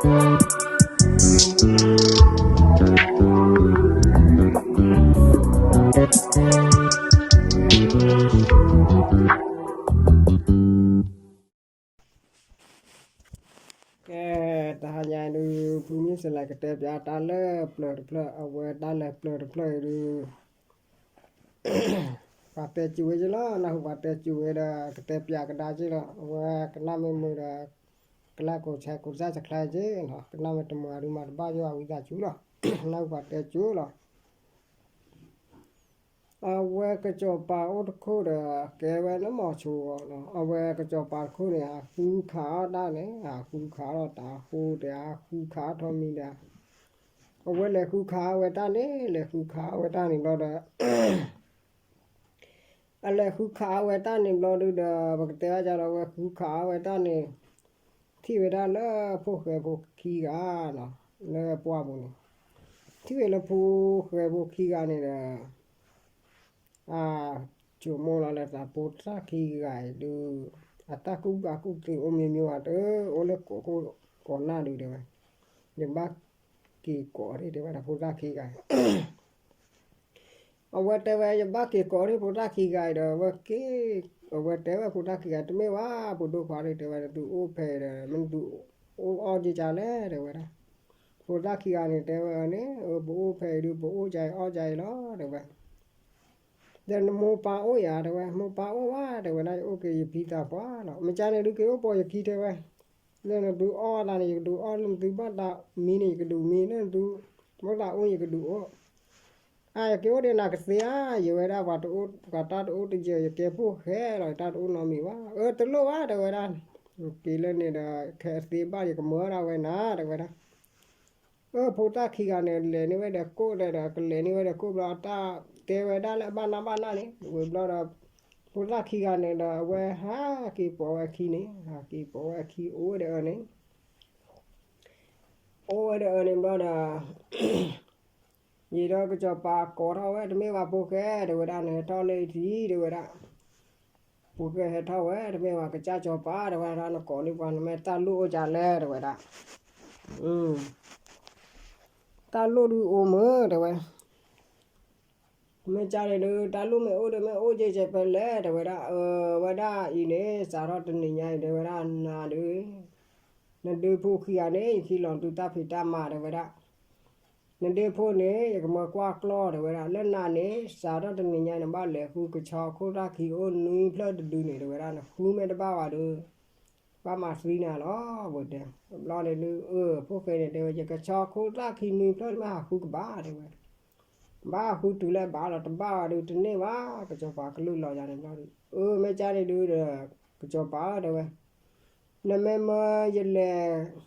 ကဲ, တဟါညါအံၤဒုး ဖုမုၢ်စလဲကတဲပၠးတၢ်လၢပျၢၤတဖျၢၣ်, အဝဲတၢ်လဲၤပျၢၤတဖျၢၣ်အံၤဒုး ပှၤတဲစူၤဝဲက့လီၤ, နၢ်ဟူပှၤတဲစူၤဝဲဒီး ကတဲပၠးကဒါက့လီၤ. အဝဲကနၣ်မ့ၢ်မုာ်ဒီး ကlike ကိးshare ကိးsubscribeက့နီၤ, ကနၣ်မ့ၢ်တမုာ်အဒုးမၤတဘၣ်ယိၣ်အဝံသးစူၤလီၤ. နၢ်ဟူပှၤတဲစူၤလီၤ. အဝဲကစီၤပၤအိၣ်တခိၣ်ဒီး ကဲဝဲလၢမီၤဆိအီၤ, အဝဲကစီၤပၤတခိၣ်န့ၣ် ဟးဃုခးအီၣ်တၢ်န့ၣ်, ဟးဃုခးအီၣ်တၢ်ဃိဒီး ဟးဃုခးအီၣ်ထီၣ်မံဒီး အဝဲလဲၤဃုခးအဝဲတၢ်န့ၣ်, လဲၤဃုခးအဝဲတၢ်န့ၣ်ဘျီဒီး အလဲၤဃုခးအဝဲတၢ်န့ၣ်ဘျီဒုးဒီး ပကတဲဘၣ်ကဒီး အဝဲဃုခးအဝဲတၢ်န့ၣ် ထံၣ်ဝဲဒၣ်လၢဖိၣ်ဃဲဖိခံဂၤနီၤ, လၢပှၢ်ပူၤန့ၣ်, ထံၣ်ဝဲလၢဖိၣ်ဃဲဖိခံဂၤန့ၣ်ဒီး အ ဆိကမိၣ်လီၤလၢသးဖိသၣ်ခံဂၤအံၤဒုး အတၢ်ကူၣ်ဘၣ်ကူၣ်သ့အိၣ်မ့ၢ်မ့ၢ်ဝဲတအိၣ်လၢကိးခိၣ်ကိးနၢ်ဒုးတဲဝဲ, ယဘၣ်က့ၤကိးအီၤဒၣ်တဲဝဲဒၣ်ဖိသၣ်ခံဂၤအံၤ အဝဲတဲဝဲ ယဘၣ်က့ၤကိးဒၣ်ဖိသၣ်ခံဂၤအံၤဒီး အဝဲက့ၤ, အဝဲတဲဝဲဖိသၣ်ခံဂၤ တမ့ၢ်ဝဲ ဖိဒိၣ်ခွါဒုးတဲဝဲ နသုအိၣ်ဖဲအံၤဒီး မ့ၢ်နသုအိၣ်အီၣ်က့ၤကလဲၣ်တဲဝဲဒၣ်. ဖိသၣ်ခံဂၤန့ၣ်တဲဝဲန့ၣ် ပအိၣ်ဖဲအံၤဒုး ပအိၣ်ကါအံၤအီၣ်ကါအံၤလီၤတဲဝဲ ဒီးနမိၢ်ပၢ်အိၣ်ဧါတဲဝဲ, မိၢ်ပၢ်အိၣ်ဝဲတဲဝဲဒၣ်, ယအိၣ်က့ၤယဖံသးပှၢ်လီၤ. မ့ၢ်ကါန့ၣ်ဒုးက့ၤအိၣ်ပိာ်ယခံတဲဝဲ, လၢနသုအီၣ်တၢ်န့ၣ် ယကဒုးအီၣ်, လၢနသုဘၣ်တၢ်မံန့ၣ် ယကဒုးမံ, လၢနသုဘၣ်တၢ်အိၣ် ယကဒုးအိၣ်. အါ ယက့ၤအိၣ်ဒီးနၤကသ့ဧါ, ယဝဲဒၣ်ပှၤတအိၣ်, ပှၤတၢ်တအိၣ်တယၢၤ ယကဲဖိၣ်ဃဲလီၤ, ယတၢ်တအိၣ်နီတမံၤဘၣ်. အၢ တလိၣ်ဘၣ်တဲဝဲဒၣ်, က့ၤလၢန့ၣ်ဒီး ခဲအသ့ဘၣ် ယကမၢဒၣ်ဝဲနၤတဲဝဲဒၣ်. အၢ ဖိသၣ်ခံဂၤန့ၣ် လဲၤန့ၢ်ဝဲဒီးကိၣ်ဒီး ကလဲၤန့ၢ်ဝဲဒီးကိၣ်ဘျီ တၢ်တဲဝဲဒၣ်လၢအဘၣ်နၢ်ဘၣ်နၢ်န့ၣ် ဝံၤဘျီဒီး ဖိသၣ်ခံဂၤန့ၣ်ဒီး အဝဲဟးက့ၤပိာ်ဝဲအခံန့ၣ်, ဟးက့ၤပိာ်ဝဲအခံ အိၣ်ဝဲဒီးအၢန့ၣ်, အိၣ်ဝဲဒီးအၢန့ၣ်ဘျီဒီး ယံာ်ဒီးကစီၤပၤကိးထီၣ်ဝဲ တမ့ၢ်ဝဲဖိၣ်ဃဲတဲဝဲဒၣ်, နဟဲထီၣ်လၢအံၤထံးတဲဝဲဒၣ်, ဖိၣ်ဃဲဟဲထီၣ်ဝဲ တမ့ၢ်ဝဲကစၢ်စီၤပၤတဲဝဲဒၣ်, နကိးန့ၢ်ပှၤ နမ့ၢ်တၢ်လိၣ်အိၣ်ကလဲၣ်တဲဝဲဒၣ်. တၢ်လိၣ်ဒုးအိၣ်မုာ်တဲဝဲ, မ့ၢ်ကါန့ၣ်ဒုး တၢ်လိၣ်မ့ၢ်အိၣ်ဒီး မ့ၢ်အိၣ်ကဲကဲဖဲလဲၣ်တဲဝဲဒၣ်. အၢ ဝဲဒၣ်အံၤန့ၣ် စးထီၣ်တနံၤညါအံၤတဲဝဲဒၣ် နၤဒုး နဒ့ဖိခံဂၤန့ၣ် ယခံလီၤသုတၢ်ဖံးတၢ်မၤတဲဝဲဒၣ်. နဒ့ဖိန့ၣ် ယကမၢကွၢ်ကျီၢ်တဲဝဲဒၣ်, လၢနၤန့ၣ် စးထီၣ်တနံၤညါ နဘၣ်လဲၤဃုကဆီခိၣ်သၣ်ခံအိၣ်နွံဖျၢၣ်တဒုန့ၣ်တဲဝဲဒၣ်, နဃုမ့ၢ်တဘၣ်ဝဲဒီး ဘၣ်မၤသံနၤလီၤ ဝဲတဲ. ဘျီန့ၣ်ဒုး အၢ ဖိၣ်ဃဲန့ၣ်တဲဝဲ ယကဆီခိၣ်သၣ်ခံနွံဖျၢၣ် မ့ၢ်ဟးဃုကဘၣ်တဲဝဲ, ဘၣ်ဟးဃုတုၤလၢအဘၣ်လီၤ တဘၣ်ဝဲဒုး တန့ၢ်ဘၣ် ကစီၤပၤကလုၢ်လီၤယၤန့ၣ်ဘျီဒုး. အၢ မ့ၢ်ကါန့ၣ်ဒုးဒီး ကစီၤပၤတဲဝဲ နမ့ၢ်မၢယလဲၤ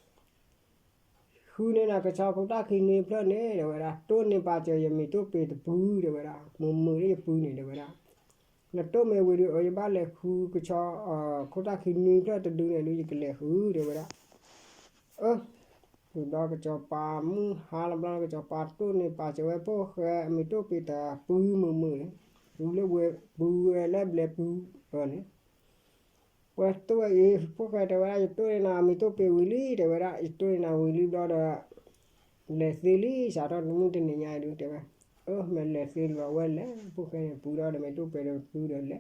ဃုန့ၢ်နၤကဆီခိၣ်သၣ်ခံနွံဖျၢၣ်န့ၣ် တဲဝဲဒၣ်, တိၢ်န့ၢ်ပာ်စၢၤယမံၤတိၢ်ပ့ၤတပုၢ် တဲဝဲဒၣ်, မုာ်မုာ်လၢယပုၢ်န့ၣ် တဲဝဲဒၣ်. နတိၢ်မ့ၢ်ဝံၤဒီး အၢ ယဘၣ်လဲၤဃုကဆီ ခိၣ်သၣ်ခံနွံဖျၢၣ်တဒုန့ၣ်ဒုး ယကလဲၤဃု တဲဝဲဒၣ်. အၢ ဝံၤဘျီကစီၤပၤမုၢ်ဟါလီၤဘျီ ကစီၤပၤတိၢ်န့ၢ်ပာ်စၢၤဝဲဖိၣ်ဃဲအမံၤတိၢ်ပ့ၤတပုၢ်မုာ်မုာ်န့ၣ်, ပုၢ်လၢဝဲ ပုၢ်ဝဲလၢဘျဲၣ်ပုၢ်အၢန့ၣ် ဝဲတိၢ်ဝဲအံၤ ဖိၣ်ဃဲတဲဝဲဒၣ် ယတိၢ်န့ၢ်နၤမံၤတိၢ်ပ့ၤဝံၤလံ တဲဝဲဒၣ်, ယတိၢ်န့ၢ်နၤဝံၤလံဘျီဒီး လဲၤသ့လံ စးထီၣ်တမုၢ်တနံၤညါအံၤဒုး တဲဝဲ. အၢ မ့ၢ်လဲၤသ့လံ အဝဲလဲၤ ဖိၣ်ဃဲန့ၣ် ပုၢ်ဒီးမံၤတိၢ်ပ့ၤဒီးပုၢ်ဒီးလဲၤ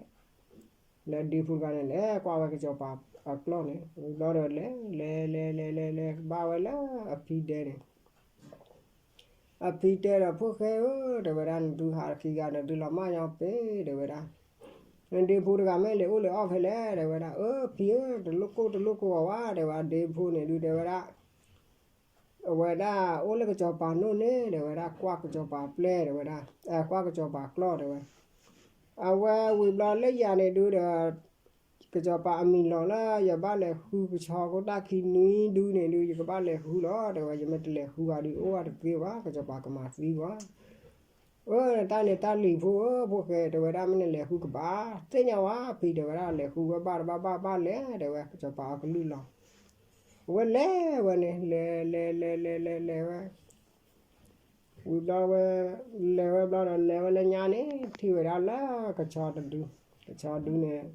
လၢဒ့ဖိတဂၤန့ၣ် လဲၤကွၢ်ဝဲကစီၤပၤအကျီၢ်န့ၣ် ဝံၤဘျီဒီးလဲၤ လဲၤ လဲၤ လဲၤ လဲၤ လဲၤ ကဘၣ်ဝဲလၢအဖံတဲန့ၣ် အဖံတဲဒီး ဖိၣ်ဃဲဧၢ တဲဝဲဒၣ်, နသုဟးခံဂၤဒီး သုလီၤမၢ်ညီပ့ၤ တဲဝဲဒၣ်. နဒ့ဖိတဂၤမ့ၢ်လဲၤအိၣ်လဲၤအီၣ်ဖဲလဲၣ် တဲဝဲဒၣ်. အၢ ဖံဧၢ တလိၣ်ကိၢ်တလိၣ်ကိၢ်အီၤဘၣ် တဲဝဲဒၣ်. ဒ့ဖိန့ၣ်ဒုး တဲဝဲဒၣ် အဝဲဒၣ်အိၣ်လၢကစီၤပၤနိၣ်န့ၣ် တဲဝဲဒၣ်, ကွၢ်ကစီၤပၤပျဲၢ် တဲဝဲဒၣ်, ကွၢ်ကစီၤပၤကျီၢ် တဲဝဲ. အဝဲဝံၤဘျီလၢယၤန့ၣ်ဒုးဒီး ကစီၤပၤအမံၤလီၤလၢ ယဘၣ်လဲၤဃုကဆီခိၣ်သၣ်ခံနွံဒုန့ၣ်ဒုး ယကဘၣ်လဲၤဃုလီၤ တဲဝဲ, ယမ့ၢ်တလဲၤဃုဘၣ်ဒုး အိၣ်ဝဲတသ့ဘၣ်, ကစီၤပၤကမၤသံဝဲ. အၢ တၢ်န့ၣ်တၢ်လံၤဖိဧၢ ဖိၣ်ဃဲ တဲဝဲဒၣ်, မ့ၢ်နလဲၤဃုကဘၣ် သ့ၣ်ညါဝဲ ဖံတဲဝဲဒၣ်, လဲၤဃုဝဲဘၣ်တဘၣ်ဘၣ်ဘၣ်လဲၣ် တဲဝဲ, ကစီၤပၤအကလုၢ်လီၤ. အဝဲလဲၤဝဲန့ၣ် လဲၤ လဲၤ လဲၤ လဲၤ လဲၤ လဲၤဝဲ ဝံၤဘျီဝဲ လဲၤဝဲဘျီဒီး လဲၤဝဲလၢညါန့ၣ် ထံၣ်ဝဲဒၣ်လၢကဆီတဒု, ကဆီဒုန့ၣ်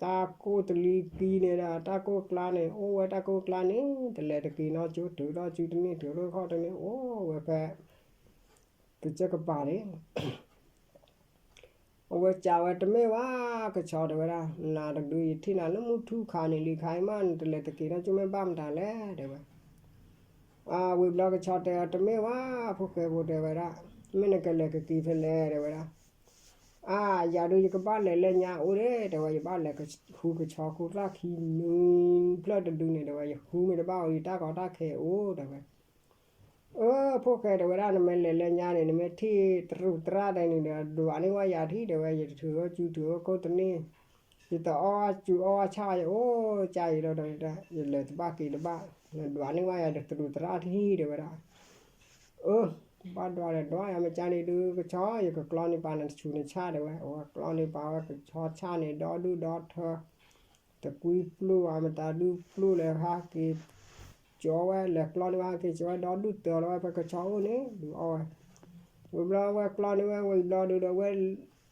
တၢ်ကိၢ်တလံၤကံန့ၣ်ဒီး တၢ်ကိၢ်ကျါန့ၣ် အိၣ်ဝဲတၢ်ကိၢ်ကျါန့ၣ် တလဲၤတက့ၤနီၢ်ကၠိ တုၤထီၣ်စုတန့ၢ် တုၤထီၣ်ခီၣ်တန့ၢ် အိၣ်ဝဲဖဲ ကစၢၢ်ကပၤန့ၣ် အဝဲစံးဝဲ တမ့ၢ်ဝဲ ကဆီတဲဝဲဒၣ်, နၤတဒု ယထံၣ်နၤလၢမုၢ်ထူၣ်ခါန့ၣ်လံ ခါအံၤမး နတလဲၤတက့ၤနီၢ်ကၠိ မ့ၢ်ဘၣ်မတၤလဲၣ် တဲဝဲ. ဝံၤဘျီကဆီတဲ တမ့ၢ်ဝဲ ဖိၣ်ဃဲဖိ တဲဝဲဒၣ်, မ့ၢ်နကလဲၤကက့ၤဖဲလဲၣ် တဲဝဲဒၣ်. အါ ယၤဒုး ယကဘၣ်လဲၤလၢညါအိၣ်ဒ့ တဲဝဲ, ယဘၣ်လဲၤဃုကဆီခိၣ်သၣ်ခံနွံဖျၢၣ်တဒုန့ၣ် တဲဝဲ, ယဃုမ့ၢ်တဘၣ်အိၣ် ယတၢ်ကီတၢ်ခဲအိၣ် တဲဝဲ. အၢ ဖိၣ်ဃဲ တဲဝဲဒၣ်, နမ့ၢ်လဲၤလၢညါန့ၣ် နမ့ၢ်ထံၣ်တရူးသရၣ်တဲန့ၣ်ဒီး ဒွးန့ၢ်ဝဲယၤထံၣ် တဲဝဲ, ယတထုးဝဲစု ထုးဝဲခိၣ်တန့ၢ်, ယတအီၣ်ဝဲစု အီၣ်ဝဲဆၣ် ယအိၣ်ကၢ်အံၤလီၤ တဲဝဲဒၣ်, ယလဲၤတဘၣ်က့ၤတဘၣ်, နဒွးန့ၢ်ဝဲယၤတရူးသရၣ်ထံၣ် တဲဝဲဒၣ်. အၢ ဘၣ်ဒွးဒီးဒွးယၤ မ့ၢ်ကန့ၣ်ဒုး ကဆီ ယကကျီန့ၢ်ပာ်နတဆူးနဆၣ် တဲဝဲ. အဝဲကျီန့ၢ်ပာ်ဝဲကဆီဆၣ်န့ၣ် ဒီဒူၣ်ဒီထၢ တကွံပျိၢ် အမတၤဒုးပျိၢ် လဲၤဟးက့ၤကၠီဝဲ လဲၤကျီန့ၢ်ဝဲ ဟးက့ၤကၠီဝဲ ဒီဒူၣ်တၢၤလီၤဝဲ ဖဲကဆီအိၣ်န့ၣ် ဒုးအီၣ်ဝဲ. ဝံၤဘျီဝဲကျီန့ၢ်ဝဲ ဝံၤဘျီဒုးဒီး ဝဲ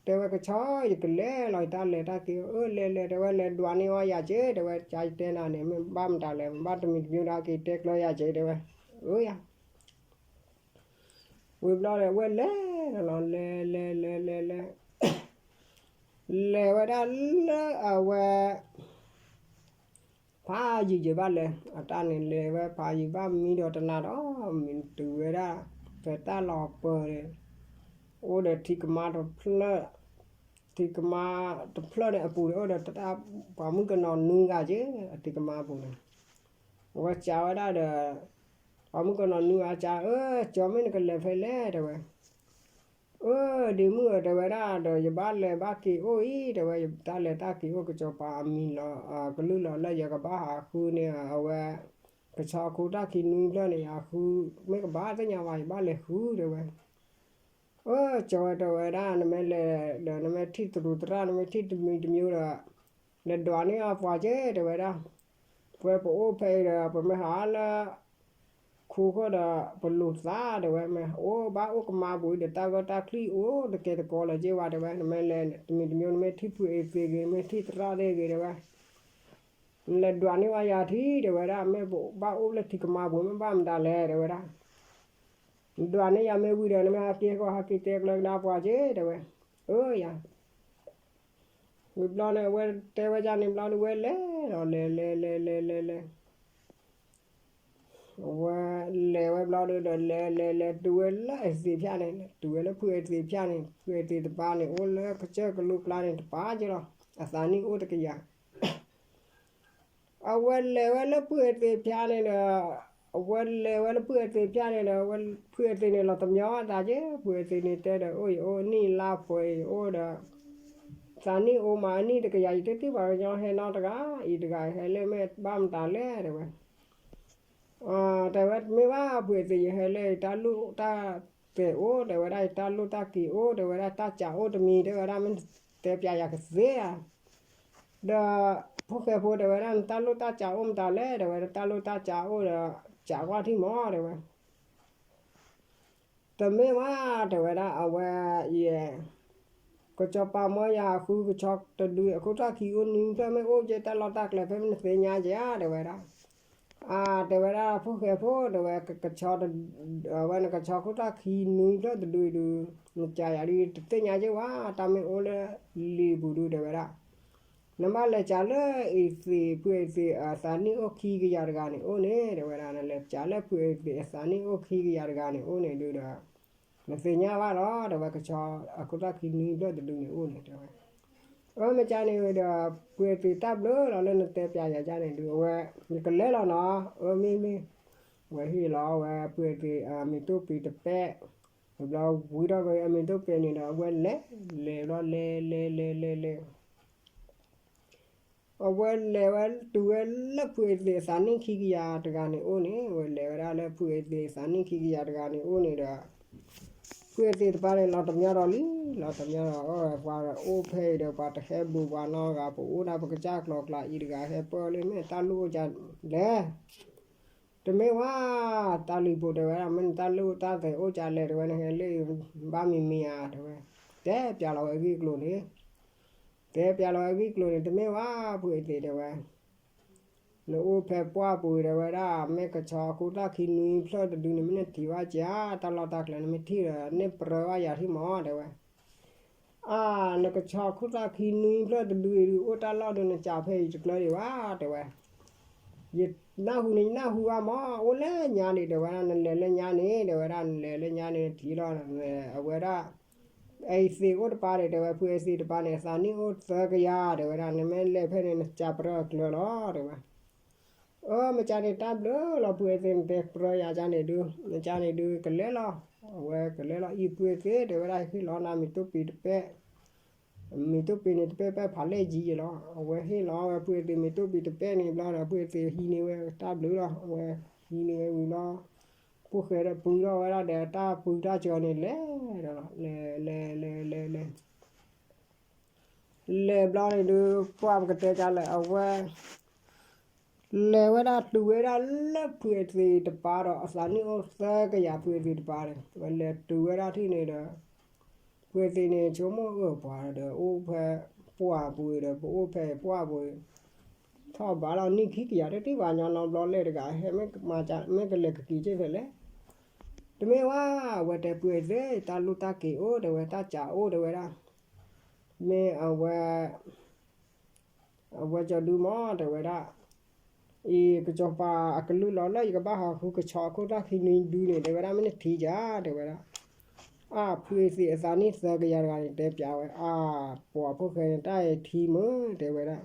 တဲဝဲ ကဆီ ယကလဲၤလီၤ ယတၢ်လဲၤတၢ်က့ၤ, အၢ လဲၤလဲၤ တဲဝဲ, လဲၤဒွးန့ၢ်ဝဲယၤက့ၤ တဲဝဲ, ကယတဲနၤန့ၣ် မ့ၢ်ဘၣ်မတၤလဲၣ် မ့ၢ်ဘၣ်တမံၤတမံၤဒီးက့ၤတဲကျၢၤယၤက့ၤ တဲဝဲ, အၢယၤ ဝံၤဘျီဒီး ဝဲလဲၤလီၤ လဲၤလဲၤလဲၤလဲၤလဲၤ လဲၤဝဲဒၣ်လၢအဝဲ ဖးယံာ်ယံာ်ဘၣ်လဲၤ အတၢ်န့ၣ် လဲၤဝဲဖးယံာ်ဘၣ် မံဒီးတနၤဒီး မံတုၤဝဲဒၣ် ဖဲတၢ်လီၤပၢၤန့ၣ် အိၣ်ဒီးထံကမါတဖျၢၣ်, ထံကမါတဖျၢၣ်န့ၣ်အပူၤန့ၣ် အိၣ်ဒီးပှၤမုၣ်ကနီၤနွံဂၤက့ၤ အထံကမါအပူၤန့ၣ် အဝဲစံးဝဲဒၣ်ဒီး ပှၤမုၣ်ကနီၤနွံဂၤစံး, အၢ ကၠီ မ့ၢ်နကလဲၤဖဲလဲၣ် တဲဝဲ. အၢ ဒ့မုၣ်ဧၢ တဲဝဲဒၣ်ဒီး ယဘၣ်လဲၤဘၣ်က့ၤအိၣ်အံၤ တဲဝဲ, ယတၢ်လဲၤတၢ်က့ၤအိၣ် ကစီၤပၤအမံၤလီၤ ကလုၢ်လီၤလၢယကဘၣ်ဟးဃုန့ၣ် အဝဲ ကဆီခိၣ်တၢ်ခံနွံဖျၢၣ်န့ၣ် ယဟးဃု မ့ၢ်ကဘၣ်သ့ၣ်ညါဘၣ် ယဘၣ်လဲၤဃု တဲဝဲ. အၢ ကၠီဝဲ တဲဝဲဒၣ် နမ့ၢ်လဲၤဒီး နမ့ၢ်ထံၣ်တရူးသရၣ် နမ့ၢ်ထံၣ်တမံၤတမံၤဒီး လဲၤဒွးန့ၢ်အပှၤက့ၤ တဲဝဲဒၣ်. ပဝဲပအိၣ်ဖဲအံၤဒီး ပမ့ၢ်ဟးလၢ ခိဃီဒီး ပလိာ်သး တဲဝဲ, မ့ၢ်အိၣ်ဘၣ်အိၣ်ကမါပူၤဒီး တၢ်ဂီၢ်တၢ်ချံအိၣ်တကဲတကိးလၢၤက့ၤဝဲ တဲဝဲ, နမ့ၢ်လဲၤတမံၤတမံၤ နမ့ၢ်ထံၣ်ဖုအ့သ့ဂ့ၤ နမ့ၢ်ထံၣ်သရၣ်သ့ဂ့ၤ တဲဝဲ, နလဲၤဒွးန့ၢ်ဝဲယၤထံၣ် တဲဝဲဒၣ်, မ့ၢ်ပဘၣ်အိၣ်လၢထံကမါပူၤ မ့ၢ်ဘၣ်မတၤလဲၣ် တဲဝဲဒၣ်. နဒွးန့ၢ်ယၤမ့ၢ်ဝံၤဒီး နမ့ၢ်ဟးက့ၤဃီဟးက့ၤတဲကျၢၤကဒါပှၤက့ၤ တဲဝဲ, အၢယၤ ဝံၤဘျီန့ၣ် အဝဲတဲဝဲဒ်န့ၣ်ဘျီဒီး ဝဲလဲၤလီၤ လဲၤလဲၤလဲၤလဲၤလဲၤလဲၤ အဝဲလဲၤဝဲဘျီဒီး လဲၤလဲၤလဲၤတုၤဝဲလၢအ့သ့းဖၠၣ်န့ၣ် တုၤဝဲလၢဖုအ့သ့းဖၠၣ်န့ၣ် ဖုအ့သ့းတပၤန့ၣ် အိၣ်လၢကစၢၢ်ကလိကျါန့ၣ် တပၤက့ၤလီၤ အသးနံၣ်အိၣ်တကယၤ အဝဲလဲၤဝဲလၢဖုအ့သ့းဖၠၣ်န့ၣ်ဒီး အဝဲလဲၤဝဲလၢဖုအ့သ့းဖၠၣ်န့ၣ်ဒီး ဖုအ့သ့းန့ၣ်လီၤတမံၤအသးက့ၤ ဖုအ့သ့းန့ၣ်တဲဒီး အိၣ်ယအိၣ်နံၣ်လါပှဲၤယအိၣ်ဒီး သးနံၣ်အိၣ်မးအနံၣ်တကယၤ ယတထံၣ်ပှၤကညီဟဲနီတဂၤ အံၤတဂၤဟဲလၢမ့ၢ်ဘၣ်မတၤလဲၣ် တဲဝဲ တဲဝဲ မ့ၢ်ဘၣ်ဖုအ့သ့း ယဟဲလၢယတၢ်လိၣ်တၢ်သဲးအိၣ် တဲဝဲဒၣ် ယတၢ်လိၣ်တၢ်က့ၤအိၣ် တဲဝဲဒၣ် တၢ်စးအိၣ်တမံၤ တဲဝဲဒၣ် မ့ၢ်တဲပျးယၤကသ့ဧါ ဒီး ဖိၣ်ဃဲဖိ တဲဝဲဒၣ် နတၢ်လိၣ်တၢ်စးအိၣ်မတၤလဲၣ် တဲဝဲ နတၢ်လိၣ်တၢ်စးအိၣ်ဒီး စးကွၢ်ထံၣ်မး တဲဝဲ တမ့ၢ်ဘၣ် တဲဝဲဒၣ် အဝဲ ယဲ ကစီၤပၤမၢယၤဃုကဆီတဒု အခိၣ်ထီၣ်ခံအိၣ်နွံဖျၢၣ် မ့ၢ်အိၣ်က့ၤတၢ်လီၢ်တၢ်ကျဲ ဖဲမ့ၢ်နသ့ၣ်ညါက့ၤဧါ တဲဝဲဒၣ်. အါ တဲဝဲဒၣ် ဖိၣ်ဃဲဖိ တဲဝဲ ကဆီ အဝဲနကဆီခိၣ်ထီၣ်ခံနွံဖျၢၣ်တဒုဒု နကးယၤဒုး တသ့ၣ်ညါက့ၤဝဲ တၢ်မ့ၢ်အိၣ်လၢလံာ်ပူၤဒု တဲဝဲဒၣ် နဘၣ်လဲၤစးလၢအ့သ့း ဖုအ့သ့းအသးနံၣ်အိၣ်ခံကယၤတဂၤန့ၣ်အိၣ်န့ၣ် တဲဝဲဒၣ် နလဲၤစးလၢဖုအ့သ့းအသးနံၣ်အိၣ်ခံကယၤတဂၤန့ၣ်အိၣ်န့ၣ်ဒုဒီး နသ့ၣ်ညါဘၣ်လီၤ တဲဝဲ ကဆီအခိၣ်ထီၣ်ခံနွံဖျၢၣ်တဒုန့ၣ်အိၣ်န့ၣ် တဲဝဲ အၢ မ့ၢ်ကန့ၣ်ဒီး ဖုအ့သ့းတၢ်ဘျုးလီၤလၢနတဲပျးယၤကန့ၣ်ဒု အဝဲ ယကလဲၤလီၤနီၤ အၢ မ့ၢ်မ့ၢ် ဝဲဟ့ၣ်လီၤဝဲ ဖုအ့သ့းအမံၤတိၢ်ပ့ၤတပဲၢ် ဝံၤဘျီဝံထီၣ်ဝဲအမံၤတိၢ်ပဲၢ်န့ၣ်ဒီး အဝဲလဲၤ လဲၤဘျီလဲၤလဲၤလဲၤလဲၤလဲၤ အဝဲလဲၤဝဲတုၤဝဲလၢဖုအ့သ့းအသးနံၣ်ခံကယၤတဂၤန့ၣ်အိၣ်န့ၣ် အဝဲလဲၤဝဲဒၣ်လၢဖုအ့သ့းအသးနံၣ်ခံကယၤတဂၤန့ၣ်အိၣ်န့ၣ်ဒီး ဖုအ့သ့းတပၤန့ၣ် လီၤတမံၤဒီးလံ လီၤတမံၤဒီး အဝဲပှၤအိၣ်ဖဲအံၤဒီး ပှၤတဟဲဘူးပှၤနီတဂၤ ပအိၣ်ဒၣ်ပကစၢ်ကျိၤကျါအံၤတဂၤ ဟဲပၢၢ်လၢမ့ၢ်တၢ်လိၣ်အိၣ်ကလဲၣ် တမ့ၢ်ဝဲ တၢ်လံၤပူၤတဲဝဲဒၣ် မ့ၢ်နတၢ်လိၣ်တၢ်သဲးအိၣ်ကလဲၣ် တဲဝဲ နဟဲလၢ ဘၣ်မံၤမံၤဧါ တဲဝဲ တဲပျးလီၤဝဲအဂ့ၢ်အကျိၤန့ၣ် တဲပျးလီၤဝဲဂ့ၢ်ကျိၤန့ၣ် တမ့ၢ်ဝဲဖုအသ့ၣ်တဲဝဲ, နအိၣ်ဖဲပှၢ်ပူၤတဲဝဲဒၣ် မ့ၢ်ကဆီခိၣ်သၣ်ခံနွံဖျၢၣ်တဒုန့ၣ် မ့ၢ်နထံၣ်ဘၣ်ကဧါ, တၢ်လီၢ်တၢ်ကျဲနမ့ၢ်ထံၣ်ဒီး န့ၢ်ပြၢဘၣ်ယၤထံၣ်မး တဲဝဲ. အါ, နကဆီခိၣ်သၣ်ခံနွံဖျၢၣ်တဒုအံၤဒုး အိၣ်တၢ်လီၢ်ဒုး နကးဖဲအံၤတကျၢၤဒံးဘၣ် တဲဝဲ. ယနၢ်ဟူန့ၣ် ယနၢ်ဟူဘၣ်မး, အိၣ်လၢညါန့ၣ် တဲဝဲဒၣ် နလဲၤလၢညါန့ၣ် တဲဝဲဒၣ် နလဲၤလၢညါန့ၣ် နထံၣ်လီၤ အဝဲဒၣ် အအံၤသ့ၣ်အိၣ်တပၤန့ၣ် တဲဝဲ ဖုအသ့ၣ်တပၤန့ၣ် သးနံၣ်အိၣ်သၢကယၤ တဲဝဲဒၣ် နမ့ၢ်လဲၤဖဲန့ၣ် နကးပြၢအကျၢၤလီၤ တဲဝဲ. အၢ မ့ၢ်ကန့ၣ်တၢ်ဘျုးလီၤ ဖုအသ့ၣ် နတဲပြၢယၤကန့ၣ်ဒုး မ့ၢ်ကန့ၣ်ဒုး ကလဲၤလီၤ, အဝဲကလဲၤလီၤ အံၤဖုအသ့ၣ် တဲဝဲဒၣ် ဟ့ၣ်လီၤနၤမ့ၤတိၢ်ပံၤတပဲၢ် မ့ၤတိၢ်ပံၤန့ၣ် တပဲၢ်ပဲၢ်ဖးလဲၢ်ယံၤယံၤလီၤ. အဝဲဟ့ၣ်လီၤဝဲဖုအသ့ၣ်မ့ၤတိၢ်ပံၤတပဲၢ်န့ၣ်ဘျီဒီး ဖုအသ့ၣ်ဟံးန့ၢ်ဝဲတၢ်ဘျုးလီၤ. အဝဲဟံးန့ၢ်ဝဲဝံၤလီၤ, ဖိၣ်ဃဲဒီးပုၢ်ထီၣ်ဝဲဒၣ်ဒီးတၢ်ပူၤတၢ်စၢၤန့ၣ် လဲၤဒီးလီၤ, လဲၤ လဲၤ လဲၤ လဲၤ လဲၤ လဲၤဘျီန့ၣ်ဒုး ပှၢ်ပကတဲကလဲၣ် အဝဲ လဲၤဝဲဒၣ်တုၤဝဲဒၣ်လၢဖုအသ့ၣ်တပၤဒီး အသးနံၣ်အိၣ်သၢကယၤ ဖုအသ့ၣ်တပၤန့ၣ် ဝဲလဲၤတုၤဝဲဒၣ်ထံၣ်န့ၣ်ဒီး ဖုအသ့ၣ်န့ၣ် ဆိကမိၣ်အၢၣ်ပှၤဒီး အိၣ်ဖဲပှၢ်ပူၤဒီး ပအိၣ်ဖဲပှၢ်ပူၤ ထီၣ်ဘးလီၤ နံၣ်ခံကယၤတထံၣ်ဘၣ် ညီနီဘျီလဲၣ်တဂၤ ဟဲမ့ၢ်ကလဲၤကက့ၤက့ၤဖဲလဲၣ် တမ့ၢ်ဝဲ အဝဲတဲဖုအသ့ၣ် တၢ်လိၣ်တၢ်က့ၤအိၣ် တဲဝဲ တၢ်စးအိၣ် တဲဝဲဒၣ် မ့ၢ်အဝဲ အဝဲကၠီဒုမး တဲဝဲဒၣ်, အံၤကစီၤပၤအကလုၢ်လီၤလၢယကဘၣ်ဟးဃုကဆီအခိၣ်သၣ်ခံနွံဒုန့ၣ် တဲဝဲဒၣ် မ့ၢ်နထံၣ်ကဧါ တဲဝဲဒၣ်. အါ ဖုအသ့ၣ်အသးနံၣ်သၢကယၤတဂၤန့ၣ် တဲပျးဝဲ အါ ပှၤဖိၣ်ဃဲန့ၣ် တၢ်အံၤထံမ့ၢ် တဲဝဲဒၣ်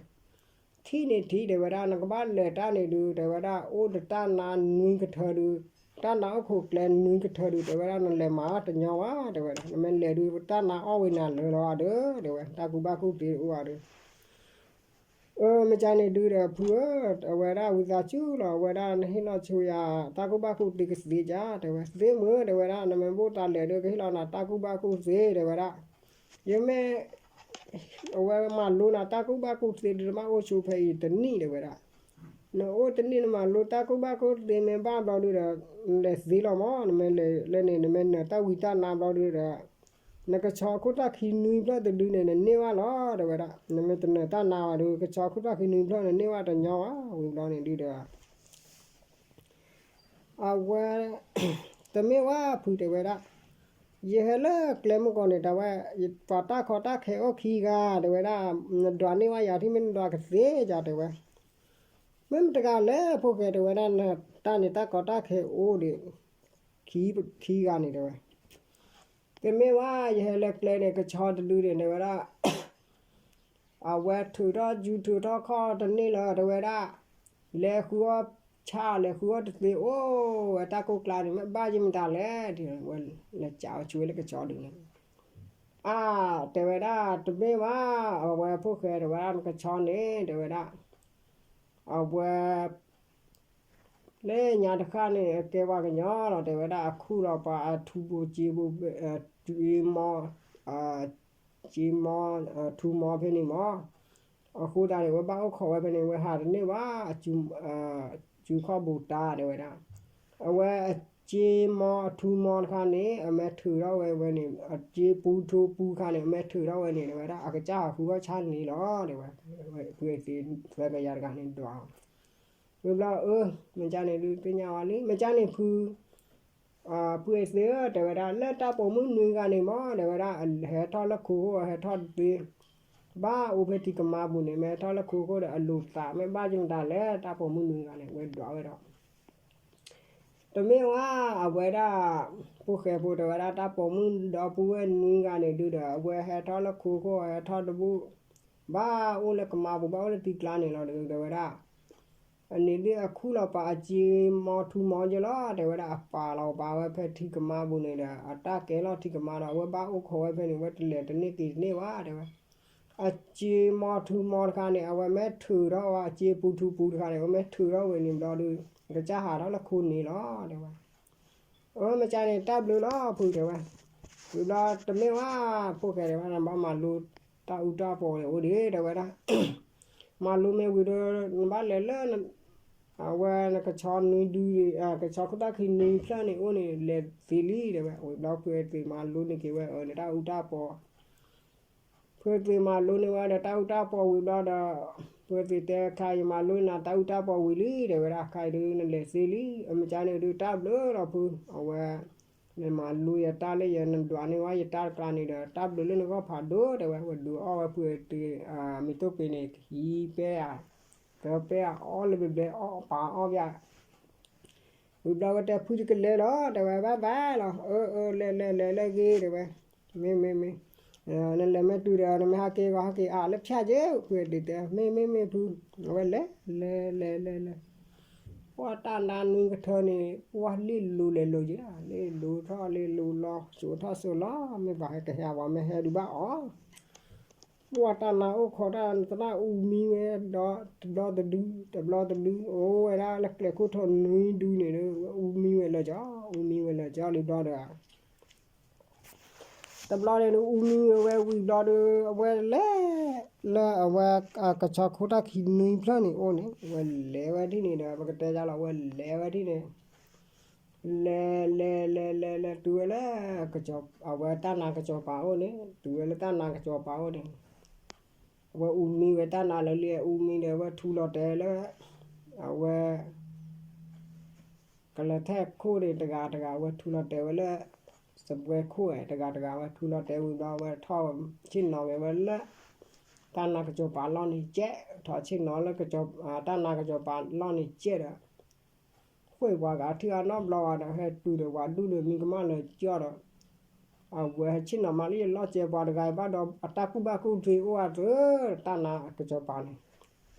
ထံန့ၣ်ထံ တဲဝဲဒၣ် နကဘၣ်လဲၤတၢ်န့ၣ်ဒုး တဲဝဲဒၣ် အိၣ်ဒီးတၢ်နါနွံကထၢဒုး, တၢ်နါအိၣ်ခိးကျဲနွံကထၢဒုး တဲဝဲဒၣ် နလဲၤမၤတညီဘၣ် တဲဝဲဒၣ် နမ့ၢ်လဲၤဒုး တၢ်နါအီၣ်ဝဲနၤလၢာ်လီၤဒီး တဲဝဲ တၢ်ကူၣ်ဘၣ်ကူၣ်သ့အိၣ်အီၤဒီး အၢ မ့ၢ်ကန့ၣ်ဒုးဒီး ဖုဧၢ, အဝဲဒၣ်ဝံသးစူၤလီၤ အဝဲဒၣ်နဟ့ၣ်လီၤဆိယၤ တၢ်ကူၣ်ဘၣ်ကူၣ်သ့ကသ့ဧါ တဲဝဲ သ့မ့ၢ် တဲဝဲဒၣ် နမ့ၢ်ဘၣ်သးလဲၤဒီး ကဟ့ၣ်လီၤနၤတၢ်ကူၣ်ဘၣ်ကူၣ်သ့ တဲဝဲဒၣ်. ယမ့ၢ် အဝဲမၤလိနၤတၢ်ကူၣ်ဘၣ်ကူၣ်သ့ဒုး နဘၣ်အိၣ်ဆိဖဲအံၤတနံၣ် တဲဝဲဒၣ်. နအိၣ်တနံၣ်နမၤလိတၢ်ကူၣ်ဘၣ်ကူၣ်သ့မ့ၢ်ဘၣ်ဘျီဒုးဒီး နလဲၤသ့လီၤမး နမ့ၢ်လဲၤလၢန့ၣ် နမ့ၢ်နၢၤတၢ်ဝံတၢ်နါဘျီဒုးဒီး နကဆီခိၣ်သၣ်ခံနွံဖျၢၣ်တဒုန့ၣ် နန့ၢ်ဘၣ်လီၤ တဲဝဲဒၣ်. နမ့ၢ်တနၢၤတၢ်နါဘၣ်ဒီး ကဆီခိၣ်သၣ်ခံနွံဖျၢၣ်နန့ၢ်ဘၣ်တညီဘၣ် ဝံၤဘျီန့ၣ်ဒုးဒီး အဝဲ တမ့ၢ်ဝဲဖု တဲဝဲဒၣ်. ယဟဲလၢကျဲမုၢ်ကီၢ်န့ၣ် တဲဝဲ ပှၤတၢ်ခီတၢ်ခဲအိၣ်ခံဂၤ တဲဝဲဒၣ်, နဒွးန့ၢ်ဝဲယၤထံၣ် မ့ၢ်နဒွးကသ့ဧါ တဲဝဲ. မ့ၢ်မတၤတဂၤလဲၣ် ဖိၣ်ဃဲ တဲဝဲဒၣ်, နတၢ်န့ၣ်တၢ်ခီတၢ်ခဲအိၣ်ဒီး ခံ ခံဂၤန့ၣ် တဲဝဲ. တမ့ၢ်ဝဲ ယဟဲလၢကျဲန့ၣ် ကဆီတဒုန့ၣ် တဲဝဲဒၣ် အဝဲထုးထီၣ်ယူၤထုးထီၣ်ခီၣ်တန့ၢ်လၢၤ တဲဝဲဒၣ်, လဲၤဃုအီၣ်ဆၣ် လဲၤဃုအီၣ်တသ့ အိၣ်ဝဲတၢ်ကိၢ်ကျါန့ၣ် မ့ၢ်ဘၣ်ယမတၤလဲၣ် လဲၤကးအီၤဆိဝဲလၢကဆီဒုန့ၣ်. အါ တဲဝဲဒၣ် တမ့ၢ်ဘၣ် အဝဲဖိၣ်ဃဲ တဲဝဲဒၣ် နကဆီန့ၣ် တဲဝဲဒၣ် အဝဲ လၢညါတဃၣ်န့ၣ် အကဲပှၤကညီလီၤ တဲဝဲဒၣ် အခူၣ်လီၤပှၤအထူဘိစ့ဘိ စ့မီ စ့မီ ထူမီဖဲန့ၣ်မီ. အဃိသတးန့ၣ် အဝဲဘၣ်အိၣ်ခိးဝဲဖဲန့ၣ် အဝဲဟးတန့ၢ်ဘၣ် စူခီၣ်ဘိတၢ် တဲဝဲဒၣ်. အဝဲအစ့မီအထူမီတခါန့ၣ် အမဲထုးထီၣ်ဝဲဝဲန့ၣ် အစ့ပူထူပူခါန့ၣ် အမဲထုးထီၣ်ဝဲန့ၣ် တဲဝဲဒၣ် အကစၢ်ဟးဃုအီၣ်ဆၣ်န့ၣ်လီၤ တဲဝဲ. ဖုအသ့ၣ်သၢကယၤတဂၤန့ၣ်ဒွး ဝံၤဘျီ အၢ မ့ၢ်ကန့ၣ်ဒုးသ့ၣ်ညါဝဲလံ မ့ၢ်ကန့ၣ်ဖု ဖုအသ့ၣ်ဧၢ တဲဝဲဒၣ် လၢတၢ်ပိာ်မုၣ်နွံဂၤန့ၣ်မီ တဲဝဲဒၣ် ဟဲထီၣ်လၢခိခိၣ် ဟဲထီၣ်တသ့ ဘၣ်အိၣ်ဖဲထံကမါပူၤန့ၣ် မ့ၢ်ဟဲထီၣ်လၢခိခိၣ်ဒီး အလိာ်သးမ့ၢ်ဘၣ်ကမတၤလဲၣ် တၢ်ပိာ်မုၣ်နွံဂၤန့ၣ် ဝဲဒွးဝဲဒီး တမ့ၢ်ဝဲ အဝဲဒၣ် ဖိၣ်ဃဲဖိ တဲဝဲဒၣ် တၢ်ပိာ်မုၣ်ဒီပုၢ်ဝဲၢ်နွံဂၤန့ၣ်ဒုးဒီး အဝဲဟဲထီၣ်လၢခိခိၣ် ဟဲထီၣ်တဘူၣ် ဘၣ်အိၣ်လၢကမါပူၤ ဘၣ်အိၣ်လၢထံကျါန့ၣ်လီၤ တဲဝဲဒၣ်. အန့ၣ်ဒုးအခူၣ်လီၤပာ်အစ့မီထူမီက့လီၤ တဲဝဲဒၣ် အပာ်လီၤပာ်ဝဲဖဲထံကမါပူၤန့ၣ်ဒီး အတၢ်ကဲလီၤထံကမါဒီး အဝဲဘၣ်အိၣ်ခိးဝဲဖဲန့ၣ် ဝဲတလဲၤတန့ၢ်က့ၤတန့ၢ်ဘၣ် တဲဝဲ. အစ့မီထူမီတခါန့ၣ် အဝဲမ့ၢ်ထုးထီၣ်ဝဲ အစ့ပူထူပူတခါန့ၣ် အဝဲမ့ၢ်ထုးထီၣ်ဝဲန့ၣ်ဘျီဒုး ကစၢ်ဟးထီၣ်လၢခိန့ၣ်လီၤ တဲဝဲ. အၢ မ့ၢ်ကန့ၣ် တၢ်ဘျုးလီၤ ဖု တဲဝဲ. ဝံၤဘျီတမ့ၢ်ဝဲ ဖိၣ်ဃဲ တဲဝဲ နဘၣ်မၤလိတၢ်အူတၢ်ပီၤန့ၣ်အိၣ်ဒံး တဲဝဲဒၣ်. မၤလိမ့ၢ်ဝံၤဒီး နဘၣ်လဲၤလၢ အဝဲနကဆီနွံဒု ကဆီခိၣ်သၣ်ခံနွံဖျၢၣ်န့ၣ်အိၣ်န့ၣ် လဲၤသ့လံ တဲဝဲ. ဝံၤဘျီဖုအသ့ၣ်မၤလိန့ၢ်က့ၤဝဲ အၢ နတၢ်အူတၢ်ပီၤ ဖု ဖုသ့ၣ်မၤလိန့ၢ်ဝဲဒီးတၢ်အူတၢ်ပီၣ်ဝံၤဘျီဒီး, ဖုသ့ၣ်တဲ ခါအံၤယမၤလိနၤတၢ်အူတၢ်ပီၣ်ဝံၤလံ တဲဝဲဒၣ်, ခါအံၤဒုးနလဲၤသ့လံ, အမ့ၢ်ကန့ၣ်ဒုးတၢ်ဘျုးလီၤဖု, အဝဲ နမၤလိယတၢ်လၢယနဒွးန့ၢ်ဝဲယတၢ်တကျါန့ၣ်ဒီး တၢ်ဘျုးလၢနဂီၢ်ဖးဒိၣ် တဲဝဲ, ဝဲဒုးအီၣ်ဝဲဖုတ့ၢ်, မ့ၢ်တိၢ်ပ့ၤန့ၣ် ဟံးပဲဧါ, သၢပဲဧါ, အီၣ်လၢဘျဲဘျဲအီၣ်ပာ်အီၣ်ပျၢ် ဝံၤဘျီဝဲတဲ ဖုယကလဲၤလီၤ တဲဝဲ, ဘၣ်ဘၣ်လီၤ, အၢ အၢ လဲၤလဲၤလဲၤလဲၤဂ့ၤ တဲဝဲ, မ့ၢ်မ့ၢ်မ့ၢ်, နလဲၤမ့ၢ်တုၤဒီး နမ့ၢ်ဟးက့ၤဂီၤဟးက့ၤအါလၢဖၠၣ်က့ၤ ဖုဒုးတဲ, မ့ၢ်မ့ၢ်မ့ၢ်ဖု, အဝဲလဲၤ လဲၤလဲၤလဲၤလဲၤ, ပှၢ်တၢ်နါနွံကထၢန့ၣ် ပှၢ်လ့ၣ်လိၤလဲၤလိၤက့ၤ, လ့ၣ်လိၤထီၣ်လ့ၣ်လိၤလီၤ စိၤထီၣ်စိၤလီၤ, မ့ၢ်ပှၤဟဲကဟဲဝဲမ့ၢ်ဟဲဒုးဘၣ်အီၤ ပှၢ်တၢ်နါအိၣ်ခိးတၢ်သနၢ်အူမံဝဲဒီး တဘျီတဒု တဘျီတဒု အိၣ်ဝဲဒၣ်လၢကျဲခိၣ်ထီၣ်နွံဒုန့ၣ်ဒီး အူမံဝဲလၢာ်ကၠီ အူမံဝဲလၢာ်ကၠီလံဘျီဒီး တဘျီန့ၣ်ဒီး အူမံဝဲဝံၤဘျီဒီး အဝဲလဲၤ လၢအဝဲ ကဆီခိၣ်တၢ်ခံနွံဖျၢၣ်န့ၣ်အိၣ်န့ၣ် အဝဲလဲၤဝဲဒ်န့ၣ်ဒီး ပကတဲဒ်လီၤ အဝဲလဲၤဝဲဒ်န့ၣ် လဲၤလဲၤလဲၤလဲၤလဲၤလဲၤတုၤဝဲလၢ အဝဲတၢ်နါကစီၤပၤအိၣ်န့ၣ် တုၤဝဲလၢတၢ်နါကစီၤပၤအိၣ်န့ၣ် အဝဲအူမံဝဲတၢ်နါလၢလံ အူမံဒီး အဝဲထူလီၤတဲာ်လၢ အဝဲ ကလၤထဲခိၣ်န့ၣ် တဂၤတဂၤ အဝဲထူလီၤတဲာ်ဝဲလၢ စပွဲခိၣ်ဝဲ တဂၤတဂၤ အဝဲထူလီၤတဲာ်ဝံၤဘျီ အဝဲထီၣ်ဆ့ၣ်နီၤက့ၤဝဲလၢ တၢ်နါကစီၤပၤလီၢ်န့ၣ်ကဲး ထီၣ်ဆ့ၣ်နီၤလၢ တၢ်နါကစီၤပၤလီၢ်န့ၣ်ကဲးဒီး ဃ့ၢ်ပှၤဂၤထံၣ်အနီတဘျီဘၣ်ဒီး ဟဲတုၤဒီးပှၤဒူၣ်ဒီးမံကမၣ်လၢာ်ကၠီဒီး အဝဲဟဲဆ့ၣ်နီၤမးလၢယလီၢ်ကဲး ပှၤတဂၤအံၤဘၣ်ဒီး အတၢ်ကူၣ်ဘၣ်ကူၣ်သ့အိၣ်အသိး တၢ်နါကစီၤပၤန့ၣ်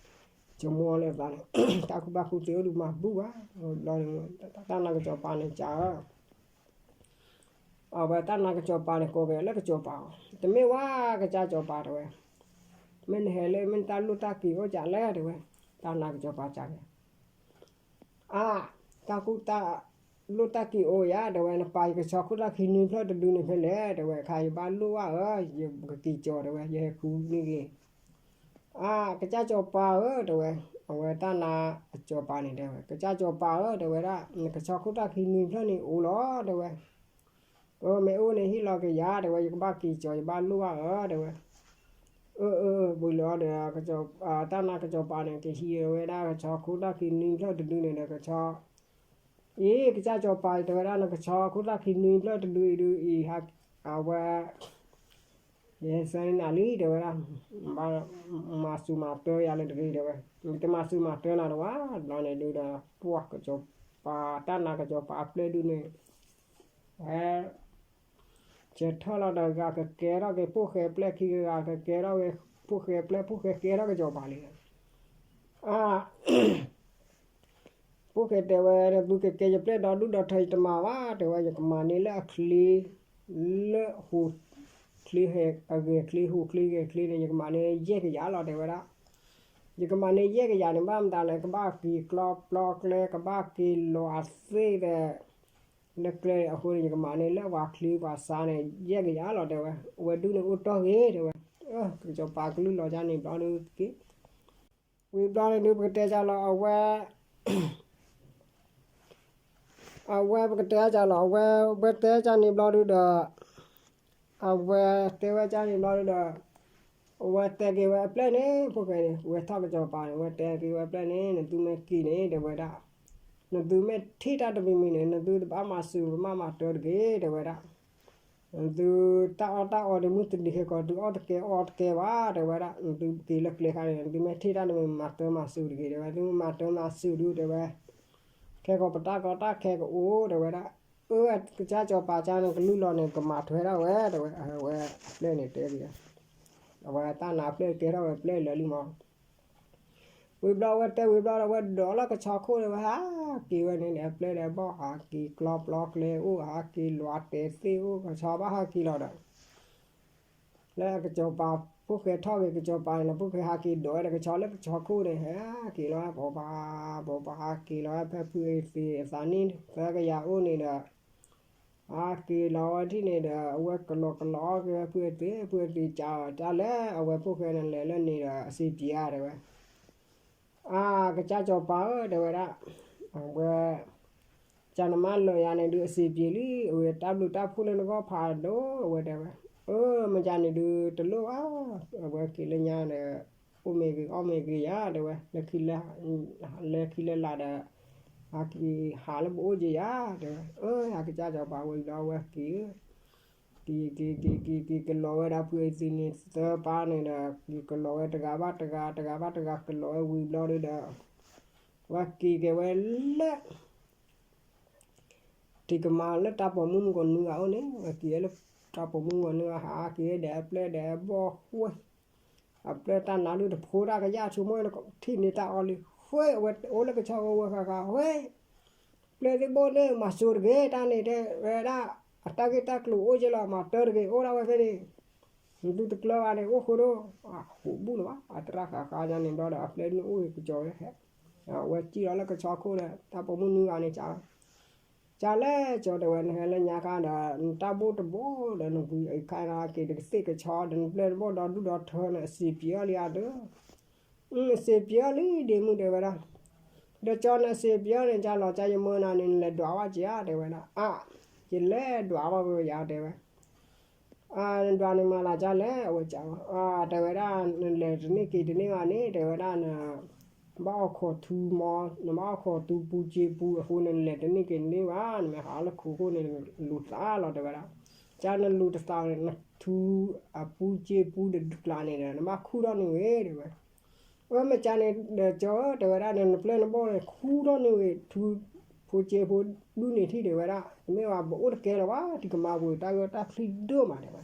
ကမိလၢသးန့ၣ် တၢ်ကူၣ်ဘၣ်ကူၣ်သ့အိၣ်ဒုးမၤဘူၣ်ဘၣ် ဘျီန့ၣ် တၢ်နါကစီၤပၤန့ၣ်ကးဧၢ အဝဲတၢ်နါကစီၤပၤန့ၣ် ကိးက့ၤလၢကစီၤပၤအီၤ တမ့ၢ်ဝဲကစၢ်စီၤပၤတဲဝဲ မ့ၢ်နဟဲလၢ မ့ၢ်နတၢ်လိၣ်တၢ်က့ၤအိၣ်ကးလဲၣ်တဲဝဲ တၢ်နါကစီၤပၤကးက့ၤ အါ တၢ်ကူၣ်တၢ်လိၣ်တၢ်က့ၤအိၣ်ယၤ တဲဝဲ နပာ်ယကဆီခိၣ်တၢ်ခံနွံဖျၢၣ်တဒုန့ၣ်ဖဲလဲၣ် တဲဝဲ ခါယဘၣ်လိၣ်ဘၣ်ဧၢ ယကက့ၤကၠီၤ တဲဝဲ ယဟဲဃုန့ၢ်ဂ့ၤ အါ ကစၢ်စီၤပၤဧၢ တဲဝဲ အဝဲတၢ်နါအစီၤပၤန့ၣ်တဲဝဲ ကစၢ်စီၤပၤဧၢ တဲဝဲဒၣ် နကဆီခိၣ်တၢ်ခံနွံဖျၢၣ်န့ၣ်အိၣ်လီၤ တဲဝဲ အမ့ၢ်အိၣ်န့ၣ်ဟ့ၣ်လီၤက့ၤယၤ တဲဝဲ ယကဘၣ်က့ၤကၠီၤ ယဘၣ်လိၣ်ဘၣ်ဧၢ တဲဝဲ အၢ အၢ အၢ ဝံၤလီၤဒီး တၢ်နါကစီၤပၤန့ၣ် ကဟံးဝဲဒၣ်ကဆီခိၣ်တၢ်ခံနွံဖျၢၣ်တဒုန့ၣ်ဒီး ကဆီ အံၤ ကစၢ်စီၤပၤတဲဝဲဒၣ် နကဆီခိၣ်တၢ်ခံနွံဖျၢၣ်တဒုအံၤဒုးအံၤ အဝဲ ယဟဲဆၢန့ၢ်နၤလံ တဲဝဲဒၣ် မၤစူၤမၤတၢၤယၤလၢတဂ့ၤ တဲဝဲ တမၤစူၤမၤတၢၤနၤတဝဲ ဘျီန့ၣ်ဒုးဒီး ပှၢ်ကစီၤပၤ တၢ်နါကစီၤပၤအပျဲၢ်ဒုးန့ၣ် ဟဲ ဆဲးထီၣ်လီၤဒီး ဂၤကကဲထီၣ်က့ၤ ဖိၣ်ဃဲပျဲၢ်ခံ ဂၤကကဲထီၣ်က့ၤ ဖိၣ်ဃဲပျဲၢ် ဖိၣ်ဃဲကဲထီၣ်ကစီၤပၤလံ အါ ဖိၣ်ဃဲတဲဝဲ နသုကကဲယပျဲၢ်ဒီဒူၣ်ဒီထၢ ယတမၤဘၣ် တဲဝဲ ယကမၤန့ၢ်လၢအချ့ လၢဟိးချ့ အဂဲၤချ့ ဟိးချ့ဂဲၤချ့န့ၣ် ယကမၤန့ၢ်ယဲၢ်ကယၤလီၤ တဲဝဲဒၣ် ယကမၤန့ၢ်ယဲၢ်ကယၤန့ၣ် ဘၣ်မတၤလဲၣ် ကဘၣ်က့ၤကျီပျီကျဲ ကဘၣ်က့ၤလီၤအသ့ၣ်ဒီး လၢကျဲအဃိန့ၣ် ယကမၤန့ၢ်လၢပှၤချ့ပှၤဆါန့ၣ် ယဲၢ်ကယၤလီၤ တဲဝဲ အဝဲဒူၣ်န့ၣ်အိၣ်တီၢ်ဂ့ၤ တဲဝဲ ကစီၤပၤကလုၢ်လီၤဒ်န့ၣ်ဘျီဒုးက့ၤ ဝံၤဘျီန့ၣ်ဒုး ပကတဲကလီၤ အဝဲ အဝဲပကတဲကလီၤ အဝဲ အဝဲတဲကန့ၣ်ဘျီဒုးဒီး အဝဲတဲဝဲကန့ၣ်ဘျီဒုးဒီး အဝဲတဲက့ၤဝဲအပျဲၢ်န့ၣ် ဖိၣ်ဃဲန့ၣ် ဝဲထီၣ်ကစီၤပၤန့ၣ် အဝဲတဲက့ၤဝဲအပျဲၢ်န့ၣ် နသုမ့ၢ်က့ၤန့ၣ် တဲဝဲဒၣ် နသုမ့ၢ်ထံၣ်တၢ်တမံၤမံၤန့ၣ် နသုတဘၣ်မၤစူၤ တဘၣ်မၤတၢၤတဂ့ၤ တဲဝဲဒၣ် နသုတၢ်အီၣ်တၢ်အီဒ်မုၢ်တနံၤဟဲကီး သုအီၣ်တကဲအီတကဲဘၣ် တဲဝဲဒၣ် နသုက့ၤလၢကျဲခါန့ၣ် နသုမ့ၢ်ထံၣ်တၢ်တမံၤမၤတၢၤမၤစူၤတဂ့ၤ တဲဝဲ သုမၤတၢၤမၤစူၤဒုး တဲဝဲ ခဲကီးပတၢ်ကီတၢ်ခဲကအိၣ် တဲဝဲဒၣ် အၢ ကစၢ်စီၤပၤကန့ၣ် ကလုၢ်လီၤန့ၣ် ကမၤထွဲဒၣ်ဝဲ တဲဝဲ အဝဲအပျဲၢ်န့ၣ်တဲက့ၤ အဝဲတၢ်နါပျဲၢ်ကဲထီၣ်ဝဲပျဲၢ်လၢာ်လံမး ဝံၤဘျီဝဲတဲဝံၤဘျီဒီး ဝဲဒိးလၢကဆီခိၣ်ဒီး ဝဲဟးက့ၤဝဲန့ၣ် အပျဲၢ်ဒီးဘီၣ်ဟးက့ၤ ကျီပျီကျဲအိၣ် ဟးက့ၤလီၤတဲာ်သ့ၣ်အိၣ် ကဆီဘၣ်ဟးက့ၤလီၤဒီး လၢအကစီၤပၤ ဖိၣ်ဃဲထီၣ်က့ၤကစီၤပၤန့ၣ် ဖိၣ်ဃဲဟးက့ၤဒိးဝဲဒီးကဆီလၢကဆီခိၣ်န့ၣ် ဟဲက့ၤလီၤ ပိာ်ပၤ ပိာ်ပၤဟးက့ၤလီၤ ဖဲဖုအ့သ့ၣ်အသးနံၣ်သၢကယၤအိၣ်န့ၣ်ဒီး ဟးက့ၤလီၤဝဲဒ်န့ၣ်ဒီး အဝဲကလီကလီက့ၤဝဲဖုအ့သ့ၣ် ဖုအ့သ့ၣ်ကးအီၤ တၢ်လၢအဝဲဖိၣ်ဃဲန့ၣ်လဲၤလၢန့ၣ်ဒီး အစံးပျံၤဧါ တဲဝဲ အါ ကစၢ်စီၤပၤဧၢ တဲဝဲဒၣ် အဝဲ ကနမါလၢာ်ယၤန့ၣ်ဒုးအစံးပျံၤလံ အဝဲတၢ်ဘျုးတၢ်ဖှိၣ်လၢနဂီၢ်ဖးဒိၣ် အဝဲတဲဝဲ အၢ မ့ၢ်ကန့ၣ်ဒုးတလိၣ်ဘၣ်, အဝဲက့ၤလၢညါဒီး အိၣ်မ့ၢ်ဂ့ၤအီၣ်မ့ၢ်ဂ့ၤယၤ တဲဝဲ, လၢခံလၢ လၢခံလၢလာ်ဒီး ဟးက့ၤဟးလၢပအိၣ်က့ၤယၤ တဲဝဲ, အၢ ဟးကစၢ်စီၤပၤဝဲဒီးအဝဲက့ၤ က့ၤ က့ၤ က့ၤ က့ၤ က့ၤ က့ၤကလီၤဝဲဒၣ်ဖုအသံန့ၣ်သၢပၢ်န့ၣ်ဒီး က့ၤကလီၤဝဲတဂၤဘၣ်တဂၤ တဂၤဘၣ်တဂၤ ကလီၤဝဲဝံၤဘျီဒုးဒီး ဝဲက့ၤက့ၤဝဲလၢ ထံကမၤလၢတၢ်ပိာ်မုၣ်မုၣ်ကီၤနွံဂၤအိၣ်န့ၣ် ဝဲက့ၤလၢတၢ်ပိာ်မုၣ်မုၣ်ကီၤနွံဂၤ ဟးက့ၤဒီးအပျဲၢ်ဒီးအဘီၣ်ဃဲ အပျဲၢ်တၢ်နါဒုးတဖိတၢ်ကယၢ်ဆိကမိၣ် ထံၣ်န့ၢ်တၢ်အီလံ ဃဲ အဝဲအိၣ်လၢကဆီကဝဲၤဃးဃး ဃဲ ပျဲၢ်သ့ၣ်ဘီၣ်န့ၣ် မၤစိၤတဂ့ၤ တၢ်န့ၣ်တဲဝဲဒၣ် အတၢ်ဂ့ၢ်တၢ်ကျိၤအိၣ်က့လီၤ မၤတၢ်တဂ့ၤ အိၣ်ဒၣ်ဝဲဖဲန့ၣ် နသုတကျၢၤဘၣ်န့ၣ် အိၣ်ဃုာ်ဒိၣ် အဃိးဘူးလၢၤဘၣ် အတရၣ်ဃးဃးညါန့ၣ်ဘျီဒီး အပျဲၢ်န့ၣ်အိၣ်က့ၤကစီၤဝဲဟဲ အဝဲစံၣ်လီၤလၢကဆီခိၣ်ဒီး တၢ်ပိာ်မုၣ်နွံဂၤန့ၣ် ကလဲၤကၠီတဲဝဲ နဟဲလၢညါခါဒီး နတၢ်ဘိၣ်တဘိဒီးနဝံအံၤခါနက့ၤတကသ့ၣ်ကဆီဒီး နပျဲၢ်တဘိဒီးဒူၣ်ဒီးထၢန့ၣ် အစံးပျံၤအီၤလံဧါတၢ် အစံးပျံၤအီၤလံဒ့မုၣ်တဲဝဲဒၣ် ဒီးကၠီနစံးပျံၤအီၤန့ၣ် ကၠီလီၤကၠီယမၢနၤန့ၣ် နလဲၤဒွးဘၣ်က့ၤဧါ တဲဝဲဒၣ် အါ ယလဲၤဒွးဘၣ်ဝဲယၤ တဲဝဲ နဒွးန့ၣ်မၤလၤကၠီလဲၣ် အဝဲကၠီ တဲဝဲဒၣ် နလဲၤတန့ၢ်က့ၤတန့ၢ်ဘၣ်န့ၣ် တဲဝဲဒၣ် နဘၣ်အိၣ်ခိးထူမီ နဘၣ်အိၣ်ခိးထူပူစ့ပူအဃိန့ၣ် နလဲၤတန့ၢ်က့ၤတန့ၢ်ဘၣ် နမ့ၢ်ဟးလၢခိခိၣ်န့ၣ် လူၤသးလီၤ တဲဝဲဒၣ် ကၠီနလူၤတသး နထူအပူစ့ပူတဒူကျါန့ၣ်ဒီး နဘၣ်ခူၣ်ထီၣ်န့ၢ်ဝဲ တဲဝဲ အၢ မ့ၢ်ကန့ၣ်ဒီးကၠီဧၢ တဲဝဲဒၣ် နပျဲၢ်နဘီၣ်န့ၣ် ခူၣ်ထီၣ်န့ၢ်ဝဲ ထူဖိစ့ဖိဒူၣ်န့ၣ်ထံၣ် တဲဝဲဒၣ် တမ့ၢ်ဘၣ် ပအိၣ်တကဲလၢၤဘၣ် ထံကမၤပူၤတၢ်ဂ့ၢ်တၢ်ချံဒိၣ်မး တဲဝဲ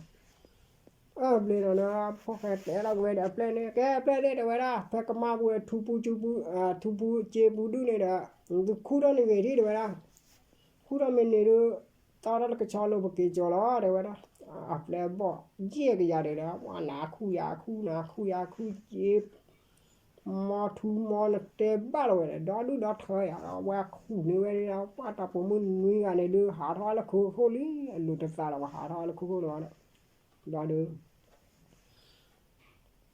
အၢ ဘျ့ဒီး ဖိၣ်ဃဲတဲလီၤက့ၤဝဲဒီးအပျဲၢ်န့ၣ် ကဲအပျဲၢ်န့ၣ် တဲဝဲဒၣ် ဖဲကမၤပူၤဝဲ ထူပူစ့ပူ ထူပူစ့ပူဒူၣ်န့ၣ်ဒီး သုခူၣ်ထီၣ်န့ၢ်ဂ့ၤထံၣ် တဲဝဲဒၣ် ခူၣ်ထီၣ်မ့ၢ်န့ၣ်ဒီး တီထီၣ်လၢကဆီလိၤ ပက့ၤကၠီလီၤ တဲဝဲဒၣ် အပျဲၢ်ဘီၣ် ယဲၢ်ကယၤဒီး ပှၤနၤခူၣ်ယၤခူၣ် နၤခူၣ်ယၤခူၣ် စ့ မီထူမီနတဲဘၣ်လီၤဝဲဒီး ဒီဒူၣ်ဒီထၢယၤ အဝဲခူၣ်န့ၢ်ဝဲဒၣ် ပှၤတၢ်ပိာ်မုၣ်နွံဂၤန့ၣ်ဒုး ဟးထီၣ်လၢခိခိၣ်လံ အလူၤတသးလီၤ ပှၤဟးထီၣ်လၢခိခိၣ်လီၤဒီး ဘျီဒီး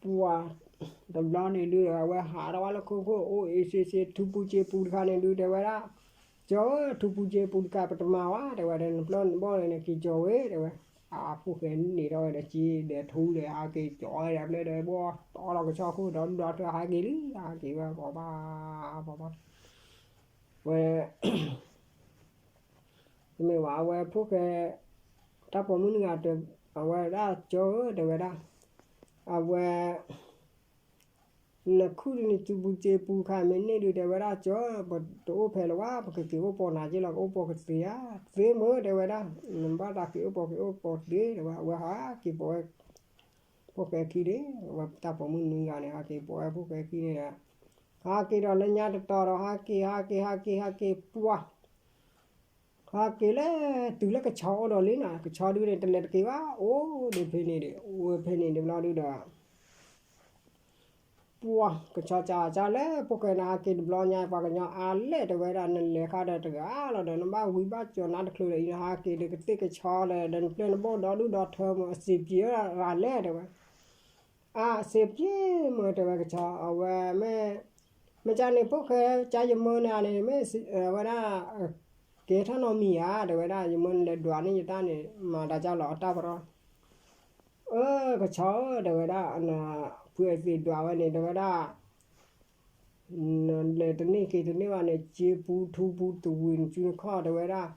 ပှၤ တဘျီန့ၣ်ဒုး အဝဲဟးထီၣ်ဝဲလၢခိခိၣ် အိၣ်အ့စ့စ့ ထူပူစ့ပူတခါန့ၣ်ဒုး တဲဝဲဒၣ် ကၠီဧၢ ထူပူစ့ပူတခါ ပတမၤဝဲ တဲဝဲဒၣ် နပျဲၢ်နဘီၣ်န့ၣ် နက့ၤကၠီဝဲ တဲဝဲ အဖိၣ်ဃဲန့ၣ်ထီၣ်ဝဲဒီး စ့ဒီးထူဒီး ဟးက့ၤကၠီဝဲဒီး အပျဲၢ်ဒီးဘီၣ် တီထီၣ်ကဆီခိၣ်ဒီး ဒူၣ်ဒီထၢ ဟးက့ၤလံ ဟးက့ၤဝဲ ပှၤဘၣ် ပှၤဘၣ် ဝဲ တမ့ၢ်ဘၣ် အဝဲဖိၣ်ဃဲ တၢ်ပိာ်မုၣ်နွံဂၤ အဝဲဒၣ်ကၠီဧၢ တဲဝဲဒၣ် အဝဲ နခူၣ်ဒ်န့ၣ် ထူပူစ့ပူခါ မ့ၢ်န့ၢ်ဒုး တဲဝဲဒၣ် ကၠီ ပတအိၣ်ဖဲလၢၤဘၣ် ပကက့ၤအိၣ်ပိာ်နၤက့လီၤ ကအိၣ်ပိာ်ကသ့ဧါ သ့မ့ၢ် တဲဝဲဒၣ် နဘၣ်သးက့ၤအိၣ်ပိာ်က့ၤအိၣ်ပိာ်သ့ တဲဝဲ အဝဲဟးက့ၤပိာ်ဝဲ ဖိၣ်ဃဲခံန့ၣ် အဝဲတၢ်ပိာ်မုၣ်နွံဂၤန့ၣ် ဟးက့ၤပိာ်ဝဲဖိၣ်ဃဲခံန့ၣ်ဒီး ဟးက့ၤဒီးလၢညါတတီၤဒီး ဟးက့ၤ ဟးက့ၤ ဟးက့ၤ ဟးက့ၤ ပှၤ ဟးက့ၤလၢ တုၤလၢကဆီအိၣ်ဒီးလံနီၤ ကဆီဒုးန့ၣ် တလဲၤတက့ၤဘၣ် အိၣ်ဒီးဖဲန့ၣ်ဒီး အိၣ်ဝဲဖဲန့ၣ်ဒီးဘျီဒုးဒီး ပှၤ ကဆီကၢ်ကၢ်လၢ ဖိၣ်ဃဲနဟးက့ၤတဘျီညါ ပှၤကညီအါလဲၣ် တဲဝဲဒၣ် နလဲၤဃါဒီးတဂၤလီၤဒီး နဘၣ်ဝံၤဘၣ်ကၠီၤနါတချုးဒီး အံၤနဟးက့ၤဒီးကသ့ၣ်ကဆီဒီး ဒီးနပျဲၢ်နဘီၣ်ဒီဒူၣ်ဒီထၢမ့ၢ် အစံးပျံၤရၤလဲၣ် တဲဝဲ အစံးပျံၤမ့ၢ် တဲဝဲကဆီ အဝဲမ့ၢ် မ့ၢ်ကန့ၣ် ဖိၣ်ဃဲ ကၢ်ယမၢနၤန့ၣ် မ့ၢ်ဝဲဒၣ် ကဲထီၣ်နီတမံၤဧါ တဲဝဲဒၣ် ယမၢနလဲၤဒွးန့ၢ်ယတၢ်န့ၣ် မၤတၢ်ကၢ်လီၤအတၢ်ပရီ အၢ ကဆီဧၢ တဲဝဲဒၣ် နဖုအသံးဒွးဝဲန့ၣ် တဲဝဲဒၣ် နလဲၤတန့ၢ်က့ၤတန့ၢ်ဘၣ်န့ၣ် စ့ပူထူပူတဝံၤနစုနခီၣ် တဲဝဲဒၣ်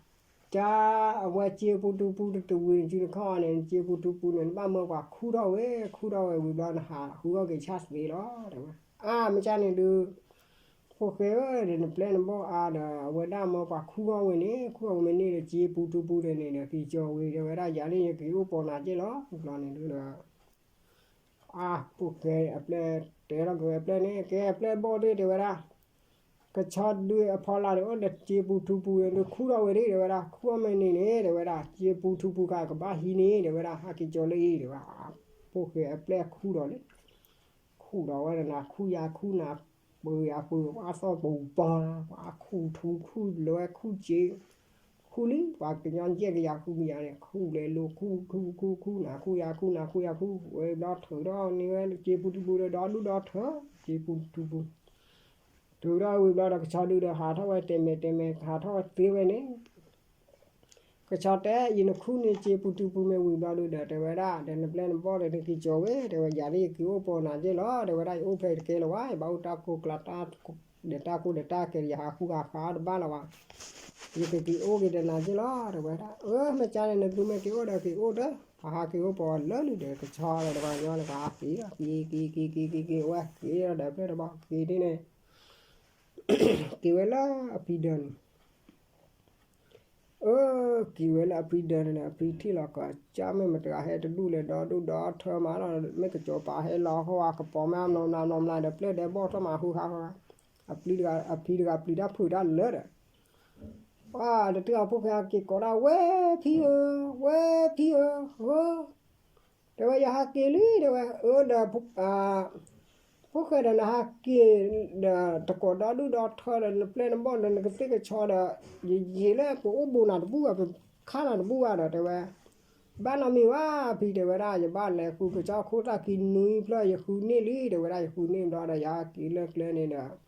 ကၢ် အဝဲစ့ပူထူပူတဝံၤနစုနခီၣ်န့ၣ် စ့ပူထူပူန့ၣ် နဘၣ်မၢပှၤခူၣ်ထီၣ်ဝဲ ခူၣ်ထီၣ်ဝဲဝံၤဘျီ နဟးဃုအီၣ်က့ၤဆၣ်သ့လီၤ တဲဝဲ အါ မ့ၢ်ကန့ၣ်ဒုး ဖိၣ်ဃဲဧၢ ဒီးနပျဲၢ်နဘီၣ်အါဒီး အဝဲဒၣ်မၢပှၤခူၣ်ထီၣ်ဝဲန့ၣ် ခူၣ်ထီၣ်ဝဲမ့ၢ်န့ၢ်ဒီး စ့ပူထူပူန့ၣ်ဒီး က့ၤကၠီၤဝံၤ တဲဝဲဒၣ် ယၤန့ၣ် ယက့ၤအိၣ်ပိာ်နၤက့လီၤ ဘျီန့ၣ်ဒုးဒီး အါ ဖိၣ်ဃဲအပျဲၢ် တဲထီၣ်က့ၤဝဲအပျဲၢ်န့ၣ် ကဲအပျဲၢ်ဘီၣ်သ့ၣ် တဲဝဲဒၣ် ကဆီဒုးအဖီလာ်ဒီး အိၣ်ဒီးစ့ပူထူပူဒီး ခူၣ်ထီၣ်ဝဲဒၣ် တဲဝဲဒၣ် ခူၣ်ထီၣ်မ့ၢ်န့ၢ်န့ၣ် တဲဝဲဒၣ် စ့ပူထူပူခါကဘၣ်ဟံးန့ၣ် တဲဝဲဒၣ် ဟးက့ၤကၠီၤလၢအံၤ တဲဝဲ ဖိၣ်ဃဲအပျဲၢ်ခူၣ်ဒီးလံ ခူၣ်ဒီးဝဲနၤ ခူၣ်ယၤခူၣ်နၤ ပှၤယၤပှၤ ပှၤသီၣ်ပူၤပီၤ ပှၤခူၣ်ထူခူၣ်လွဲ ခူၣ်စ့ ခူၣ်လံ ပှၤကညီယဲၢ်ကယၤဃုကယၤန့ၣ် ခူၣ်လဲၤလိၤ ခူၣ်ခူၣ်ခူၣ်ခူၣ်နၤ ခူၣ်ယၤခူၣ်နၤ ခူၣ်ယၤခူၣ် ဝဲဘျီထုးထီၣ်န့ၢ်ဝဲ စ့ပူထူပူဒီး ဒီဒူၣ်ဒီထၢ စ့ပူထူပူ ထုးထီၣ်ဝံၤဘျီဒီး ကဆီဒုးဒီး ဟးထီၣ်ဝဲတဲာ်မဲာ်တဲာ်မဲာ် ဟးထီၣ်ဝဲသ့ဝဲန့ၣ် ကဆီတဲ ယနခူၣ်န့ၢ်စ့ပူၤတုၤပူၤမ့ၢ်ဝံၤဘျီဒုဒီး တဲဝဲဒၣ် ဒီးနပျဲၢ်နဘီၣ်ဒီးနက့ၤကၠီၤဝဲ တဲဝဲ ယၤဒ်ယက့ၤအိၣ်ပိာ်နၤက့ၢ်လီၤ တဲဝဲဒၣ် ယအိၣ်ဖဲတကဲလၢၤဝဲ ယဘၣ်အိၣ်တၢ်ကိၢ်ကျါတၢ် ဒီးတၢ်ကိၢ်ဒီးတၢ်ကဲ ယဟးဃုဟးဃါတဘၣ်လၢၤဘၣ် ယကက့ၤအိၣ်က့ၤဒီးနၤက့ၢ်လီၤ တဲဝဲဒၣ် အၢ မ့ၢ်ကါန့ၣ် နသုမ့ၢ်က့ၤအိၣ်ဒီးက့ၤအိၣ်ဒီး ဟးဟးက့ၤအိၣ်ပိာ်လၢလံဒီး ကဆီဒီးတဘျီညီန့ၣ် ကဟးက့ၤလီၤ က့ၤက့ၤက့ၤက့ၤက့ၤက့ၤ အိၣ်ဝဲက့ၤဒီး ဒီးပျဲၢ်ဒီးဘီၣ်က့ၤဒ်န့ၣ် က့ၤဝဲလၢအဖံဒၢးန့ၣ် အၢ က့ၤဝဲလၢအဖံဒၢးန့ၣ်ဒီး အဖံထံၣ်လီၤကီး ကၢ်မ့ၢ်မတဂၤဟဲတဒူၣ်လဲၣ် ဒီဒူၣ်ဒီထၢမးလီၤ မ့ၢ်ကစီၤပၤဟဲလီၤဃီဝဲ ကပီၤမ့ၢ်အမျီမျီမျီမျီဒီး ပျဲၢ်ဒီးဘီၣ်ထီၣ်မးဟူဟးဃီ အဖံတဂၤပျံၤတၢ်ဖုးတၢ်လၢာ်ဒီး ပှၤတထံၣ်အီၤဖိၣ်ဃဲဟဲက့ၤကိးဒၣ် ဝဲဖံဧၢ, ဝဲဖံဧၢ, ဧၢ တဲဝဲ ယဟးက့ၤလံ တဲဝဲ အၢဒီး ဖိၣ်ဃဲဒီးနဟးက့ၤဒီး တကိးဒီဒူၣ်ဒီထၢဒီး နပျဲၢ်နဘီၣ်ဒီး နကသ့ၣ်ကဆီဒီး ယယံာ်လၢပအိၣ်ဘူးနၤတဘူၣ်ဘၣ် ပခါနၤတဘူၣ်ဘၣ်ဒီး တဲဝဲ ဘၣ်နီတမံၤဘၣ် ဖံ တဲဝဲဒၣ် ယဘၣ်လဲၤဃုကဆီခိၣ်သၣ်ခံနွံဖျၢၣ် ယဃုန့ၢ်လံ တဲဝဲဒၣ် ယဃုန့ၢ်ဘျီဒီး ယဟးက့ၤလၢကျဲန့ၣ်ဒီး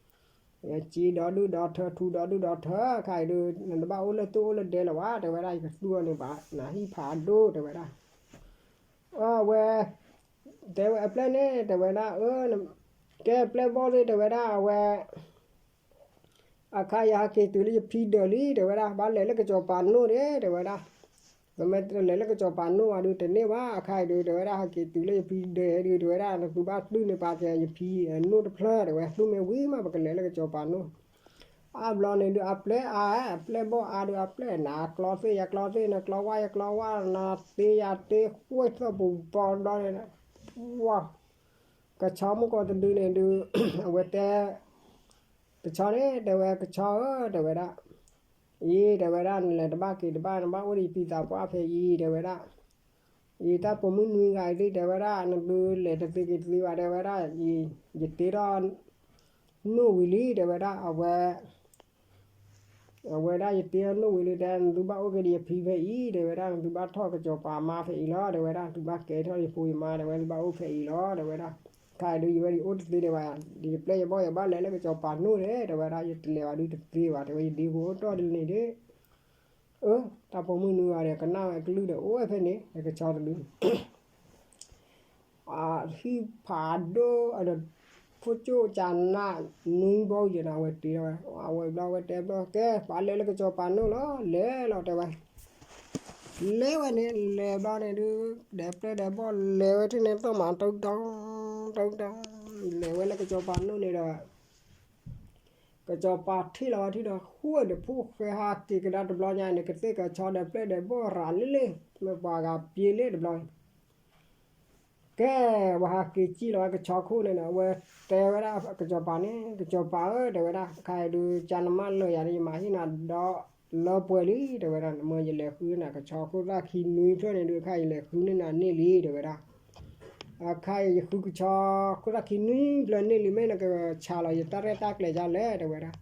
ယစ့ဒီဒူၣ်ဒီထၢ ထူဒီဒူၣ်ဒီထၢ ခါအံၤဒုး နတဘၣ်အိၣ်လၢသိၣ်အိၣ်လၢဒဲလၢၤဘၣ် တဲဝဲဒၣ် ယကသူအီၤန့ၣ်ဘၣ် နဟံၣ်ဖးဒိၣ် တဲဝဲဒၣ် အဝဲ တဲဝဲအပျဲၢ်န့ၣ် တဲဝဲဒၣ် အၢ ကဲပျဲၢ်ဘီၣ်သ့ၣ် တဲဝဲဒၣ် အဝဲ အခါယဟးက့ၤတုၤလၢယဖံဒၢးလံ တဲဝဲဒၣ် ဘၣ်လဲၤလၢကစီၤပၤနိၣ်န့ၣ် တဲဝဲဒၣ် ပမ့ၢ်တလဲၤလၢကစီၤပၤနိၣ်ဘၣ်ဒုးတန့ၢ်ဘၣ် အခါအံၤဒုး တဲဝဲဒၣ် ဟးက့ၤတုၤလၢယဖံဒၢးဒုး တဲဝဲဒၣ် နသုဘၣ်သူၣ်န့ၢ်ပာ်ကဲယဖံအနိၣ်တဖျၢၣ် တဲဝဲ သူၣ်မ့ၢ်ဝံၤမး ပကလဲၤလၢကစီၤပၤနိၣ် အါဘျီန့ၣ်ဒုး အပျဲၢ်အါ အပျဲၢ်ဘီၣ်အါဒုး အပျဲၢ်နကျီသ့ၣ် ယကျီသ့ၣ် နကျီဝၣ် ယကျီဝၣ် နသ့ယၤသ့ ဃိသီၣ်ပူၤပီဘျီန့ၣ် ဝါ ကဆီမုၢ်ကီၢ်တဒုန့ၣ်ဒုး အဝဲတဲ ကဆီန့ၣ် တဲဝဲ ကဆီဧၢ တဲဝဲဒၣ် အံၤ တဲဝဲဒၣ် နလဲၤတဘၣ်က့ၤတဘၣ် နဘၣ်အိၣ်ဒီးယဖံသးပှၢ်ဖဲအံၤ တဲဝဲဒၣ် အံၤ တၢ်ပိာ်မုၣ်နွံဂၤအံၤသ့ၣ် တဲဝဲဒၣ် နဒုးလဲၤတသ့က့ၤတသ့ဘၣ် တဲဝဲဒၣ် အံၤ ယတ့ထီၣ် နိၣ်ဝံၤလံ တဲဝဲဒၣ် အဝဲ အဝဲဒၣ် ယတ့ထီၣ်နိၣ်ဝံၤလံ တဲ နသုဘၣ်အိၣ်က့ၤဒီးယဖံဖဲအံၤ တဲဝဲဒၣ် နသုဘၣ်ထီၣ်ကစီၤပၤမါဖဲအံၤလီၤ တဲဝဲဒၣ် နသုဘၣ်ကဲထီၣ်ယဖိယမါ တဲဝဲ နသုဘၣ်အိၣ်ဖဲအံၤလီၤ တဲဝဲဒၣ် ခါအံၤဒုး ယဝဲဒၣ်အိၣ်တသ့ဒံးဘၣ် ဒီးယပျဲၢ်ယဘီၣ် ယဘၣ်လဲၤလၢကစီၤပၤနိၣ်န့ၣ် တဲဝဲဒၣ် ယတလဲၤဘၣ်ဒုးတသ့ဘၣ် တဲဝဲ ယဒ့ဖိအိၣ်တီၢ်ဒ်န့ၣ်ဒုး အၢ တၢ်ပိာ်မုၣ်နွံဂၤဒီး ကနၣ်ဝဲအကလုၢ်ဒီး အိၣ်ဝဲဖဲန့ၣ် ကဆီတဒု အဟံၣ်ဖးဒိၣ် အဒီး ဖိကၠိၣ်ကနၣ်နွံဘီယဲၢ်နီၤ အဝဲတ့ထီၣ်ဝဲ အဝဲဘျီဝဲတဲဘျီ ကဲ ပှၤလဲၤလၢကစီၤပၤနိၣ်လီၤ လဲၤလီၤတဲဝဲ လဲၤဝဲန့ၣ် လဲၤဘျီန့ၣ်ဒုး ဒီးပျဲၢ်ဒီးဘီၣ်လဲၤဝဲထံၣ်န့ၣ် သီၣ်မး တုံတုံ တုံတုံ လဲၤဝဲလၢကစီၤပၤနိၣ်န့ၣ်ဒီး ကစီၤပၤထံၣ်လီၤဝဲထံၣ်ဒီး ဃိဒီးဖိၣ်ဃဲဟးက့ၤကဒါတဘျီညါန့ၣ် ကသ့ၣ်ကဆီဒီးပျဲၢ်ဒီးဘီၣ်ရၤလံလံ မ့ၢ်ပှၤဂၤပျ့ၤလံတဘျီ ကဲ ဝဲဟးက့ၤစံၣ်လီၤဝဲကဆီခိၣ်န့ၣ်ဒီး အဝဲတဲဝဲဒၣ်ကစီၤပၤန့ၣ် ကစီၤပၤဧၢ တဲဝဲဒၣ် ခါအံၤဒုး ကနမၢလၢာ်ယၤန့ၣ် ယမၤဟ့ၣ်နၤဒီးလၢပှဲၤလံ တဲဝဲဒၣ် မ့ၢ်ယလဲၤဃုနၤကဆီခိၣ်သၣ်ခံနွံဖျၢၣ်န့ၣ်ဒုး ခါယလဲၤဃုန့ၢ်နၤန့ၢ်လံ တဲဝဲဒၣ် အခါအံၤယဃုကဆီခိၣ်သၣ်ခံနွံဖျၢၣ်န့ၢ်လံ မ့ၢ်နကဆးလီၤယတၢ်ရဲၣ်တၢ်ကျဲၤဒ်လဲၣ် တဲဝဲဒၣ်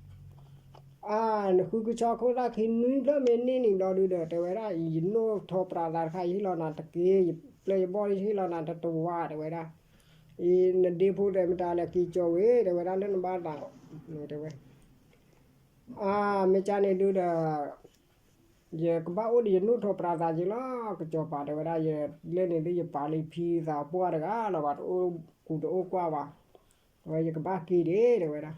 အါ နဃုကဆီခိၣ်သၣ်ခံနွံဖျၢၣ်မ့ၢ်န့ၢ်နံၤဘျီဒုဒီး တဲဝဲဒၣ် ယနိၣ်ထီၣ်ပြးသးတခါ ယဟ့ၣ်လီၤနၤတက့ၢ် ယပျဲၢ်ယဘီၣ်ယဟ့ၣ်လီၤနၤတတဝး တဲဝဲဒၣ် အံၤ နဒ့ဖိတဲမတၤလဲၣ်က့ၤကၠီၤဝဲ တဲဝဲဒၣ် လၢနဘၣ်သး တဲဝဲ အါ မ့ၢ်ကါန့ၣ်ဒုဒီး ယကဘၣ်အိၣ်ဒီးယနိၣ်ထီၣ်ပြးသးက့ၤလီၤ ကစီၤပၤ တဲဝဲဒၣ် ယလဲၣ်န့ၣ်ဒု ယပာ်လံဖံသးပှၢ်တဂၤလီၤဘၣ် တအိၣ်ကူတအိၣ်ကွၢ်ဘၣ် အဝဲယကဘၣ်က့ၤဒံး တဲဝဲဒၣ်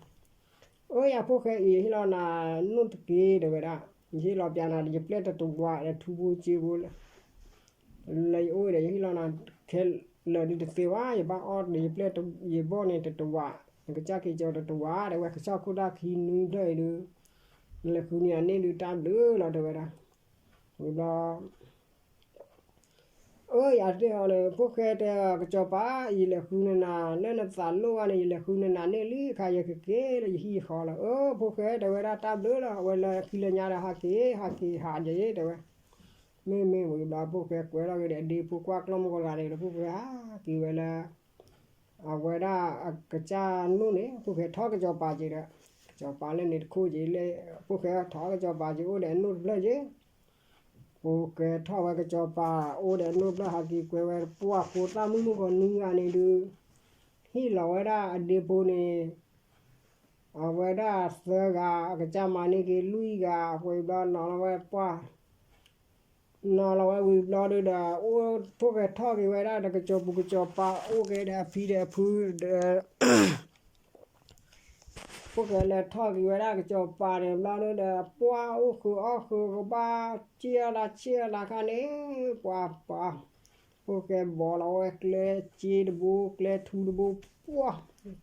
အၢ ယဖိၣ်ဃဲအံၤ ယဟ့ၣ်လီၤနၤနိၣ်တက့ၢ် တဲဝဲဒၣ် ယဟ့ၣ်လီၤပျးနၤဒီးယပျဲၢ်တတဝးဒီးထူဖိစ့ဖိ လၢယအိၣ်ဒီး ယဟ့ၣ်လီၤနၤခဲလၢာ်ဒုတသ့ဝဲ ယဘၣ်အီၣ်ဒီးယပျဲၢ်ယဘီၣ်န့ၣ်တတဝး နကစၢ်က့ၤကၠီၤတတဝး တဲဝဲ ကဆီခိၣ်သၣ်ခံနွံဖျၢၣ်အံၤဒု နလဲၤဃုန့ၢ်အန့ၣ်ဒုတၢ်ဘျုးလီၤ တဲဝဲဒၣ် ဝံၤဘျီ အၢ ယၤတ့ၢ်အီၤန့ၣ် ဖိၣ်ဃဲတဲ ကစီၤပၤ ယလဲၤဃုန့ၢ်နၤ လၢနသးလိၣ်ဘၣ်န့ၣ် ယလဲၤဃုန့ၢ်နၤန့ၢ်လံ ခါယကက့ၤလၢယဟံၣ်ယဃီလီၤ အၢ ဖိၣ်ဃဲ တဲဝဲဒၣ် တၢ်ဘျုးလီၤ အဝဲလၢခံလၢညါဒီး ဟးက့ၤ ဟးက့ၤဟးယဲ တဲဝဲ မ့မ့ၢ်ဝံၤဘျီ ဖိၣ်ဃဲကွဲထီၣ်က့ၤဒီး အဒ့ဖိကွၢ်ကျီၢ်မုၢ်ကီၤတဂၤန့ၣ်ဒီး ဖိၣ်ဃဲဟးက့ၤဝဲလၢ အဝဲဒၣ်အကစၢ်နိၣ်န့ၣ် ဖိၣ်ဃဲထီၣ်ကစီၤပၤက့ၤဒီး ကစီၤပၤလၢန့ၣ်တခိၣ်က့ၤလၢ ဖိၣ်ဃဲထီၣ်ကစီၤပၤက့ၤအိၣ်ဒီးအနိၣ်တဖျၢၣ်က့ၤ ဖိၣ်ဃဲထီၣ်ဝဲကစီၤပၤအိၣ်ဒီးအနိၣ်တဖျၢၣ် ဟးက့ၤကွဲဝဲပှၢ်ဖိသၣ်မုၣ်မုၣ်ကီၤနွံဂၤန့ၣ်ဒုး ဟ့ၣ်လီၤဝဲဒၣ်အဒ့ဖိန့ၣ် အဝဲဒၣ်သၢဂၤ အကစၢ်မၤန့ၢ်က့ၤလွံၢ်ဂၤ အဃိဘျီနီၤလီၤဝဲပှၢ် နီၤလီၤဝဲဝံၤဘျီဒုဒီး အိၣ်ဖိၣ်ဃဲထီၣ်က့ၤဝဲဒၣ်ဒီး ကစီၤပူၤကစီၤပၤအိၣ်က့ၤဒီးအဖံဒီးအဖုဒီး ဖိၣ်ဃဲလဲၤထီၣ်က့ၤဝဲဒၣ်ကစီၤပၤန့ၣ်ဘျီဒုဒီး ပှၢ်အိၣ်ဃုာ်အီၣ်ဃုာ်ကဘၣ် စံၣ်အီၣ်လၢစံၣ်အီၣ်လၢခါန့ၣ် ပှၤပှၤ ဖိၣ်ဃဲဘီလီၤဝဲကျဲစ့တဘိ ကျဲထူတဘိ ပှၢ်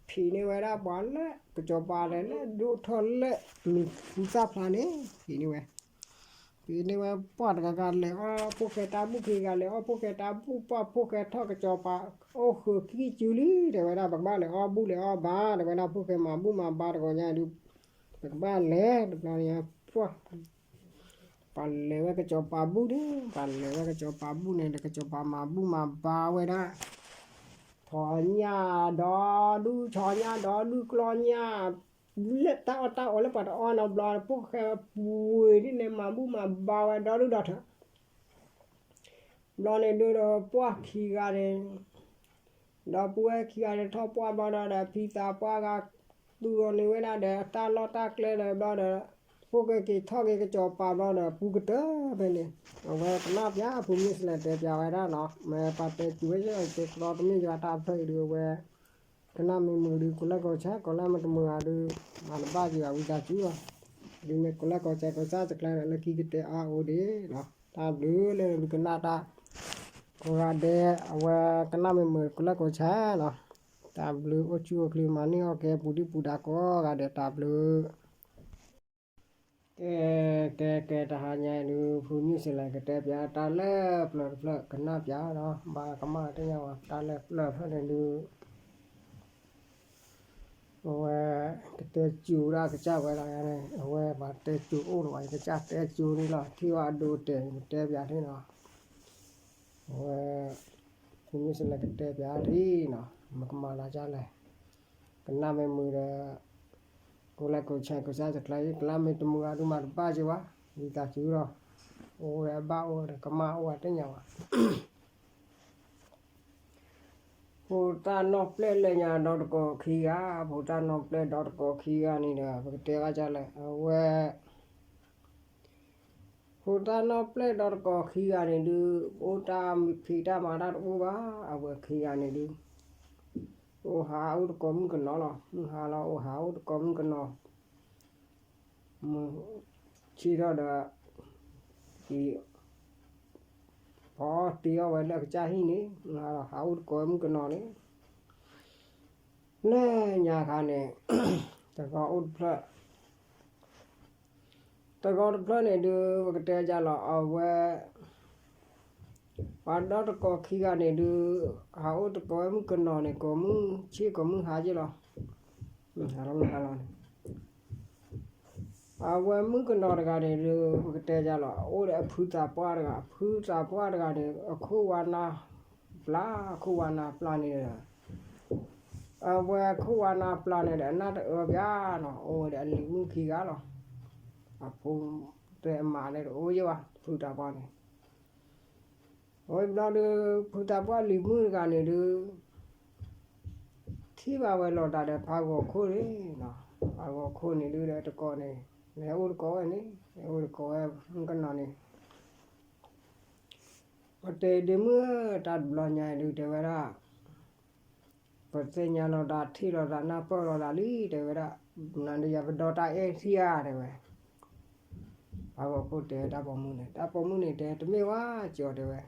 ဖံးန့ၢ်ဝဲဒၣ်ပှၤလၢ ကစီၤပၤလဲၤလၢဒိၣ်ထီၣ်လၢ မံၤဖူသၣ်ဖျါန့ၣ် ဖံးန့ၢ်ဝဲ ဖံးန့ၢ်ဝဲပှၢ်တဂၤဂၤလဲၤအီၣ်ဖိၣ်ဃဲတၢ်ဘူၣ် ခံဂၤလဲၤအီၣ်ဖိၣ်ဃဲတၢ်ဘူၣ် ပှၢ်ဖိၣ်ဃဲထီၣ်ကစီၤပၤ အိၣ်ဃုာ်ခံစုလံ တဲဝဲဒၣ် ပကဘၣ်လဲၤအီၣ်ဘူၣ်လဲၤအီၣ်ဘါ တဲဝဲဒၣ် ဖိၣ်ဃဲမၤဘူၣ်မၤဘါတဂီၤညါဒုး ပကဘၣ်လဲၤ တဘျီညါ ပှၢ် ပှၤလဲၤဝဲကစီၤပၤဘူၣ်န့ၣ် ပှၤလဲၤဝဲကစီၤပၤဘူၣ်န့ၣ်ဒီး ကစီၤပၤမၤဘူၣ်မၤဘါဝဲဒၣ် ဆီညၣ်ဒီဒူၣ် ဆီညၣ်ဒီဒူၣ် ကျီညၣ် လၢတၢ်အီၣ်တၢ်အီလၢပှၤတအီၣ်နီတဘျီ ဖိၣ်ဃဲပှ့ၤဒ်န့ၣ် မၤဘူၣ်မၤဘါဝဲဒီဒူၣ်ဒီထၢၣ် ဘျီန့ၣ်ဒုးဒီးပှၢ်ခံဂၤန့ၣ် ဒီပုၢ်ဝဲၢ်ခံဂၤန့ၣ် ထီၣ်ပှၢ်ဘျီဒီး ဖံသးပှၢ်ဂၤ သူၣ်ဂီၤန့ၢ်ဝဲဒၣ်ဒီး တၢ်လီၢ်တၢ်ကျဲဒီးဘျီဒီး ဖိၣ်ဃဲက့ၤထီၣ်က့ၤကစီၤပၤဘျီဒီး ပူၤကတၢၢ်ဖဲန့ၣ် အဝဲကနၣ်ပၠး ဖုမုၢ်စလဲၤတဲပၠးဝဲဒၣ်နီၤ မ့ၢ်ပှၤတဲစူၤဝဲ ယတဲကျီတမ့ၢ်ယွၤတၢ်ဖျၢၣ်အံၤဒုး အဝဲ ကနၣ်မ့ၢ်မုာ်ဒုး ကိးလၢကိးဆၢ ကိးလၢမတမုာ်ဂၤဒုး မၤတဘၣ်ယွၤဝံသးစူၤလီၤ ဒ်မ့ၢ်ကိးလၢကိးဆၢ ကိးဆၢတကျါဒီး လၢခံကတဲအါအိၣ်ဒံးနီၤ တၢ်ဘျုးလၢဒုးကနၣ်တၢ် ကိးဂၤဒဲး အဝဲကနၣ်မ့ၢ်မုာ်ကိးလၢကိးဆၢနီၤ တၢ်ဘျုးအိၣ်ဆူၣ်အိၣ်ချ့ မၤန့ၢ်အီၣ်ကဲပူၤဒံးပူၤဒါကိးဂၤဒဲး တၢ်ဘျုး ကဲ ကဲ ကဲ တဟါညါအံၤဒုး ဖုမုၢ်စလဲၤကတဲပၠးတၢ်လၢပျၢၤတဖျၢၣ် ကနၣ်ပၠးနီၤ ဘၣ်ကမၣ်တသ့ၣ်ညါဝဲ တၢ်လၢပျၢၤတဖျၢၣ်န့ၣ်ဒုး အဝဲ ကတဲစူၤဒၣ်ကစၢ်ဝဲလီၤန့ၣ် အဝဲပှၤတဲစူၤအိၣ်လီၤဘၣ် ကစၢ်တဲစူၤန့ၣ်လီၤ ထံၣ်ဘၣ်အဒိတဲာ် ကတဲပၠးန့ၣ်နီၤ အဝဲ ဖုမုၢ်စလဲၤကတဲပၠးထံနီၤ မကမၤလၢ်ကလဲၣ် ကနၣ်မ့ၢ်မုာ်ဒီး ကိးလၢကိးဆၢ ကိးဆၢတကျါအံၤ ကနၣ်မ့ၢ်တမုာ်အဒုး မၤတဘၣ်က့ၤဝဲ ဝံသးစူၤဒီး အိၣ်ဝဲအဘၣ်အိၣ်ဝဲဒီး ကမၣ်အိၣ်ဝဲတသ့ၣ်ညါဝဲ ဖိသၣ်နီၢ်ပျဲၢ်လၢညါဒီတကိးခံဂၤ ဖိသၣ်နီၢ်ပျဲၢ်ဒီတကိးခံဂၤန့ၣ်ဒီး ပကတဲဘၣ်ဒ်လဲၣ် အဝဲ ဖိသၣ်နီၢ်ပျဲၢ်ဒီတကိးခံဂၤန့ၣ်ဒုး အိၣ်တၢ်ဖံးတၢ်မၤတၢ်တအိၣ်ဘၣ် အဝဲခံဂၤန့ၣ်ဒုး အိၣ်ဟးအိၣ်တကိးမုၣ်ကနီၤလီၤ မုၢ်ဟါလီၤ အိၣ်ဟးအိၣ်တကိးမုၣ်ကနီၤ မုၢ်ဆ့ၣ်ထီၣ်ဒီး ဖီတ့အီၣ်ဝဲလၢအကစၢ်ဟံၣ်န့ၣ် မုၢ်ဟါလီၤ ဟးအိၣ်တကိးမုၣ်ကနီၤန့ၣ် လၢညါခါန့ၣ် တဂီၤအိၣ်တဖျၢၣ် တဂီၤတဖျၢၣ်န့ၣ်ဒုး ပကတဲဒ်လဲၣ် အဝဲ ပှၤဒီတကိးခံဂၤန့ၣ်ဒုး ဟးအိၣ်တကိးဝဲမုၣ်ကနီၤန့ၣ် ကိးမုၢ်ဆ့ၣ်ကိးမုၢ်ဟါက့လီၤ မုၢ်ဟါလီၤ မုၢ်ဟါလီၤန့ၣ် အဝဲမုၣ်ကနီၤတဂၤန့ၣ်ဒုး ပကတဲဒ်လဲၣ် အိၣ်ဒီးအဖုသးပှၢ်တဂၤ အဖုသးပှၢ်တဂၤန့ၣ် အခိၣ်ဝါနါပျၢ် အခိၣ်ဝါနါပျၢ်န့ၣ်ဒီး အဝဲခိၣ်ဝါနါပျၢ်န့ၣ်ဒီး အနၢ်တအၢပၠးနီၤ အိၣ်ဝဲဒီးအလံၤမုၣ်ခံဂၤလီၤ အဖိတဲအမါန့ၣ်တအိၣ်ယဲၢ်ဘၣ် ဖုသးပှၢ်န့ၣ် အဝဲဘျီဒုး ဖုသးပှၢ်လံၤမုၣ်တဂၤန့ၣ်ဒုး ထံၣ်ဘၣ်ဝဲလိာ်သးဒီးဖးဂီၤခိၣ်န့ၣ်နီၤ ဖးဂီၤခိၣ်န့ၣ်ဒုးဒီးတကိးန့ၣ် လဲၤအိၣ်တကိးဝဲန့ၣ် လဲၤအိၣ်တကိးဝဲမုၣ်ကနီၤန့ၣ် ပတဲဒ့မုၣ်ဧၢ တၢ်တဘျီညါအံၤဒုးတဲဝဲဒၣ် ပသ့ၣ်ညါလိာ်သးထံၣ်လိာ်သးနၢ်ပၢၢ်လိာ်သးလံ တဲဝဲဒၣ် နၤဒီးယၤပဒီတၢ်အဲၣ်ထံၣ်ဧါ တဲဝဲ ဖးဂီၤခိၣ်တဲတၢ်ပိာ်မုၣ်န့ၣ် တၢ်ပိာ်မုၣ်န့ၣ်တဲ တမ့ၢ်ဝဲကၠီတဲဝဲ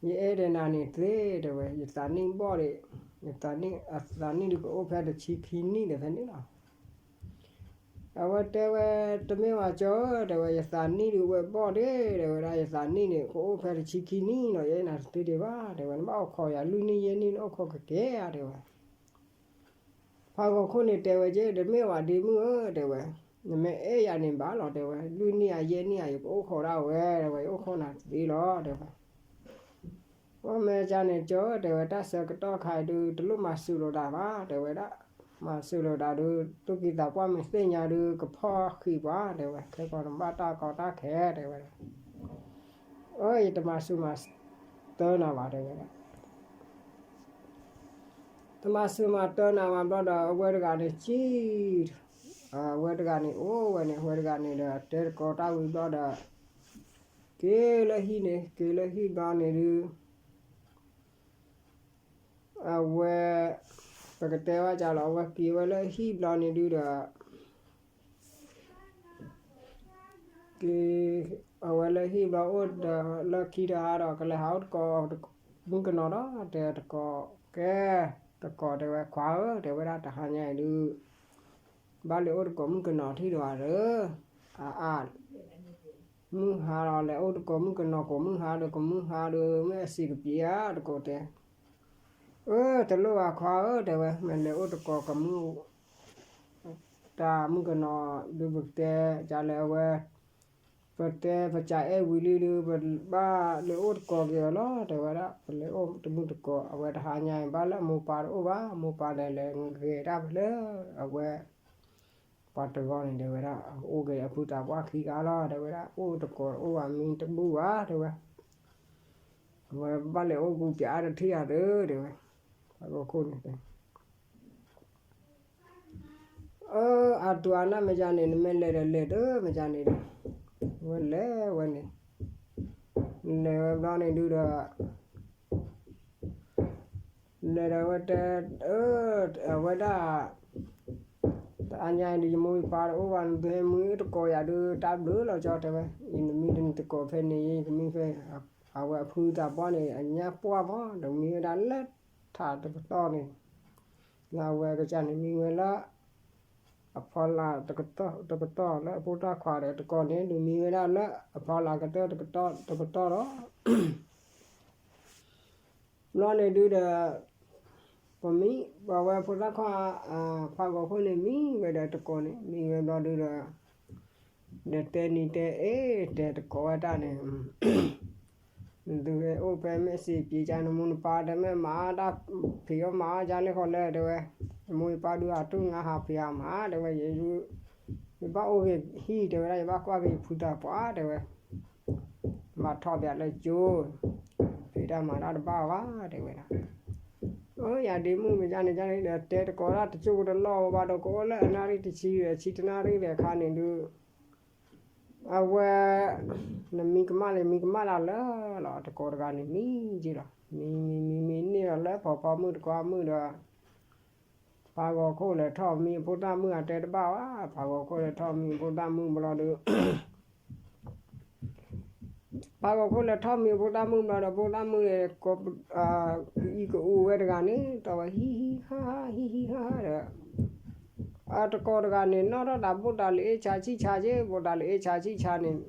ယအဲၣ်ဒိးနၤန့ၣ်သ့ တဲဝဲ ယသးနံၣ်ဘီၣ်ဒီး ယသးနံၣ် အသးနံၣ်ဒုးကအိၣ်ဖဲတဆံခံနံၣ်ဒီးဖဲန့ၣ်လီၤ အဝဲတဲဝဲ တမ့ၢ်ဝဲကၠီဧၢ တဲဝဲ ယသးနံၣ်ဒုးဝဲဘီၣ်ဒ့ တဲဝဲဒၣ် ယသးနံၣ်န့ၣ် ကအိၣ်ဖဲတဆံခံနံၣ်လီၤ ယအဲၣ်နၤတသ့ဒံးဘၣ် တဲဝဲ နဘၣ်အိၣ်ခိးယၤလွံၢ်နံၣ်ယဲၢ်နံၣ် နအိၣ်ခိးကကဲဧါ တဲဝဲ ဖးဂီၤခိၣ်န့ၣ်တဲဝဲက့ တမ့ၢ်ဝဲဒ့မုၣ်ဧၢ တဲဝဲ နမ့ၢ်အဲၣ်ယၤန့ၣ်ဘၣ်လီၤ တဲဝဲ လွံၢ်နံၣ်ဧါယဲၢ်နံၣ်ဧါ ယကအိၣ်ခိးဒၣ်ဝဲ တဲဝဲ ယအိၣ်ခိးနၤသ့လီၤ တဲဝဲ အိၣ်မ့ၢ်ကန့ၣ်ကၠီ တဲဝဲ တၢ်ဆၢကတီၢ်ခါအံၤဒုး တလိၣ်မၤစၢၤလိာ်သးဘၣ် တဲဝဲဒၣ် မၤစၢၤလိာ်သးဒုး သူၣ်ကံၢ်သးပှၢ်မ့ၢ်သ့ၣ်ညါဒုး ကဖီၣ်ဃံးပှၤ တဲဝဲ ခဲကီးနဘၣ်တၢ်ကီတၢ်ခဲ တဲဝဲဒၣ် အၢ ယတမၤစၢၤမၤတၢၤနၤဘၣ် တဲဝဲဒၣ် တမၤစၢၤမၤတၢၤနၤဘၣ်ဘျီဒီး အဝဲတဂၤန့ၣ်ကံၣ် အဝဲတဂၤန့ၣ်အိၣ်ဝဲန့ၣ် အဝဲတဂၤန့ၣ်ဒီး တဲတကိးတၢ်ဝံၤဘျီဒီး က့ၤလၢဟံၣ်န့ၣ် က့ၤလၢဟံၣ်ဘျီန့ၣ်ဒုး အဝဲ ပကတဲဝဲဒ်လဲၣ် အဝဲက့ၤဝဲလၢဟံၣ်ဘျီန့ၣ်ဒုးဒီး က့ၤ အဝဲလၢဟံၣ်ဘျီအိၣ်ဒီးလၢခံတဟါဒီး ကလဲၤဟးအိၣ်တကိး မုၣ်ကနီၤဒီး တဲတကိး ကဲ တကိးတဲဝဲ ခွါဧၢ တဲဝဲဒၣ် တဟါညါအံၤဒုး ဘၣ်လဲၤအိၣ်တကိးမုၣ်ကနီၤထံၣ်ဒီးဧါဒီး အအါ မုၢ်ဟါလီၤ လဲၤအိၣ်တကိးမုၣ်ကနီၤ ကိးမုၢ်ဟါဒီး ကိးမုၢ်ဟါဒီး မ့ၢ်အစံးကပံၤဧါ တကိးတဲ အၢ တလိၣ်ဘၣ်ခွါဧၢ တဲဝဲ မ့ၢ်လဲၤအိၣ်တကိးကမုၣ် တၢ်မုၣ်ကနီၤဒုး ပကတဲဒ်လဲၣ် အဝဲ ပတဲပစံးအဲၣ်ဝံၤလံဒုး ပဘၣ်လဲၤအိၣ်တကိးက့ၤအီၤလီၤ တဲဝဲဒၣ် ပလဲၤအိၣ်တမုၢ်တကိး အဝဲတဟါညါအံၤ ဘၣ်လၢအမိၢ်ပၢ်တအိၣ်ဘၣ် အမိၢ်ပၢ်လဲၤလဲၤဂဲၤတၢ်ဖဲလၢ အဝဲ ပှၤတဂီၢ်န့ၣ် တဲဝဲဒၣ် အိၣ်က့ၤအဖုသးပှၢ်ခံဂၤလီၤ တဲဝဲဒၣ် အိၣ်တကိးတအိၣ်ဘၣ်မံတဘူၣ်ဘၣ် တဲဝဲ အဝဲဘၣ်လဲၤအိၣ်ကူပျးအါတထံၣ်ဧါဒီး တဲဝဲ ပှၤဂီၤခိၣ်န့ၣ်တဲ အၢ အတူၢ်အနၢ်မ့ၢ်ကန့ၣ် နမ့ၢ်လဲၤဒီးလဲၤတမ့ၢ်ကန့ၣ်ဒီး ဝဲလဲၤဝဲန့ၣ် လဲၤဝဲဘျီန့ၣ်ဒုးဒီး လဲၤဒီးဝဲတဲ အၢ အဝဲဒၣ် တဟါညါအံၤဒုး ယမိၢ်ယပၢ်တအိၣ်ဘၣ် နသုဟဲမံတကိးယၤဒုး တၢ်ဘျုးလီၤကၠီ တဲဝဲ ယနမံတကိးဖဲန့ၣ် ယကမံဖဲ အဝဲအဖုသးပှၢ်န့ၣ် အညၣ်ပှၢ်မး ဒီးမံဝဲဒၣ်လၢထးတကတီၢ်န့ၣ် လၢအဝဲကစၢ်န့ၣ် မံဝဲလၢ အဖီလာ်တကတီၢ် တကတီၢ်လၢအဖိသၣ်ခွါဒီးတကိးန့ၣ် ဒုးမံဝဲဒၣ်လၢအဖီလာ်ကတၢၢ်တကတီၢ် တကတီၢ်ဒီး ဘျီန့ၣ်ဒုးဒီး ပမံ ပဝဲဖိသၣ်ခွါ ဖးဂီၤခိၣ်န့ၣ် မံဝဲဒီးတကိးန့ၣ် မံဝဲဘျီဒုးဒီး ဒီးတဲနံၤတဲအ့ တဲတကိးဝဲတၢ်န့ၣ် နသုဟဲအိၣ်ဖဲမ့ၢ်စံးပျံၤကနမူနပၢ် တဲမ့ၢ်မၤတၢ်ဖံးအီၣ်မၤအီၣ်ကလဲၣ်ဃီလဲၣ် တဲဝဲ မိၢ်ယပၢ်ဒုးအတူၢ်ငါဟးဖံးဟးမၤ တဲဝဲ ယ ယဘၣ်အိၣ်က့ၤဟံၣ် တဲဝဲဒၣ် ယဘၣ်ကွၢ်က့ၤယဖုသးပှၢ် တဲဝဲ ဘၣ်ထီၣ်ပၠးလၢကၠိ ဖံးတၢ်မၤတၢ်တဘၣ်ဘၣ် တဲဝဲဒၣ် အၢ ယၤဒ့မုၣ်မ့ၢ်ကန့ၣ်ကန့ၣ်ဒီး တဲတကိးဒၣ်တကၠိၢ်တလီၢ်ဘၣ်ဒီး ကအိၣ်လၢအနၣ်ရံၣ်တဆံဒီး ဆံတနၣ်ရံၣ်ဒီးအခါန့ၣ်ဒုး အဝဲ နမံကမၣ်လၢမံကမၣ်လၢလၢလီၤ တကိးတဂၤန့ၣ်မံက့လီၤ မံမံမံမံန့ၢ်လီၤလၢဖီဖီမုၣ်တကိးမုၣ်ဒီး ဖးဂီၤခိၣ်လဲၤထီၣ်မံအဖိသၣ်မုၣ်အတဲတဘၣ်ဘၣ် ဖးဂီၤခိၣ်လဲၤထီၣ်မံအဖိသၣ်မုၣ်ဘျီဒီး ဖးဂီၤခိၣ်လဲၤထီၣ်မံအဖိသၣ်မုၣ်ဘျီဒီး ဖိသၣ်မုၣ်န့ၣ် ကအံကအိၣ်ဝဲတဂၤန့ၣ် တီဝဲဟံၣ်ဟံၣ်ဟါဟါ ဟံၣ်ဟံၣ်ဟါဟါဒီး အတကိးတဂၤန့ၣ် နီၣ်ထီၣ်သးဘိးတၢ်လၢအ့ၣ်ဆါဆံၣ်ဆါက့ ဘိးတၢ်လၢအ့ၣ်ဆါဆံၣ်ဆါန့ၣ်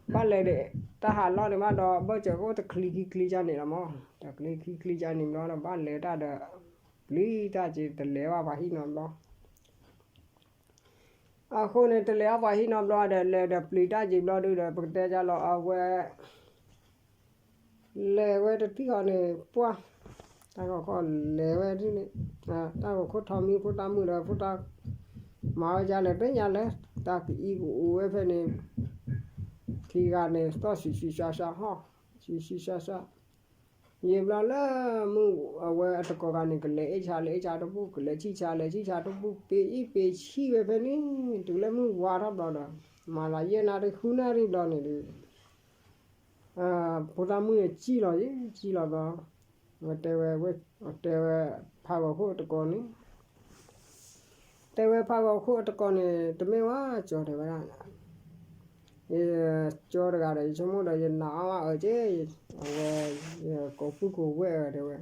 ဘၣ်လဲၤဒီး တၢ်ဟးလီၢ်န့ၣ်ဘၣ်ဒီး ဘၢၣ်စၢၤအိၣ်တချံခံချံကန့ၣ်လီၤမး တချံခံချံကန့ၣ်ဘျီဒီး ဘၣ်လဲၤတၢ်ဒီး ပျံၤတၢ်က့ တလဲၤဘၣ်ပှၤဟံၣ်နီတဘျီ အဃိန့ၣ် တလဲၤဘၣ်ပှၤဟံၣ်နီတဘျီဒီး လဲၤဒီးပျံၤတၢ်က့ဘျီဒုးဒီး ပကတဲဒ်လဲၣ် အဝဲ လဲၤဝဲတထံၣ်ဃီန့ၣ် ပှၢ် တၢ်ဂီၤခိၣ်လဲၤဝဲဒ်န့ၣ် တၢ်ဂီၤခိၣ်ထီၣ်မံဖိသၣ်မုၣ်ဒီး ဖိသၣ် မၤဝဲဒ်လဲၣ် သ့ၣ်ညါလၢ တၢ်ကအံကအိၣ်ဝဲဖဲန့ၣ် ခံဂၤန့ၣ် သီၣ်ဆံးဆံးဆါဆါဟီၣ် ဆံးဆံးဆါဆါ ယံာ်ဘျီလၢ မုၢ်အဝဲအတကိးဂၤန့ၣ် ကလဲၤအ့ၣ်ဆါလၢအ့ၣ်ဆါတဘူၣ် ကလဲၤဆံၣ်ဆါလၢဆံၣ်ဆါတဘူၣ် ပ့ၤအံၤပ့ၤဆံၣ်ဝဲဖဲန့ၣ် တုၤလၢမုၢ်ဝါထီၣ်ဘျီဒီး မၤသးယဲၢ်နၣ်ရံၣ်ဃုနၣ်ရံၣ်ဘျီန့ၣ်ဒီး ဖိသၣ်မုၣ်န့ၣ် ကံၣ်လီၤယံၤ ကံၣ်လီၤဘျီ ဝဲတဲဝဲ တဲဝဲ ဖးဂီၤခိၣ်အတကိးန့ၣ် တဲဝဲဖးဂီၤခိၣ်အတကိးန့ၣ် တမ့ၢ်ဝဲကၠီတဲဝဲဒၣ် ယကၠီတဂၤဒီး ယဆိကမိၣ်ဒီး ယနာ်အါမးအၢက့ အဝဲ ယကိးပုၢ်ကိးဝဲၢ်အၢတဲဝဲ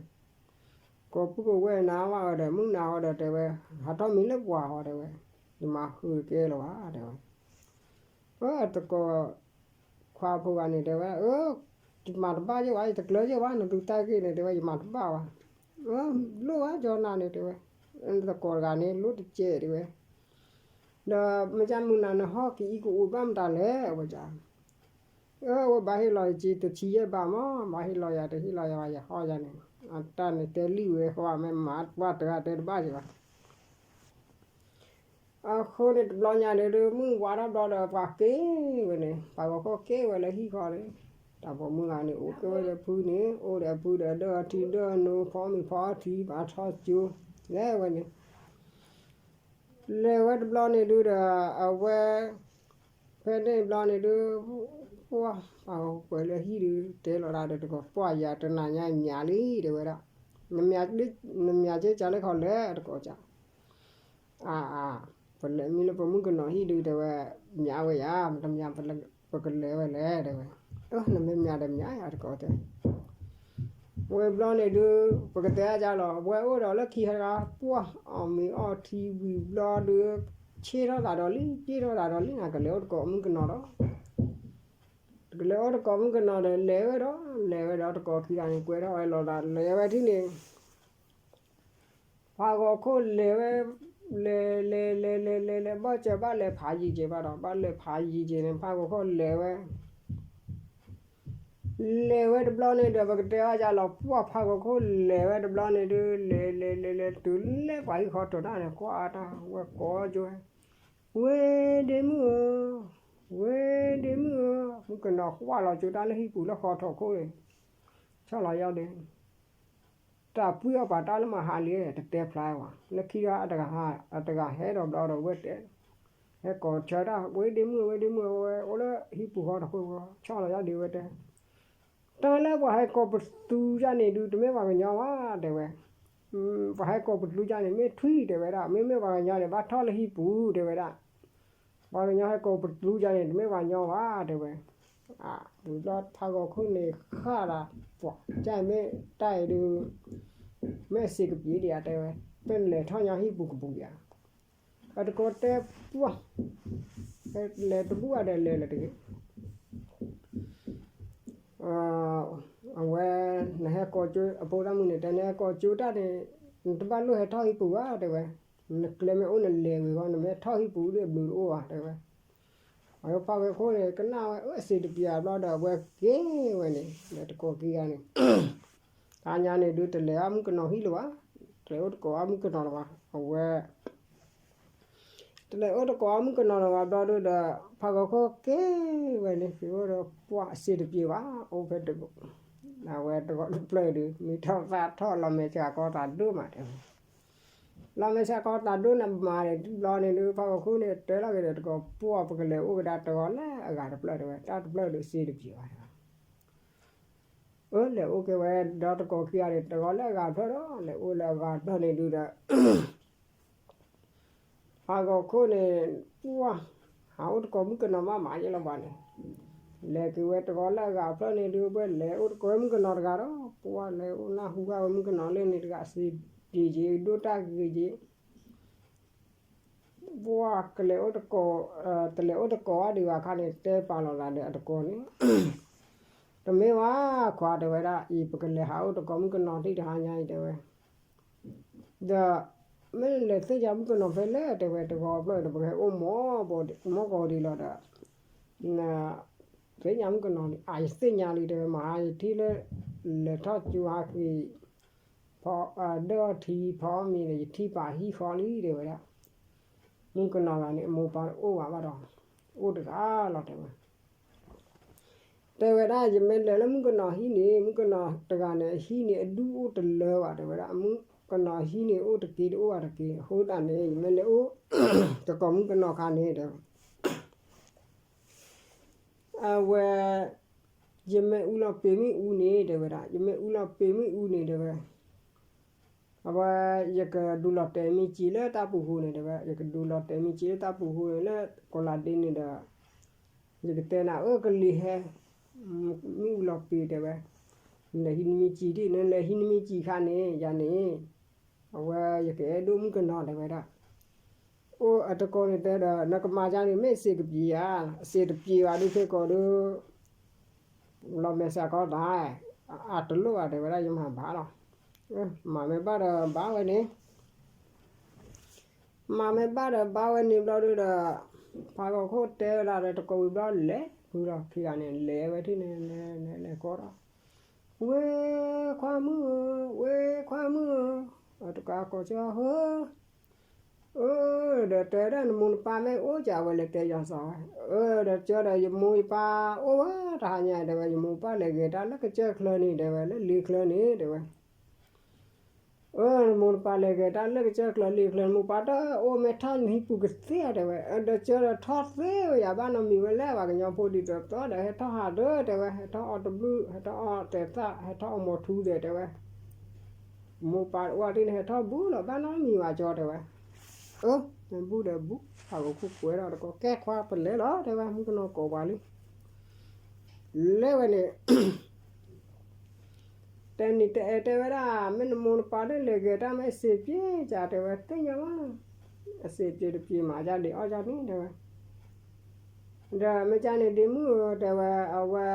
ကိးပုၢ်ကိးဝဲၢ်နာ်အါမးအၢဒီး မုၢ်နၤဃီဒီးတဲဝဲ ဟးထီၣ်မံလၢပှၤဃီတဲဝဲ ယမၤဃုာ်ကဲလၢၤဘၣ်တဲဝဲ အတကိး ခွါဖိဂၤန့ၣ်တဲဝဲ အၢ ယမၤတဘၣ်ယဲၢ်ဘၣ် ယတကျၢၤယဲၢ်ဘၣ် နသုတၢ်ဂ့ၢ်န့ၣ်တဲဝဲ ယမၤတဘၣ်ဘၣ် အၢ လိၣ်ဘၣ်ကၠီနၤန့ၣ်တဲဝဲ တကိးတဂၤန့ၣ် လိၣ်တကဲးတဲဝဲ ဒီးမ့ၢ်ကမုၢ်နၤနဟီၣ်ကအံကအိၣ်ဘၣ်မတၤလဲၣ် အဝဲဒၣ် အၢ အဝဲဘၣ်ဟ့ၣ်လီၤယက့တဆံယဲၢ်ဘးမး ဘၣ်ဟ့ၣ်လီၤယၤတဟ့ၣ်လီၤယၤဘၣ် ယဟီၣ်ယၤန့ၣ် အတၢ်န့ၣ်တဲလံဝဲဃီဘၣ် မ့ၢ်မၤပှၢ်တဂၤတဲတဘၣ်ယဲၢ်ဘၣ် အဃိန့ၣ် တဘျီညါန့ၣ်ဒီး မုၢ်ဝါထီၣ်ဘျီဒီး ပှၤက့ၤဝဲန့ၣ် ပှၤဂီၤခိၣ်က့ၤဝဲလၢဟံၣ်ဃီန့ၣ် တၢ်ပိာ်မုၣ်ဂၤန့ၣ် အိၣ်က့ၤဝဲလၢဖုန့ၣ် အိၣ်ဒီးအဖုဒီး ဒၢၣ်အထံဒၢၣ်အနိ ဖီမ့ၤဖီအထံ ဘၣ်ထီၣ်ကၠိ လဲၤဝဲန့ၣ် လဲၤဝဲတဘျီန့ၣ်ဒုးဒီး အဝဲ ဖဲန့ၣ်ဘျီန့ၣ်ဒုး ပှၢ် ပှၤပှဲၤလၢဟံၣ်ဒုး တဲလီၤတၢ်ဒီးတကိး ပှၢ်ယၤတနၤညါမၠးလံ တဲဝဲဒၣ်, နမၠးက့ၤကၢ်လၢခီလဲၣ် တကိးကၠၢ်, အါအါ, ပလဲၤမံလၢပမုၣ်ကနီၤဟံၣ်ဒုး တဲဝဲ, မၠးဝဲယၤ မတမၠး ပကလဲၤဝဲလဲၣ် တဲဝဲ, နမ့ၢ်မၠးဒီးမၠးယၤ တကိးတဲ ဝဲဘျီန့ၣ်ဒုး ပကတဲအါကၢ်လီၤ ဝဲအိၣ်ဒီးလၢခံဟဲတဂၤ ပှၢ် အီၣ်မ့ၤအီထံဝံၤဘျီဒုး ဆ့ထီၣ်သးဒီးလံ ပျ့ၢ်ထီၣ်သးဒီးလံ နကလဲၤအိၣ်တကိးမုၣ်ကနီၤဒီး ကလဲၤအိၣ်တကိးမုၣ်ကနီၤဒီး လဲၤဝဲဒီး လဲၤဝဲဒီးတကိးခံဂၤန့ၣ် ကွဲထီၣ်ဝဲလီၤသး လဲၤဝဲထံၣ်န့ၣ် ဖးဂီၤခိၣ်လဲၤဝဲ, လဲၤ လဲၤ လဲၤ လဲၤ လဲၤ လဲၤ ဘၣ်စၢၤဘၣ်လဲၤဖးယံၤက့ၤဘၣ်ဒီး ဘၣ်လဲၤဖးယံၤက့ၤန့ၣ် ဖးဂီၤခိၣ်လဲၤဝဲ လဲၤဝဲတဘျီန့ၣ်ဒီး ပကတဲအါကၢ်လီၤ ပှၢ် ဖးဂီၤခိၣ်လဲၤဝဲတဘျီန့ၣ်ဒုး လဲၤ လဲၤ လဲၤ လဲၤ တုၤလၢပှၤဟံၣ်ဃီထီးတၢ်န့ၣ် ကွၢ်အါတၢ် ဝဲကိးကၠိဝဲ, ဝ့ၢ်ဒ့မုၣ်ဧၢ, ဝ့ၢ်ဒ့မုၣ်ဧၢ, မုၣ်ကနီၤကွၢ်လီၤကၠိတၢ်လၢဟံၣ်ပူၤလၢဃီထီးခိၣ်န့ၣ်, ဆီၣ်လီၤယီၢ်ဒ့ တၢ်ပှံၢ်အီၣ်ပာ်တၢ်လၢမဟါလံ တတဲဖျါဝဲ လၢခံဂၤ အတဂၤဟဲဒီးဘျီဒီးဝဲတဲ, ဟဲကိးဆၢတၢ် ဝ့ၢ်ဒ့မုၣ် ဝ့ၢ်ဒ့မုၣ် ဝဲအိၣ်လၢဟံၣ်ပူၤဃီတခိၣ် ဆီၣ်လီၤယီၢ်ဒ့ဝဲတဲ, တၢ်လၢပှၤဟဲကိးပသူယါန့ၣ်ဒုး တမ့ၢ်ပှၤကညီဘၣ် တဲဝဲ, ပှၤဟဲကိးပသူယါန့ၣ် မ့ၢ်ထွံၣ်တဲဝဲဒၣ် မ့မ့ၢ်ပှၤကညီန့ၣ် ဘၣ်ထီၣ်လၢဟံၣ်ပူၤတဲဝဲဒၣ် ပှၤကညီဟဲကိးပသူယါန့ၣ် တမ့ၢ်ပှၤကညီဘၣ်တဲဝဲ, ဝံၤဘျီဖးဂီၤခိၣ်န့ၣ်ဃၣ်ဒီး ပှၤကၢ်မ့ၢ်တၢ်အံၤဒုး မ့ၢ်စံးကပံၤဒံးဧါတဲဝဲ, ပလဲၤထီၣ်ညါဟံၣ်ပူၤကပူၤဧါ, အတကိးတဲပှၢ်, လဲၤတဘူၣ်အါဒီးလဲၤလၢၤတဂ့ၤ အဝဲ နဟဲကိးကၠိ အဖိသၣ်မုၣ်န့ၣ်တဲ နဟဲကိးကၠိတၢ်န့ၣ် နတဘၣ်လိၣ်ဟဲထီၣ်ဟံၣ်ပူၤဘၣ်တဲဝဲ, နကျဲမ့ၢ်အိၣ်နလဲၤဝံၤဃီ နမ့ၢ်ထီၣ်ဟံၣ်ပူၤဒ်အဘျုးတအိၣ်ဘၣ်တဲဝဲ, အဝဲဖးဂီၤခိၣ်န့ၣ် ကနၣ်ဝဲအစံးတပျးဘျီဒီး အဝဲက့ၤဝဲန့ၣ် ဒီးတကိးခံဂၤန့ၣ် တဟါညါန့ၣ်ဒုး တလဲၤအီၣ်မုၣ်ကနီၤဟံၣ်လၢၤဘၣ်, တလဲၤအိၣ်တကိးအီၣ်မုၣ်ကနီၤလၢၤဘၣ်, အဝဲ တလဲၤအိၣ်တကိးအီၣ်မုၣ်ကနီၤလၢၤဘၣ်ဘျီဒုးဒီး ဖးဂီၤခိၣ်က့ၤဝဲန့ၣ် က့ၤအိၣ်ဒီးပှၢ်အစံးတပျးဘၣ် အိၣ်ဖဲတဘိ အဝဲတဂီၤတဖျၢၣ်ဒုး မ့ၢ်ထီၣ်သၣ်ထီၣ်လီၤမဲာ်ဆှးကီသးဒိၣ်မးတဲဝဲ, လီၤမဲာ်ဆှးကီသးဒိၣ်န့ၣ်မးန့ၣ် တဘျီန့ၣ်ဒုး ဖးဂီၤခိၣ်န့ၣ် တဲလီၤက့ၤဒီးတကိးပှၢ် ပကလဲၤအိၣ်ကဒါတဂီၤလၢအဂၤတဖျၢၣ်တဲဝဲ တၢ်တဖျၢၣ်ဒုးစံးတပျးဘၣ်တဲဝဲ အၢ လဲၤအိၣ်က့ၤဝဲဒီးတကိးခံဂၤန့ၣ် တဂီၤလၢအဂၤတဖျၢၣ်ဒီး လဲၤအိၣ်လၢအဂၤတဖျၢၣ်န့ၣ်ဒုးဒီး ဖးဂီၤခိၣ်န့ၣ် ပှၢ် ဟးအိၣ်တကိးမုၣ်ကနီၤမးမးယဲလီၤဘၣ်န့ၣ်, လဲၤက့ၤဝဲတဂီၤလၢအဂၤတဖျၢၣ်န့ၣ်ဒုး ဝဲလဲၤအိၣ်တကိးမုၣ်ကနီၤတဂၤဒီး ပှၢ်လဲၤအိၣ်နၢ်ဟူဘၣ်ဝဲမုၣ်ကနီၤလၢန့ၣ်တဂၤစံးတပျးက့ၤ ဒိၣ်တၢ်ဂ့ၤက့ၤ ပှၢ်ကလဲၤအိၣ်တကိး, တလဲၤအိၣ်တကိးဘၣ်ဒံးဘၣ်ခါန့ၣ် တဲပာ်လီၤသးဒီးအတကိးန့ၣ်, တမ့ၢ်ဘၣ်ခွါတဲဝဲဒၣ်အံၤ ပကလဲၤဟးအိၣ်တကိးမုၣ်ကနီၤထံၣ်တဟါညါအံၤတဲဝဲ, ဒီး မ့ၢ်လဲၤသ့ၣ်ညါမုၣ်ကနီၤဖဲလဲၣ်တဲဝဲ တဂီၤဖျၢၣ်ဒီး ပကဟဲအိၣ်မီၢ်ဘီဒံးလီၤဒီး သ့ၣ်ညါမုၣ်ကနီၤန့ၣ် အါ ယသ့ၣ်ညါလံတဲဝဲ မဟါယထံၣ်လၢ လဲၤထီၣ်ကၠိဟးက့ၤ ဖီဒၢၣ်ထံဖီမ့ၤန့ၣ် ယထံၣ်ပာ်ဟံၣ်ဃီလံတဲဝဲဒၣ်, မုၣ်ကနီၤဂၤန့ၣ် အမိၢ်ပၢ်တအိၣ်ဘၣ်ဘၣ်ဒီး အိၣ်တဂၤလီၤတဲဝဲ တဲဝဲဒၣ် ယမ့ၢ်လဲၤလၢမုၣ်ကနီၤဟံၣ်န့ၣ် မုၣ်ကနီၤတဂၤန့ၣ် အဟံၣ်န့ၣ် အဒူၣ်အိၣ်တလၢဘၣ်တဲဝဲဒၣ်, မုၣ်ကနီၤဟံၣ်န့ၣ်အိၣ်တက့တအိၣ်ဘၣ်တက့, အဃိသတးန့ၣ် ယမ့ၢ်လဲၤအိၣ် တကိးမုၣ်ကနီၤခါန့ၣ်တဲဝဲ အဝဲ ယမ့ၢ်အူလီၤပ့ၤမ့ၣ်အူန့ၣ်တဲဝဲဒၣ်, ယမ့ၢ်အူလီၤပ့ၤမ့ၣ်အူန့ၣ်တဲဝဲ, အဝဲ ယကဒုးလီၤတဲာ်မ့ၢ်စံးလၢတၢ်ပူၤဃီန့ၣ်တဲဝဲ, ယကဒုးလီၤတဲာ်မ့ၢ်စံးလၢတၢ်ပူၤဃီန့ၣ် လၢကိးလးဒ့န့ၣ်ဒီး ယကတဲနၤအၢ ကလံၤဟဲ မ့ၣ်အူလီၤပ့ၤတဲဝဲ, နလဲၤဟံးနမ့ၢ်စံးဒံး နလဲၤဟံးနမ့ၢ်စံးခါန့ၣ် ယၤန့ၣ် အဝဲယကအဲၣ်ဒိၣ်မုၣ်ကနီၤတဲဝဲဒၣ်, အိၣ်အတကိးန့ၣ်တဲဒီး နကမၤယါန့ၣ် မ့ၢ်စံးတပျးဧါ, စံးတပျးဘၣ်ဒုးခဲကိာ်ဒီး လီၤမဲာ်ဆှးကီသး အတလိၣ်ဘၣ်တဲဝဲဒၣ် ယမၤဘၣ်လီၤ, မၤမ့ၢ်ဘၣ်ဒီးဘၣ်ဝဲန့ၣ် မၤမ့ၢ်ဘၣ်ဒီးဘၣ်ဝဲန့ၣ်ဘျီဒုးဒီး ဖးဂီၤခိၣ်တဲဝဲဒၣ်ဒီးတကိးဝံၤဘျီလဲၤဖုလီၤခံဂၤန့ၣ် လဲၤဝဲထံၣ်န့ၣ် လဲၤလဲၤလဲၤကိးဒီး ဝ့ၢ်ခွါမုၣ်ဧၢ, ဝ့ၢ်ခွါမုၣ်ဧၢ, တကးကိးဆၢဟၢ, အၢ, ဒီးတဲဒၣ်နမိၢ်နပၢ်မ့ၢ်အိၣ်ကဝဲလဲၤတဲယီၤစီၤဝဲ, အၢ, ဒီးကၢဒီးယမိၢ်ယပၢ်အိၣ်ဝဲတဟါညါတဲဝဲ ယမိၢ်ပၢ်လဲၤဂဲၤတၢ်လၢကစၢၢ်ချၢန့ၣ်တဲဝဲ လၢလ့ချၢန့ၣ်တဲဝဲ အၢ နမိၢ်နပၢ်လဲၤဂဲၤတၢ်လၢကစၢၢ်ကျၢၤလံာ်ကျၢၤ နမိၢ်ပၢ်တအိၣ် မ့ၢ်ထီၣ်နဟံၣ်ပူၤကသ့ဧါ တဲဝဲ. အၢ ဒီးကၢၢ်ဒီးထီၣ်သ့ဝဲယၤ ဘၣ်နီတမံၤဝဲလဲၣ် ပှၤကညီဖိဒ်သိးသိးဒီး ဟဲထီၣ်ဟးဒီး တဲဝဲ, ဟဲထီၣ်အီၣ်တဘျုး ဟဲထီၣ်အီၣ်တဲာ်သၣ် ဟဲထီၣ်အီၣ်မိာ်ထူသဲး တဲဝဲ. မိၢ်ပၢ်အိၣ်ဝဲဒၣ်န့ၣ် ဟဲထီၣ်ဘူးလီၤ ဘၣ်နီတမံၤဘၣ်ကၠီ တဲဝဲ. အၢ နဘူးဒီးဘူး ဖးဂီၤခိၣ်ကွဲဒီးတကိး ကဲခွါပလဲၤလီၤ တဲဝဲ, မုၣ်ကနီၤကိးပှၤလံ လဲၤဝဲန့ၣ် တဲနံၤတဲအဲၣ်တဲဝဲဒၣ် မ့ၢ်နမိၢ်နပၢ်လၢလဲၤဂဲၤတၢ် မ့ၢ်အစ့ပျ့ကၠး တဲဝဲ, သ့ၣ်ညါဘၣ်, အစ့ပျ့တပျ့မး ကၠၢ်ဒံးအီၣ်ကၠၢ်န့ၣ် တဲဝဲ. ဒီးမ့ၢ်ကၠၢ်န့ၣ် ဒ့မုၣ်ဧၢ တဲဝဲ, အဝဲ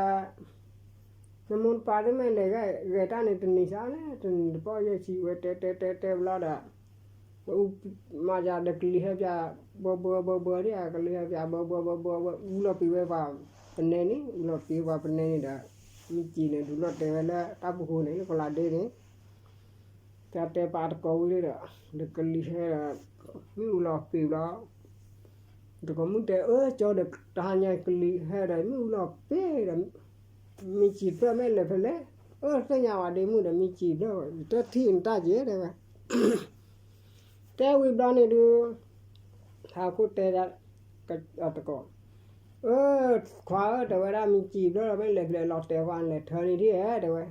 နမိၢ်နပၢ်တမ့ၢ်လဲၤဂဲၤတၢ်န့ၣ် တနံၤစၢ်လဲၣ် တနံၤတပီၢ်ယဲၢ်ဆံ ဝဲတဲတဲတဲတဲဘျီဒီး မၤယၤဒီးကလံၤဟဲပၠး ဘၢဘၢဘၢဘၢဒ် ကလံၤဟဲပၠး ဘၢဘၢဘၢဘၢဝဲ အူလီၤပံာ်ဝဲပှၤပနဲန့ၣ် အူလီၤပံာ်ဝဲပှၤပနဲန့ၣ်ဒီး မ့ၢ်စံးန့ၣ် ဒုးလီၤတဲာ်ဝဲလၢတၢ်ပူၤဃိန့ၣ် လၢကလးဒ့န့ၣ် တၢ်တဲပာ်တကိးဝံၤလံဒီး ဒီးကလံၤဟဲဒီး မ့ၢ်အူလီၤပံာ်ဘျီ တကိးမုၣ်တဲ အၢ ကၠီဒီးတဟါညါကလံၤဟဲဒီး မ့ၢ်အူလီၤပံာ်ဒီး မ့ၢ်စံးဖျၢၣ်မ့ၢ်လဲၤဖဲလဲၣ်, အၢ သ့ၣ်ညါဝဲဒ့မုၣ်ဒီး မ့ၢ်စံးဖျၢၣ် ယတထံၣ်နတၢ်က့ၤ တဲဝဲ. တဲဝံၤဘျီန့ၣ်ဒုး ဟးခိၣ်တဲဒၣ်တကိး, အၢ ခွါဧၢ တဲဝဲဒၣ် မ့ၢ်စံးဖျၢၣ်ဒီး မ့ၢ်လဲၤဖဲလဲၣ်လီၤတဲာ်ဝဲ လဲၤထၢန့ၣ်ဒ်ဧဲ တဲဝဲ.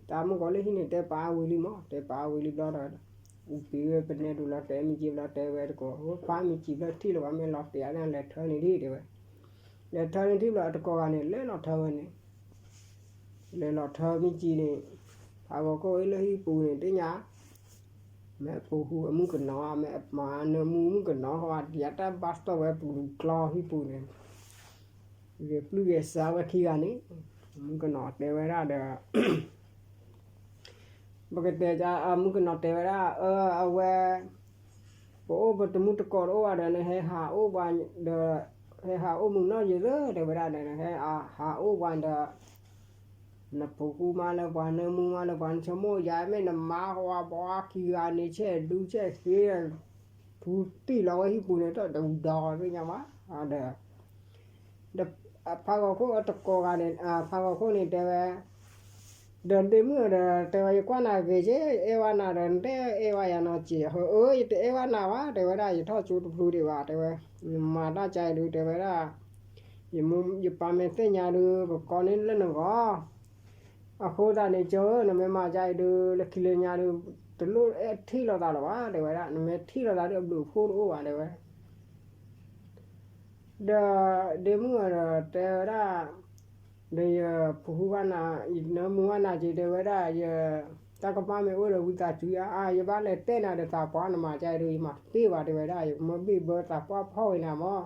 တၢ်မုၣ်ကီၤလၢဟံၣ်န့ၣ် တဲပာ်ဝံၤလံမး တဲပာ်ဝံၤလံဘျီဒီး အူပံာ်ဝဲပနဲဒုးလီၤတဲာ် မ့ၢ်စံးဖျၢၣ်တဲဝဲတကိး, ခွါ မ့ၢ်စံးဖျၢၣ်ထံၣ်လၢၤဘၣ် မ့ၢ်လီၤတဲာ်န့ၣ် လဲၤထၢန့ၣ်ဒ် တဲဝဲ. လဲၤထၢန့ၣ်ထံၣ်ဘျီ တကိးဂၤန့ၣ် လဲၤလီၤထၢဝဲန့ၣ် လဲၤလီၤထၢမ့ၢ်စံးန့ၣ် ဖးဂီၤခိၣ်အ့ၣ်လၢဟံၣ်ပူၤန့ၣ် သ့ၣ်ညါ မ့ၢ်အပူၤဃူအမုၣ်ကနီၤ မ့ၢ်အမၤနၢမူမုၣ်ကနီၤ ဟီ ဒ်တၢ်ဘၣ်စတီၢ်ဝဲပူၤကျီဟံၣ်ပူၤန့ၣ် ဂဲၤပျုၢ်ဂဲၤစးဝဲခံဂၤန့ၣ် မုၣ်ကနီၤတဲဝဲဒၣ်ဒီး ပကတဲ မုၣ်ကနီၤတဲဝဲဒၣ် အၢ အဝဲ ပအိၣ်ပတမုၢ်တကိးတအိၣ်ဘၣ်ဒီး နဟဲဟးအိၣ်ပှၤဒီး ဟဲဟးအိၣ်မုၢ်နီၢ်ယံၤလၢ တဲဝဲဒၣ်ဒီး နဟဲဟးအိၣ်ပှၤဒီး နပူၤဃူမးလၢပှၤ နၢမူမးလၢပှၤ နဆိကမိၣ်ယၤ မ့ၢ်နမါဟီ ပှၤခံဂၤန့ၣ် ဆဲးဒူဆဲးဃ့ ဖူတံၢ်လီၤဝဲဟံၣ်ပူၤန့ၣ် တဒူဒီးသ့ၣ်ညါဘၣ်ဒီး ဒီးဖးဂီၤခိၣ်အတကိးဂၤန့ၣ် ဖးဂီၤခိၣ်န့ၣ်တဲဝဲ ဒီးဒ့မုၣ်ဒီး တဲဝဲ ယကွၢ်နၤဂ့ၤက့ အဲၣ်ဝဲနၤဒီး နတအဲၣ်ဝဲယၤနီၤက့ အဃိ အၢ ယတအဲၣ်ဝဲနၤဘၣ် တဲဝဲဒၣ် ယထီၣ်ကၠိတဖျိဒံးဘၣ် တဲဝဲ နမၤတၢ်ကါအံၤဒုး တဲဝဲဒၣ် ယမူ ယပၢ်မ့ၢ်သ့ၣ်ညါဒုး ကကိးန့ၢ်လၢနဂီၢ် အဃိသတးန့ၣ် ကၠီဧၢ နမ့ၢ်မၤကါအံၤဒုး လၢခံလၢညါဒုး တလိၣ်အဲၣ်ထံၣ်လိာ်သးလၢၤဘၣ် တဲဝဲဒၣ် နမ့ၢ်ထံၣ်လိာ်သးဒုး အဘျုးအဖှိၣ်တအိၣ်ဘၣ် တဲဝဲ ဒီးဒ့မုၣ်ဒီးတဲဝဲဒၣ် ဒီးယပူၤဃူဘၣ်နၤ ယနၢမူဘၣ်နၤက့ တဲဝဲဒၣ် ယ တၢ်ကမၣ်မ့ၢ်အိၣ်ဒီးဝံသးစူၤယါ အါ ယဘၣ်လဲၤတဲနၤဒီးသးပှၢ် နမၤကါအံၤဒုး ယမၤတပ့ၢ်ဘၣ် တဲဝဲဒၣ် ယကမၢဘ့ၣ်ဘၢသးပှၢ်ဖီၣ်ဝဲနၤမး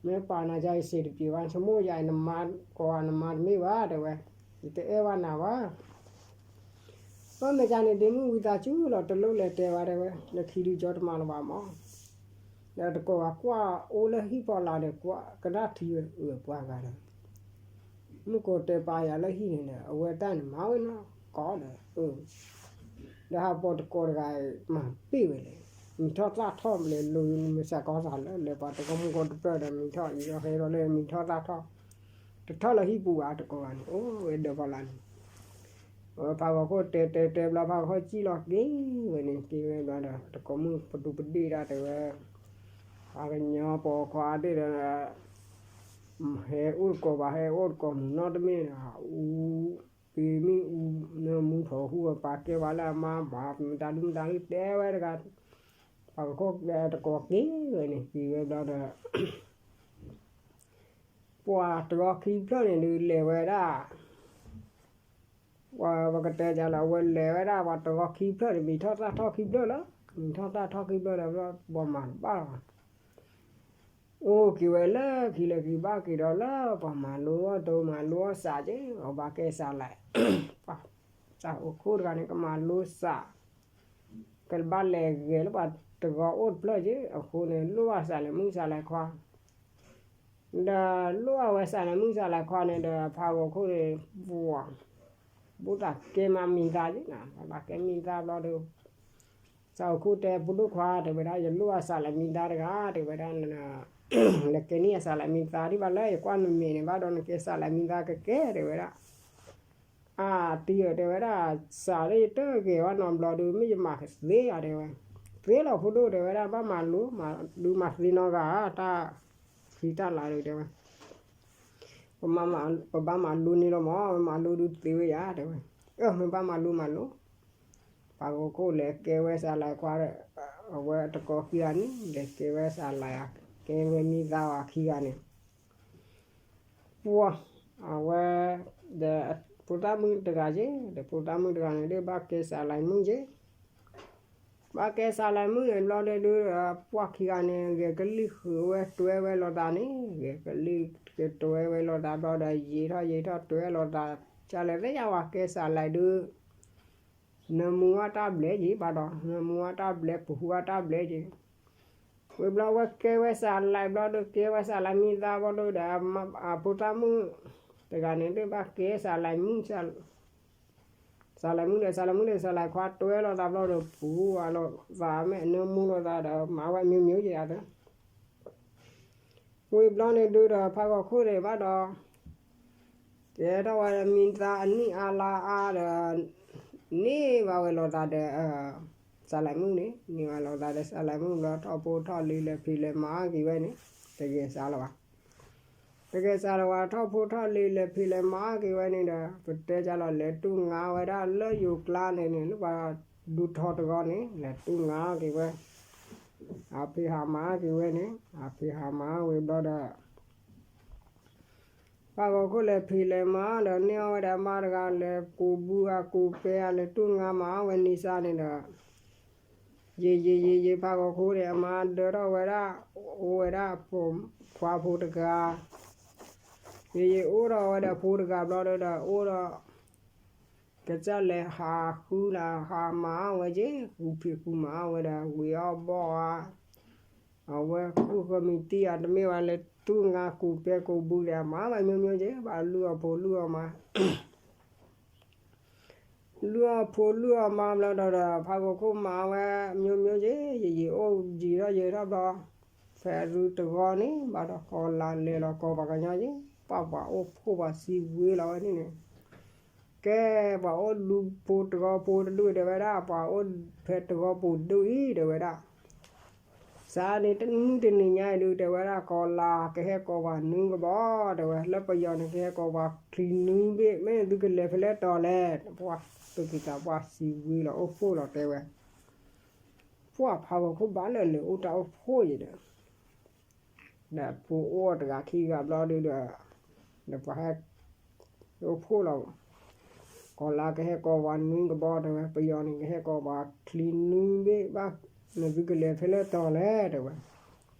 မ့ၢ်ပာ်နၤကါအံၤစ့တပျ့ၤဘၣ် ဆိကမိၣ်ယၤအံၤ နမါကိးဂၤ နမၤတမ့ၢ်ဘၣ် တဲဝဲ ယတအဲၣ်ဘၣ်နၤဘၣ် အၢ မ့ၢ်ကါန့ၣ် ဒ့မုၣ်ဝံသးစူၤလီၤ တလိၣ်လဲၤတဲဘၣ် တဲဝဲ လၢခံဒုးကၠီတမၤလၢၤဘၣ်မး ဒီးတကိးဂၤကွၢ်အိၣ်လၢဟံၣ်ဖီလာ်ဒီး ကွၢ်ကနၣ်ထံဝဲ အၢ ပှၤဂၤဒီး မုၣ်ကီၤတဲပာ်ယၤလၢဟံၣ်န့ၣ်ဒီး အဝဲတၢ်န့ၣ်မၤဝဲနီၢ်ကီၢ်ဒီး အၢ ဒီးဟးပိာ်တကိးတဂၤ မၤဘ့ၣ်ဝဲလဲၣ် မံၤထီၣ်သၣ်ထီၣ်လဲၤလိၤ မ့ၢ်စးကီစးလၢ လဲၤပှၤတဂီၢ်မုၢ်ကီၢ်တပၢၢ်ဒီး မံၤထီၣ်အံၤဒီးဟဲဒီးလၢမံၤထီၣ်သၣ်ထီၣ် တထီၣ်လၢဟံၣ်ပူၤဘၣ် တကိးဂၤန့ၣ် အိၣ်ဝဲဒီးဖီလာ်န့ၣ် အဝဲဖးဂီၤခိၣ်တဲတဲတဲဘျီ ဖးဂီၤခိၣ်စံၣ်လီၤက့ၤဝဲန့ၣ် က့ၤဝဲဘျီဒီး တကိးမုၣ်ပဒူပဒ့ၣ်ဒၣ်တဲဝဲ ပှၤကညီပိာ်ခွါဒ့ၣ်ဒီး ဟဲအိၣ်တကိးဘၣ် ဟဲအိၣ်တကိးမုၢ်နီၢ်တမ့ၢ်ဒီး အူ ပ့ၤမ့ၣ်အူ နၢမူထီၣ်ဟူပာ်ကဲပှၤလၢအမါဘၣ် မတၤဒုမတၤဒုတဲဝဲတဂၤ ဖးဂီၤခိၣ်တကိးက့ၤဝဲန့ၣ် က့ၤဝဲဘျီဒီး ပှၤတဂီၤခံဖျၢၣ်န့ၣ်ဒုးလဲၤဝဲဒၣ် ပှၤပကတဲဒ်လဲၣ် အဝဲလဲၤဝဲဒၣ် ပှၤတဂီၤခံဖျၢၣ်န့ၣ် မံၤထီၣ်သၣ်ထီၣ်ခံဖျၢၣ်လီၤ. မံၤထီၣ်သၣ်ထီၣ်ခံဖျၢၣ်ဒီး ပှၤမၤတဘၣ်လီၤ. အိၣ်က့ၤဝဲလၢခံလၢခံဘၣ်က့ၤဒီးလၢ ပှၤမၤလိအီၣ်တိၤမၤလိအီၣ်စးက့ၤ အဘၣ်ကဲစးလဲၣ် စးအိၣ်ခိၣ်တဂၤန့ၣ် ကမၤလိစး ကဘၣ်လဲၤဂဲၤလၢပှၤတဂီၤအိၣ်တဖျၢၣ်က့ၤ အဃိန့ၣ် လိၣ်ဘၣ်စးလဲၤမုၢ်စးလဲၤခွါ ဒီးလိၣ်ဘၣ်ဝဲစးလဲၤမုၢ်စးလဲၤခွါန့ၣ်ဒီး ဖးဂီၤခိၣ်န့ၣ် ပှၤ ဘၣ်သးကဲမၤမံၤသးက့ၤနၤ ဘၣ်သးကဲမံၤသးဘျီဒီး စးအိၣ်ခိၣ်တဲ ဖိဒိၣ်ခွါ တဲဝဲဒၣ် ယလိၣ်ဘၣ်စးလဲၤမံၤသးတဂၤ တဲဝဲဒၣ် လဲၤကဲန့ၢ်အစးလဲၤမံၤသးဒံးဘၣ်လၢ ယကွၢ်နမဲာ်န့ၣ် ဘၣ်ဒီးနကဲစးလဲၤမံၤသးကကဲ တဲဝဲဒၣ် အတံၤဧၢ တဲဝဲဒၣ်, စးလၢယတဂဲၤဝဲနီတဘျီဒုး မ့ၢ်ယမၤသ့ဧါ တဲဝဲ. သ့လီၤဖိဒိၣ် တဲဝဲဒၣ်, ဘၣ်မၤလိ, ဒုးမၤသ့နီတဂၤဧါ, တၢ်ခံတၢ်လါဒုး တဲဝဲ, ပဘၣ်မၤလိန့ၢ်လီၤမး, မၤလိဒုးသ့ဝဲယၤ တဲဝဲ. အၢ မ့ၢ်ဘၣ်မၤလိမၤလိ. ဖးကီၢ်ခိၣ်လဲၤကဲဝဲစးလါခွါဒီး အဝဲတကိးခံဂၤန့ၣ် လဲၤကဲဝဲစးလါယၤ, ကဲဝဲမံသါဝၤခံဂၤန့ၣ် ပှၤ, အဝဲ, ဒီး, ဖိသၣ်မုၣ်တဂၤက့ၤ, ဒီးဖိသၣ်မုၣ်တဂၤန့ၣ်ဒုး ဘၣ်ကဲစးလါမုၣ်က့ၤ, ဘၣ်ကဲစးလါမုၣ်န့ၣ်ဘျီဒုး, ပှၤခံဂၤန့ၣ် ဂဲၤကလံၣ်ဃုာ်ဝဲတွဲဝဲလိာ်သးန့ၣ်, ဂဲၤကလံၣ်ကတွဲဝဲလိာ်သးဘျီဒီး ယံာ်ထီၣ်ယံာ်ထီၣ်တွဲလိာ်သး, ကလဲၤသ့ၣ်ညါဝဲကဲစးလါဒုး နၢမူဝဲတၢ်ဘျဲၣ်က့ၤဘၣ်ဒီး, နၢမူဝဲတၢ်ဘျဲၣ် ပဟူဝဲတၢ်ဘျဲၣ်က့ၤ. ဝံၤဘျီဝဲကဲဝဲစးလါဘျီဒုး ကဲဝဲစးလါမံသါဘျီဒုးဒီး အဖိသၣ်မုၣ်တဂၤန့ၣ်ဒုး ဘၣ်ကဲစးလါမုၣ်, စးလါမုၣ်ဒီး စးလါမုၣ်ဒီး စးလါခွါတွဲလိာ်သးဘျီဒီး ပူၤဝဲလိာ်သး မ့ၢ်အနၢမူလိာ်သးဒီး မၤဝဲမျိုးမျိုးက့ၤအသး ဝံၤဘျီန့ၣ်ဒုးဒီး ဖးကီၢ်ခိၣ်န့ၣ်ဘၣ်ဒီး ကဲထီၣ်ဝဲမံသါအနံၣ်အါလါအါဒီး န့ၢ်ဘၣ်ဝဲလိာ်သးဒီး စးလါမုၣ်န့ၣ်, န့ၢ်ဘၣ်လိာ်သးဒီးစးလါမုၣ်ဘျီ ထီၣ်ဖိထီၣ်လံၤလဲၤဖံးလဲၤမၤအါက့ၤဝဲန့ၣ် တဂဲၤစးလီၤဘၣ်. တဂဲၤစးလီၤဘၣ် ထီၣ်ဖိထီၣ်လံၤလဲၤဖံးလဲၤမၤအါက့ၤဝဲန့ၣ်ဒီး ပတဲကလီၤ လဲၤတူၢ်ငါဝဲဒၣ်လၢယိၤကျါန့ၣ်န့ၣ် လၢပှၤဒူထီတဂီၤန့ၣ် လဲၤတူၢ်ငါက့ၤဝဲ ဟးဖံးဟးမၤက့ၤဝဲန့ၣ် ဟးဖံးဟးမၤဝံၤဘျီဒီး ဖးကီၢ်ခိၣ်လဲၤဖံးလဲၤမၤဒီး န့ၢ်အီၣ်ဝဲဒၣ်အမါတဂၤ လဲၤကူးဘုဧါကူးပဲဧါ လဲၤတူၢ်ငါမၤအီၣ်ဝဲန့ၣ်စ့ၢ်န့ၣ်ဒီး ယံာ်ယံာ်ယံာ်ယံာ် ဖးကီၢ်ခိၣ်န့ၣ် အမါဒၢထီၣ်ဝဲဒၣ် အိၣ်ဝဲဒၣ် ဖိခွါဖိတဂၤ, ယံာ်ယံာ်အိၣ်ထီၣ်ဝဲဒၣ်ဖိတဂၤဘျီဒီး အိၣ်ဒီး ကစၢ်လဲၤဟးဃုနၤ ဟးမၤအီၣ်ဝဲက့ၤ ကူးဖံးကူးမၤအီၣ်ဝဲဒီး ဝံၤအီၣ်ဘီၣ်ဧါ, အဝဲကူးကမံးတံၢ်ဧါ တမ့ၢ်ဘၣ် လဲၤတူၢ်ငါကူးပဲကူးဘုဒီး မၤဝဲမျိုးမျိုးက့ၤ ဘၣ်လုၢ်အီၣ်ဖိလုၢ်အီၣ်မါ လုၢ်အီၣ်ဖိလုၢ်အီၣ်မါဘျီဒီး ဖးကီၢ်ခိၣ်မၤဝဲမျိုးမျိုးက့ၤ ယံာ်ယံာ်အိၣ်ယံာ်ထီၣ်ယံာ်ထီၣ်ဘျီ ဖဲအသုတဂီၤန့ၣ် ဘၣ်ဒီးကီၤလၤလဲၤလီၤကီၤပှၤကညီက့ၤ ပှၤပှၤအိၣ်ဖှိၣ်ပှၤစံးဝ့လီၤဝဲန့ၣ်န့ၣ် ကဲ ပှၤအိၣ်ဒူဖိတဂီၤဖိတဒူၣ် တဲဝဲဒၣ် ပှၤအိၣ်ဖဲတဂီၤပူၤဒူၣ်အံၤ တဲဝဲဒၣ် စးန့ၣ်တနံၣ်တနံၤညါအံၤဒုး တဲဝဲဒၣ် ကီၤလၤကဟဲကီၤပှၤနွံကဘီ တဲဝဲ လၢပယီၤန့ၣ် ကဟဲကီၤပှၤချံနွံဘ့ၣ် မ့ၢ်သုကလဲၤဖဲလဲၣ်တီၤလဲၣ် ပှၤသုးက့သးပှၢ်စံးဝ့လီၤအိၣ်ဖှိၣ်လီၤ တဲဝဲ ပှၤဖးကီၢ်ခိၣ်ဘၣ်လၢလဲၤအိၣ်တၢ်အိၣ်ဖှိၣ်ယံၤဒီး ဒီးဖိအိၣ်တဂၤခံဂၤဘျီဒုးဒီး ဒီးပှၤဟဲ အိၣ်ဖှိၣ်လီၤ ကီၤလၤကဟဲကီၤပှၤနွံကဘီ တဲဝဲ ပယီၤန့ၣ်ကဟဲကီၤပှၤချံနွံဘ့ၣ်ဘၣ် နသုကလဲၤဖဲလဲၣ်တီၤလဲၣ် တဲဝဲ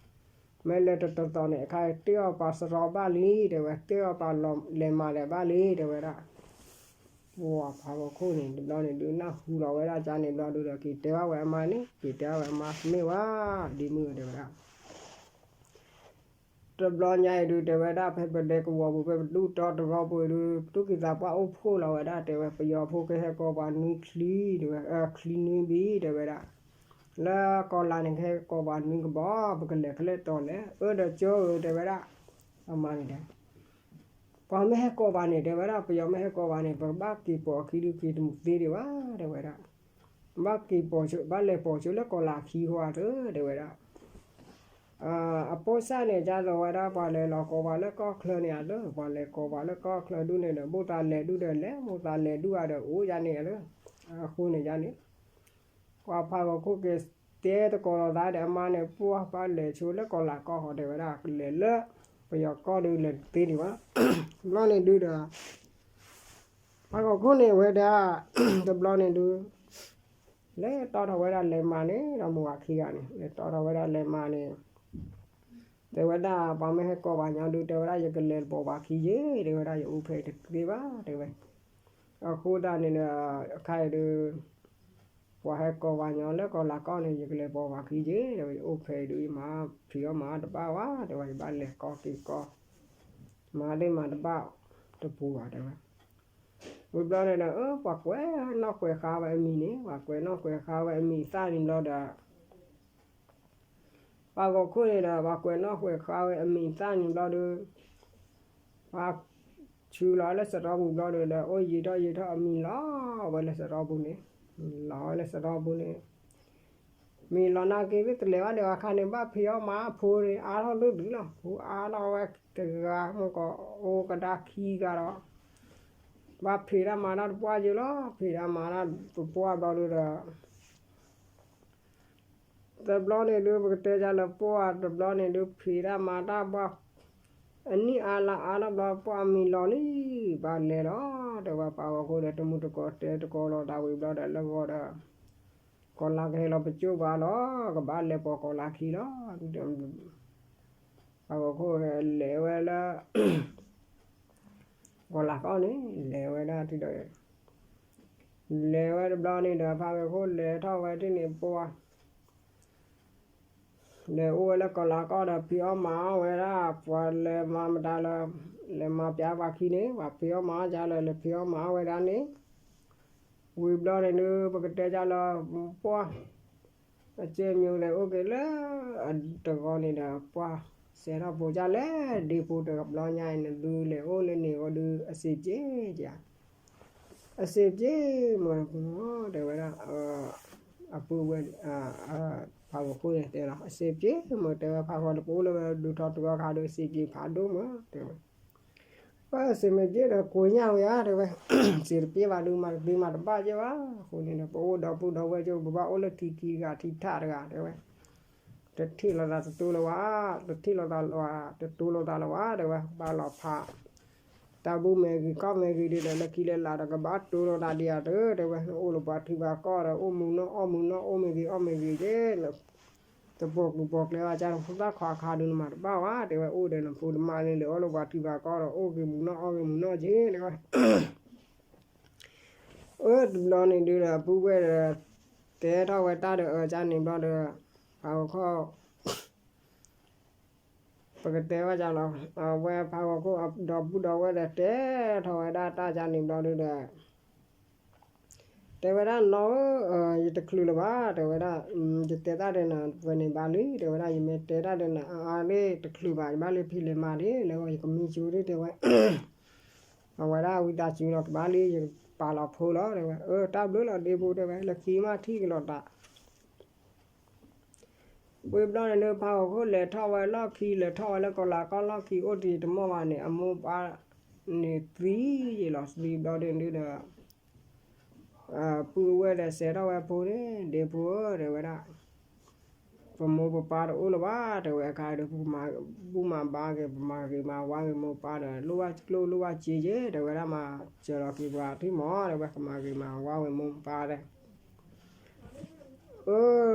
မ့ၢ်လဲၤတတီၤတီၤန့ၣ် အခါတ့ၢ်အီၣ်ပှၤစရီဘၣ်လံ တဲဝဲ တ့ၢ်အီၣ်ပှၤလဲၤမၤလဲၤဘၣ်လံ တဲဝဲဒၣ် ပှၤဖးကီၢ်ခိၣ်န့ၣ် တဘျီန့ၣ်ဒုး နၢ်ဟူလီၤဝဲဒၣ်ကန့ၣ်ဘျီဒုးဒီး က့ၤတဲဘၣ်ဝဲအမါန့ၣ် က့ၤတဲဘၣ်ဝဲအမါ မ့ၢ်ဝဲ ဒ်မုၢ်တဲဝဲဒၣ် တဘျီညါအံၤဒုး တဲဝဲဒၣ် ဖဲပလဲၤကဝီၤပူၤ ဖဲပဒူၣ်တီတဂီၤပူၤအံၤဒုး ပဒူၣ်ကံသးပှၢ်အိၣ်ဖှိၣ်လီၤဝဲဒၣ် တဲဝဲ ပယီၤဖိကဟဲကီၤပှၤနွံချံ တဲဝဲ ချံနွံဘ့ၣ် တဲဝဲဒၣ် လၢကီၤလၤန့ၣ် ကဟဲကီၤပှၤနွံကဘီ ပကလဲၤဖဲလဲၣ်တီၤလဲၣ် အၢ ဒီးကၠိဧၢ တဲဝဲဒၣ် အမါန့ၣ်ဒီး ပှၤမ့ၢ်ဟဲကီၤပှၤန့ၣ် တဲဝဲဒၣ် ပယီၤမ့ၢ်ဟဲကီၤပှၤန့ၣ် ပကဘၣ်က့ၤပိာ်အခံဒုး က့ၤတမုာ်သ့ဒံးဘၣ် တဲဝဲဒၣ် ဘၣ်က့ၤပိာ်ဆိ ဘၣ်လဲၤပိာ်ဆိလၢကီၤလၤခံဃီဧါသၢ တဲဝဲဒၣ် အပိၢ်စၢ်န့ၣ် ကသိးဝဲဒၣ် ပှၤလဲၤလီၤကီၤပှၤလၢကီၢ်ချၢန့ၣ်ဧါသၢ ပှၤလဲၤကီၤပှၤလၢကီၢ်ချၢဒုးန့ၣ်ဒီး မိၢ်သးလဲၤဒုးဒီးလဲၤ မိၢ်သးလဲၤဒုးဧါဒီးအိၣ်ယါန့ၣ်ဧါသၢ အဃိန့ၣ်ယါန့ၣ် ပှၤဖးကီၢ်ခိၣ်က့ၤတဲသကိးလိာ်သးဒီးအမါန့ၣ် ပှၤဘၣ်လဲၤဆိလၢကီၤလၤကီၢ်ဃီ တဲဝဲဒၣ် ကလဲၤလၢ ပယီၤကီၢ်ဒုးလဲၤတသ့ဒံးဘၣ် ဘျီန့ၣ်ဒုးဒီး ဖးကီၢ်ခိၣ်န့ၣ်ဝဲဒၣ် တဘျီန့ၣ်ဒုး လဲၤတီထီၣ်ဝဲဒၣ်လဲၤမၤန့ၣ် ဒီးမိၢ်ဝၤခံဂၤန့ၣ် လဲၤတီထီၣ်ဝဲဒၣ်လဲၤမၤန့ၣ် တဲဝဲဒၣ် ပှၤမ့ၢ်ဟဲကီၤပှၤညီဒုး တဲဝဲဒၣ် ယကလဲၤပိာ်ပှၤခံယ့ၢ် တဲဝဲဒၣ် ယအိၣ်ဖဲအံၤတသ့ဘၣ် တဲဝဲ အဃိသတးန့ၣ်ဒီး အခါအံၤဒုး ပှၤဟဲကီၤပှၤညီလၢကီၤလၤကီၢ်န့ၣ် ယကလဲၤပိာ်ပှၤခံယ့ၢ် တဲဝဲ ယအိၣ်ဖဲအံၤဒုး ယမၤဖံးအီၣ်မၤအီၣ်တဘၣ်ဝဲ တဲဝဲ ယဘၣ်လဲၤကီက့ၤကီ မၤသ့ၣ်မၤတဘၣ်တပူၤဘၣ် တဲဝဲ ဝံၤဘျီန့ၣ်ဒီး အၢ ပှၤကွဲးနီၣ်ကွဲးဃါဝဲအမံၤန့ၣ် ပှၤကွဲးနီၣ်ကွဲးဃါဝဲအမံၤသၣ်န့ၣ်ဘျီဒီး ပှၤကီၢ်ခိၣ်န့ၣ်ဒီး ပှၤကွဲးနီၣ်ကွဲးဃါဝဲအမံၤသၣ်န့ၣ်ဘျီဒီး ပှၤ ဆူလီၤလၢစရီပူၤဘျီဒီး အိၣ်ယံာ်ထီၣ်ယံာ်ထီၣ်အမံၤလီၤဝဲလၢစရီပူၤန့ၣ်, လီၤဝဲလၢစရီပူၤန့ၣ်, မံၤလီၤနာ်က့သ့ၣ်တလဲၤဘၣ်ဒီးအခါန့ၣ် ဘၣ်ဖံးအီၣ်မၤအဖိန့ၣ် အါထီၣ်ဒိၣ်ဒုးလီၤ, ဖိအါထီၣ်ဝဲတဂၤမ့ၢ်ကီး အိၣ်ကဒါခံဂၤဒီး ဘၣ်ဖံးတၢ်မၤတၢ်တပှၢ်က့လီၤ, ဖံးတၢ်မၤတၢ်တပှၢ်ဘျီဒီး တဘျီန့ၣ်ဒုး ပကတဲဒ်လၢပှၢ်တဘျီန့ၣ်ဒုး ဖံးတၢ်မၤတၢ်ပှၢ် အနံၣ်အါလါအါထီၣ်ဘျီ ပှၢ်မံၤလီၤလံ, ဘၣ်လဲၤလီၤ, တဲဝဲပှၤဂီၤခိၣ်ဒီး တမုၢ်တကိးတဲတကိးလီၤသးဝံၤဘျီဒီး လၢဂီၤဒီး ကီၤလါကဟဲလီၤပစိၢ်ပှၤလီၤ, ကဘၣ်လဲၤပိာ်ကီၤလါခံလီၤ, ပှၤဂီၤခိၣ်လဲၤဝဲလၢ ကီၤလါကီၢ်န့ၣ် လဲၤဝဲဒၣ်ထံဒီး လဲၤဝဲတဘျီန့ၣ်ဒီး ပှၤဂီၤခိၣ်လဲၤထီၣ်ဝဲဒၣ်န့ၣ် ပှၢ် လဲၤအိၣ်ဝဲလၢကီၤလါကီၢ်ဒီး ဖံးအီၣ်မၤအီၣ်ဝဲဒၣ် ပှၤလဲၤမၤမတၤလၢ လဲၤမၤပျါပှၤခံန့ၣ် ပှၤဖံးအီၣ်မၤအီၣ်ကလဲၣ် လဲၤဖံးအီၣ်မၤအီၣ်ဝဲဒၣ်န့ၣ်, ဝံၤဘျီန့ၣ်ဒုး ပကတဲဒ်လၢ ပှၢ် အစ့မံၤလဲၤအိၣ်က့ၤလၢ အတဂီၤန့ၣ်ဒီး ပှၢ်စဲးထီၣ်ဖိကလဲၣ် ဒ့ဖိတဘျီညါအံၤန့ၣ် ဒုးလဲၤအိၣ်လၢန့ၣ်ဂီၢ်ဒုး အစ့ပျ့ၤက အစ့ပျ့ၤမ့ၢ် တဲဝဲဒၣ် အပုၢ်ဝဲၢ် ဖးဂီၤခိၣ်န့ၣ်တဲလီၤ အစ့ပျ့ၤမ့ၢ် တဲဝဲဖးဂီၤတပအိၣ်လၢဝဲဒုးထီၣ်တဂီၢ်ခါဒီး စ့ပျ့ၤဖးဒိၣ်မ့ၢ် တဲဝဲ ပှၢ်စ့မ့ၢ်ပျ့ၤဒီး ကွဲညၣ်ဝဲဧါ တဲဝဲ စ့တပျ့ၤဘၣ်ဒုး မၤတပျ့ၤမၤတဘၣ်က့ၤဘၣ် အဃိန့ၣ်ဒီး ပအိၣ်ဒီပုၢ်ဒီဝဲၢ်က့ၤ ပဘၣ်အိၣ်လၢထံခံတဂၤ ထံထးတဂၤ တဲဝဲ တထံၣ်လိာ်သးတတိၤလၢၤဝဲ, တထံၣ်လိာ်သးလၢၤဝဲ, တတိၤလိာ်သးလၢၤဝဲ တဲဝဲ, ဘၣ်လီၤဖး တၢ်ဘူၣ်မဲာ်ဂ့ၤ ကီၢ်မဲာ်ဂ့ၤဒ်ဒီး လၢခံလၢလာ်ဒီး ကဘၣ်တိၤလိာ်သးဒံးဧါ တဲဝဲ, နအိၣ်လၢပှၤထံပှၤကီၢ်ဒီး အိၣ်မုာ်နီၢ်အီၣ်မုာ်နီၢ် အိၣ်မ့ၢ်ဂ့ၤအီၣ်မ့ၢ်ဂ့ၤက့ၤ တပိာ်ကျိၤပိာ်ကျဲဘၣ် ကၢ်ဖိသၣ်ခွါခါဒုး နမၤတဘၣ်ဝဲ တဲဝဲ, အိၣ်ဒီးနဖိတမါန့ၣ် လဲၤအိၣ်လၢပှၤထံပှၤကီၢ်ဒီး အိၣ်ဂ့ၤမုာ်နီၢ်အီၣ်ဂ့ၤမုာ်နီၢ်က့ၤ တဲဝဲ အၢ တဘျီန့ၣ်ဒုးဒီး ပုၢ်ဝဲၢ်ဒီး တဲထီၣ်ဝဲတၢ်ဒီးအၢ ကန့ၣ်ဘျီဒီး ဖးဂီၤခိၣ် ပကတဲဝဲဒ်လီၤ, အဝဲဖးဂီၤခိၣ်ဒီပုၢ်ဒီဝဲၢ်ဒီး တဲထီၣ်ဝဲဒၣ်တၢ်ကန့ၣ်ဘျီဒုးဒီး တဲဝဲဒၣ် နီၢ်ဧၢ, ယတချုးလၢၤဘၣ် တဲဝဲဒၣ်, ယတဲတၢ်ဒီးနၤဝဲန့ၣ်ဘၣ်လံ တဲဝဲဒၣ်, ယမ့ၢ်တဲတၢ်ဒီးနၤအါအါလံ တချုးဘၣ် ယဘၣ်လၢဖံးလဲၤမၤဒ်လဲၣ်ဂီၢ် ယကမံကၠိဒ် တဲဝဲ အဝဲဒၣ်ဝံသးစူၤလီၤ ကဘၣ်လံ ယပာ်လီၤဖိလီၤ တဲဝဲ, အၢ တၢ်ဘျုးလီၤဒ့ဖိ တဲဝဲ, လၢခံမ့ၢ်ထံၣ်ကလီၤသး ဝံၤဘျီန့ၣ်ဒုး ဖးဂီၤခိၣ်လဲၤထီၣ်ဝဲလီၢ်ခံ လဲၤထီၣ်ဝဲလၢကီၤလၤကီၢ်လီၢ်ခံ အိၣ်တယံာ်တမီၢ်ဘၣ်န့ၣ် အမိၢ်ပၢ်န့ၣ်သံယံာ်လီၤ သံဘျီဒုးဒုးဒီး ပုၢ်ဝဲၢ်ဒီးစဲးထီၣ်ဝဲဖိန့ၣ် ဒ့ဖိဧၢ တဲဝဲဒၣ် ပမိၢ်ပပၢ်တအိၣ်လၢၤဘၣ် တဲဝဲ အခါဒီး ပမၤဘူၣ်မၤဘါက့ၤ ပမၤဂ့ၤမၤဝါက့ၤမိၢ်ပၢ်ဒီး လိၣ်ဘၣ်ကျိၣ်လိၣ်ဘၣ်စ့က့ၤ တဲဝဲဒၣ် မၤစၢၤလီၤက့ၤပှၤထံၣ်မး တဲဝဲ ကမၤဂ့ၤမၤဝါဝဲမိၢ်ပၢ်ဒီး အၢ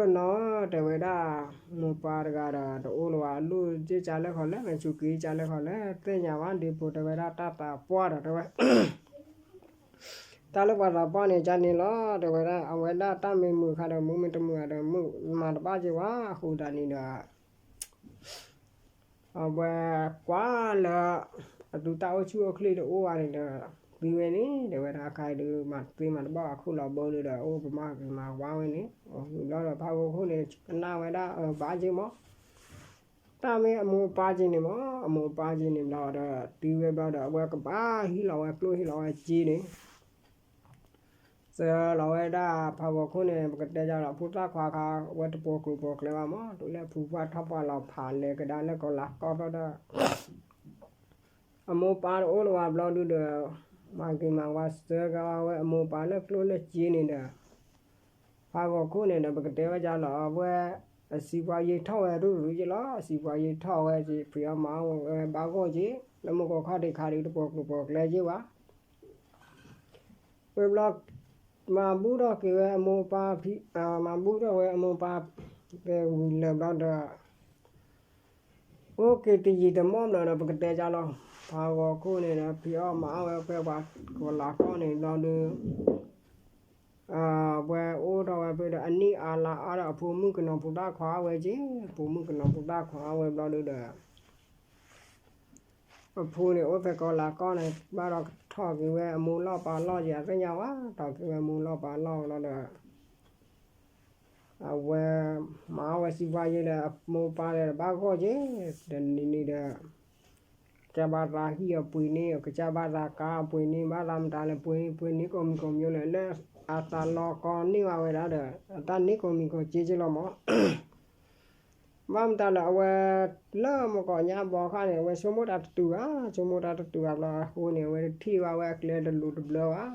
နီၢ် တဲဝဲဒၣ် မိၢ်ပၢ်တဂၤဒီး တအိၣ်လၢၤဘၣ် အလိၣ်က့ၤကလဲၣ်ခီလဲၣ် မ့ၢ်ဆူးက့ၤကလဲၣ်ခီလဲၣ် သ့ၣ်ညါဘၣ် ဒ့ဖိ တဲဝဲဒၣ် တၢ်သးပှၢ်ဒီး တဲဝဲ တၢ်လၢပှၤသးပှၢ်န့ၣ် ကန့ၣ်လီၤ တဲဝဲဒၣ် အဝဲဒၣ်တၢ်မ့ၢ်မုာ်အခါဒီး မုာ်မ့ၢ်တမုာ်ဒီး မုာ်မၤတဘၣ်က့ၤဝဲ အဃိသတးန့ၣ်ဒီး အဝဲကွၢ်လၢ အသုတၢ်အိၣ်ဆူၣ်အိၣ်ချ့တအိၣ်ဘၣ်န့ၣ်ဒီး သံဝဲန့ၣ် တဲဝဲဒၣ် အခါအံၤဒုး မၤသ့မၤတဘၣ် အခိၣ်လီၤဘိဒုးဒီး အိၣ်ကမၤဂ့ၤမၤဝါဝဲန့ၣ် ဝံၤဘျီဒီး ဖးဂီၤခိၣ်န့ၣ် ကနၣ်ဝဲဒၣ် အၢ ဘၣ်က့ၤမး တၢ်မ့ၢ်အမိၢ်အပၢ်က့ၤန့ၣ်မး အမိၢ်အပၢ်က့ၤန့ၣ်ဘျီဒီး သံဝဲဘျီဒီး အဝဲကဘၣ်ဟံးလီၤဝဲကျိၣ်ဟံးလီၤဝဲစ့န့ၣ် စၢလီၤဝဲဒၣ် ဖးဂီၤခိၣ်န့ၣ် ပကတဲဒ်လီၤ ဖိသၣ်ခွါခါ အဝဲတပိာ်ကျိၤပိာ်ကျဲဘၣ်မး တုၤလၢဖုပှၢ်ထီၣ်ပှၢ်လီၤဖးလဲၤကဒါလၢကီၤလၤကီၢ်ဘျီဒီး အမိၢ်ပၢ်တအိၣ်လၢၤဘၣ်ဘျီဒုးဒီး မၤဂ့ၤမၤဝါစၢကဝဲအမိၢ်ပၢ်လၢကျိၣ်လၢစ့န့ၣ်ဒီး ဖးဂီၤခိၣ်န့ၣ်ဒီး ပကတဲဝဲဒ်လီၤ အဝဲ အစံးပှၤယံာ်ထီၣ်ဝဲရူၢ်ရူၢ်က့ၤလီၤ အစံးပှၤယံာ်ထီၣ်ဝဲက့ၤ ဖံးအီၣ်မၤအီၣ်ဝဲဘၣ်ဂီၢ်က့ၤ လၢမုၢ်ကီၢ်ခီၣ်ထံးခါဒုး တပိာ်ကျိၤပိာ်ကျဲက့ၤဘၣ် ဝံၤဘျီ မၤဘူၣ်ထီၣ်က့ၤဝဲအမိၢ်ပၢ် မၤဘူၣ်ထီၣ်ဝဲအမိၢ်ပၢ် ကဲဝံၤလၢာ်ဘျီဒီး အိၣ်က့ၤတယံာ်တမီၢ်ဘျီဒီး ပကတဲဒ်လီၤ ဖးဂီၤခိၣ်န့ၣ်ဒီး ဖံးအီၣ်မၤအီၣ်ဝဲဖဲပှၤကီၤလၤကီၢ်န့ၣ်ဘျီဒီး ဝဲအိၣ်ထီၣ်ဝဲဖဲဒီး အနံၣ်အါလါအါဒီး အဖိမုၣ်ကနီၤဖိသၣ်ခွါဝဲက့ၤ အဖိမုၣ်ကနီၤဖိသၣ်ခွါဝဲဘျီဒီး အဖိန့ၣ်အိၣ်ဖဲကီၤလၤကီၢ်န့ၣ် ဘၣ်ဒီးထီၣ်က့ၤဝဲအမိၢ်လီၢ်ပၢ်လီၢ်က့ၤ အသ့ၣ်ညါဝဲ ထီၣ်က့ၤဝဲအမိၢ်လီၢ်ပၢ်လီၢ်လီၤဒီး အဝဲ မၤအီၣ်ဝဲစံးပှၤယံာ်ဒီး အမိၢ်ပၢ်ဒီးဘၣ်ဂီၢ်က့ၤ တနံၤနံၤဒီး ကစၢ်ဘၣ်သးဟံၣ်အပှ့ၤန့ၢ် ကစၢ်ဘၣ်သးကါအပှ့ၤန့ၢ် ဘၣ်သးမတၤလဲၣ် ပှ့ၤန့ၢ် ပှ့ၤန့ၢ်ကိးမံၤကိးမံၤလၢ လၢအသးလီၤကီန့ၢ်ဘၣ်ဝဲဒၣ်ဒီး အတၢ်န့ၢ်ကိးမံၤကိးက့က့လီၤမး. ဘၣ်မတၤလဲၣ် အဝဲ လၢမုၢ်ကီၢ်ညါဘီခါန့ၣ် အဝဲဆိကမိၣ်တၢ်တတုၤဘၣ်, ဆိကမိၣ်တၢ်တတုၤဘၣ်ဘျီအဃိန့ၣ် အဝဲတထံၣ်ဘၣ်ဝဲအကျဲတလိၤတဘျၢဘၣ်.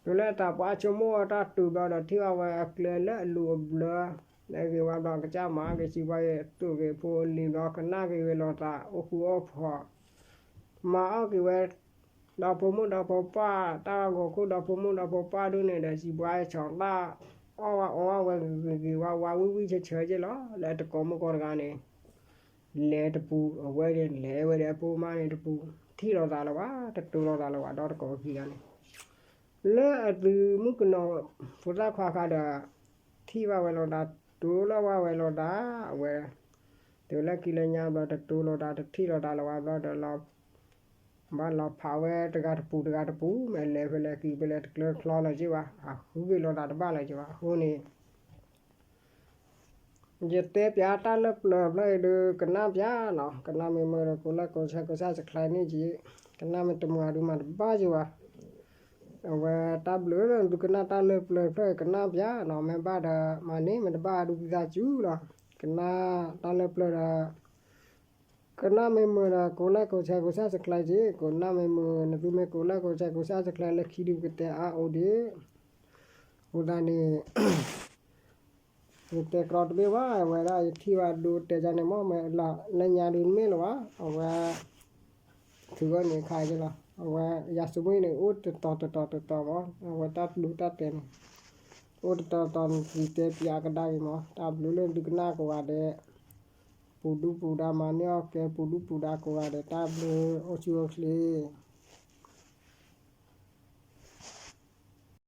တုၤလၢတၢ်ပှၤဆိကမိၣ်တၢ်တုၤဘျီဒီး ထံၣ်ဘၣ်ဝဲအကျဲလၢအလိၤအဘျၢ, လဲၤဂ့ၤဝဲဘျီ ကစၢ်မၤက့ၤစံးဘၣ်အံၤ သူၣ်ဂ့ၤဖိလံၤဘျီ ကနၣ်က့ၤဝဲလိာ်သး အိၣ်ဃူအိၣ်ဖိး မၤအီၣ်က့ၤဝဲ ဒီဖိမိၢ်ဒီဖိပၢ် တၢ်ဂီၤခိၣ်ဒီဖိမိၢ်ဒီဖိပၢ်ဒ်န့ၣ်ဒီး စံးဘၣ်အံၤ ဆီၣ်တၢ်အီၣ်ဝဲအီဝဲ ဂ့ၤဂ့ၤဝါဝါဝံၣ်ဝံၣ်ဆၢဆၢက့လီၤ. လၢတကိးမုၢ်ကီၢ်တဂၤန့ၣ် လဲၤတပူၤ အဝဲန့ၣ် လဲၤဝဲဒီးအဖိမါန့ၣ်တပူၤ ထံၣ်လိာ်သးလၢၤဘၣ် တတိၤလိာ်သးလၢၤဘၣ် ဒီတကိးခံဂၤန့ၣ် လၢအသုးမုၢ်ကနီၤ ဖိသၣ်ခွါခါဒီး ထံၣ်ဘၣ်ဝဲလိာ်သး တိၤလီၤဘၣ်ဝဲလိာ်သး အဝဲ တုၤလၢခံလၢညါဘျီ တတိၤလိာ်သး တထံၣ်လိာ်သးလၢၤဘၣ်ဘျီဒီး ဘၣ်လီၤဖးဝဲတဂၤတပူၤတဂၤတပူၤ မ့ၢ်လဲၤဖဲလဲၣ်က့ၤဖဲလဲၣ် တကျၢတချီလၢၤက့ဘၣ် အဃုက့ၤလိာ်သးတဘၣ်လၢၤက့ဘၣ် အဃိန့ၣ် ယတဲပျးတၢ်လၢပျၢၤဖျၢၣ်အံၤဒီး ကနၣ်ပျးနီၤ ကနၣ်မ့ၢ်မုာ်ဒီး ကိးလၢကိးဆဲးကိးဆၣ်စခါန့ၣ်က့ၤ ကနၣ်မ့ၢ်တမုာ်ဒီးမၤတဘၣ်က့ၤဘၣ် အဝဲတၢ်ဘျုးလၢသုကနၣ်တၢ်လၢပျၢၤဖျၢၣ်အံၤ ကနၣ်ပျးနီၤ မ့ၢ်ဘၣ်ဒီးမၤန့ၢ် မ့ၢ်တဘၣ်ဒုးသးစူၤလီၤ ကနၣ်တၢ်လၢပျၢၤဒီး ကနၣ်မ့ၢ်မုာ်ဒီး ကိးလၢကိးဆဲးကိးဆၣ်စခါက့ၤ ကိးနၣ်မ့ၢ်မုာ် နသုမ့ၢ်ကိးလၢကိးဆဲးကိးဆၣ်စခါလၢခံဒုးကတဲအါအိၣ်ဒံး အဃိသတးန့ၣ် ယတဲကြီတဘ့ၣ်ဘၣ် အဝဲဒၣ်ယထံၣ်ဘၣ်ဒိတဲဒ်န့ၣ်မ့ၢ် မ့ၢ်လၢညါဒုးမ့ၢ်လၢၤဘၣ် အဝဲ ထုးအီၤန့ၣ်ခါက့ၤလီၤ အဝဲယၤစူၤမ့ၢ်န့ၣ် အိၣ်တတီၤတတီၤတတီၤမး အဝဲတၢ်ဘျုးတၢ်တဲန့ၣ် အိၣ်တတီၤတတီၤန့ၣ် ယတဲပျးကဒါက့ၤမး တၢ်ဘျုးလၢသုကနၣ်ကိးဂၤဒဲး ပူၤဒူပူၤဒါမၤန့ၢ်အီၣ်ကဲ ပူၤဒူပူၤဒါကိးဂၤဒဲး တၢ်ဘျုးအိၣ်ဆူၣ်အိၣ်ချ့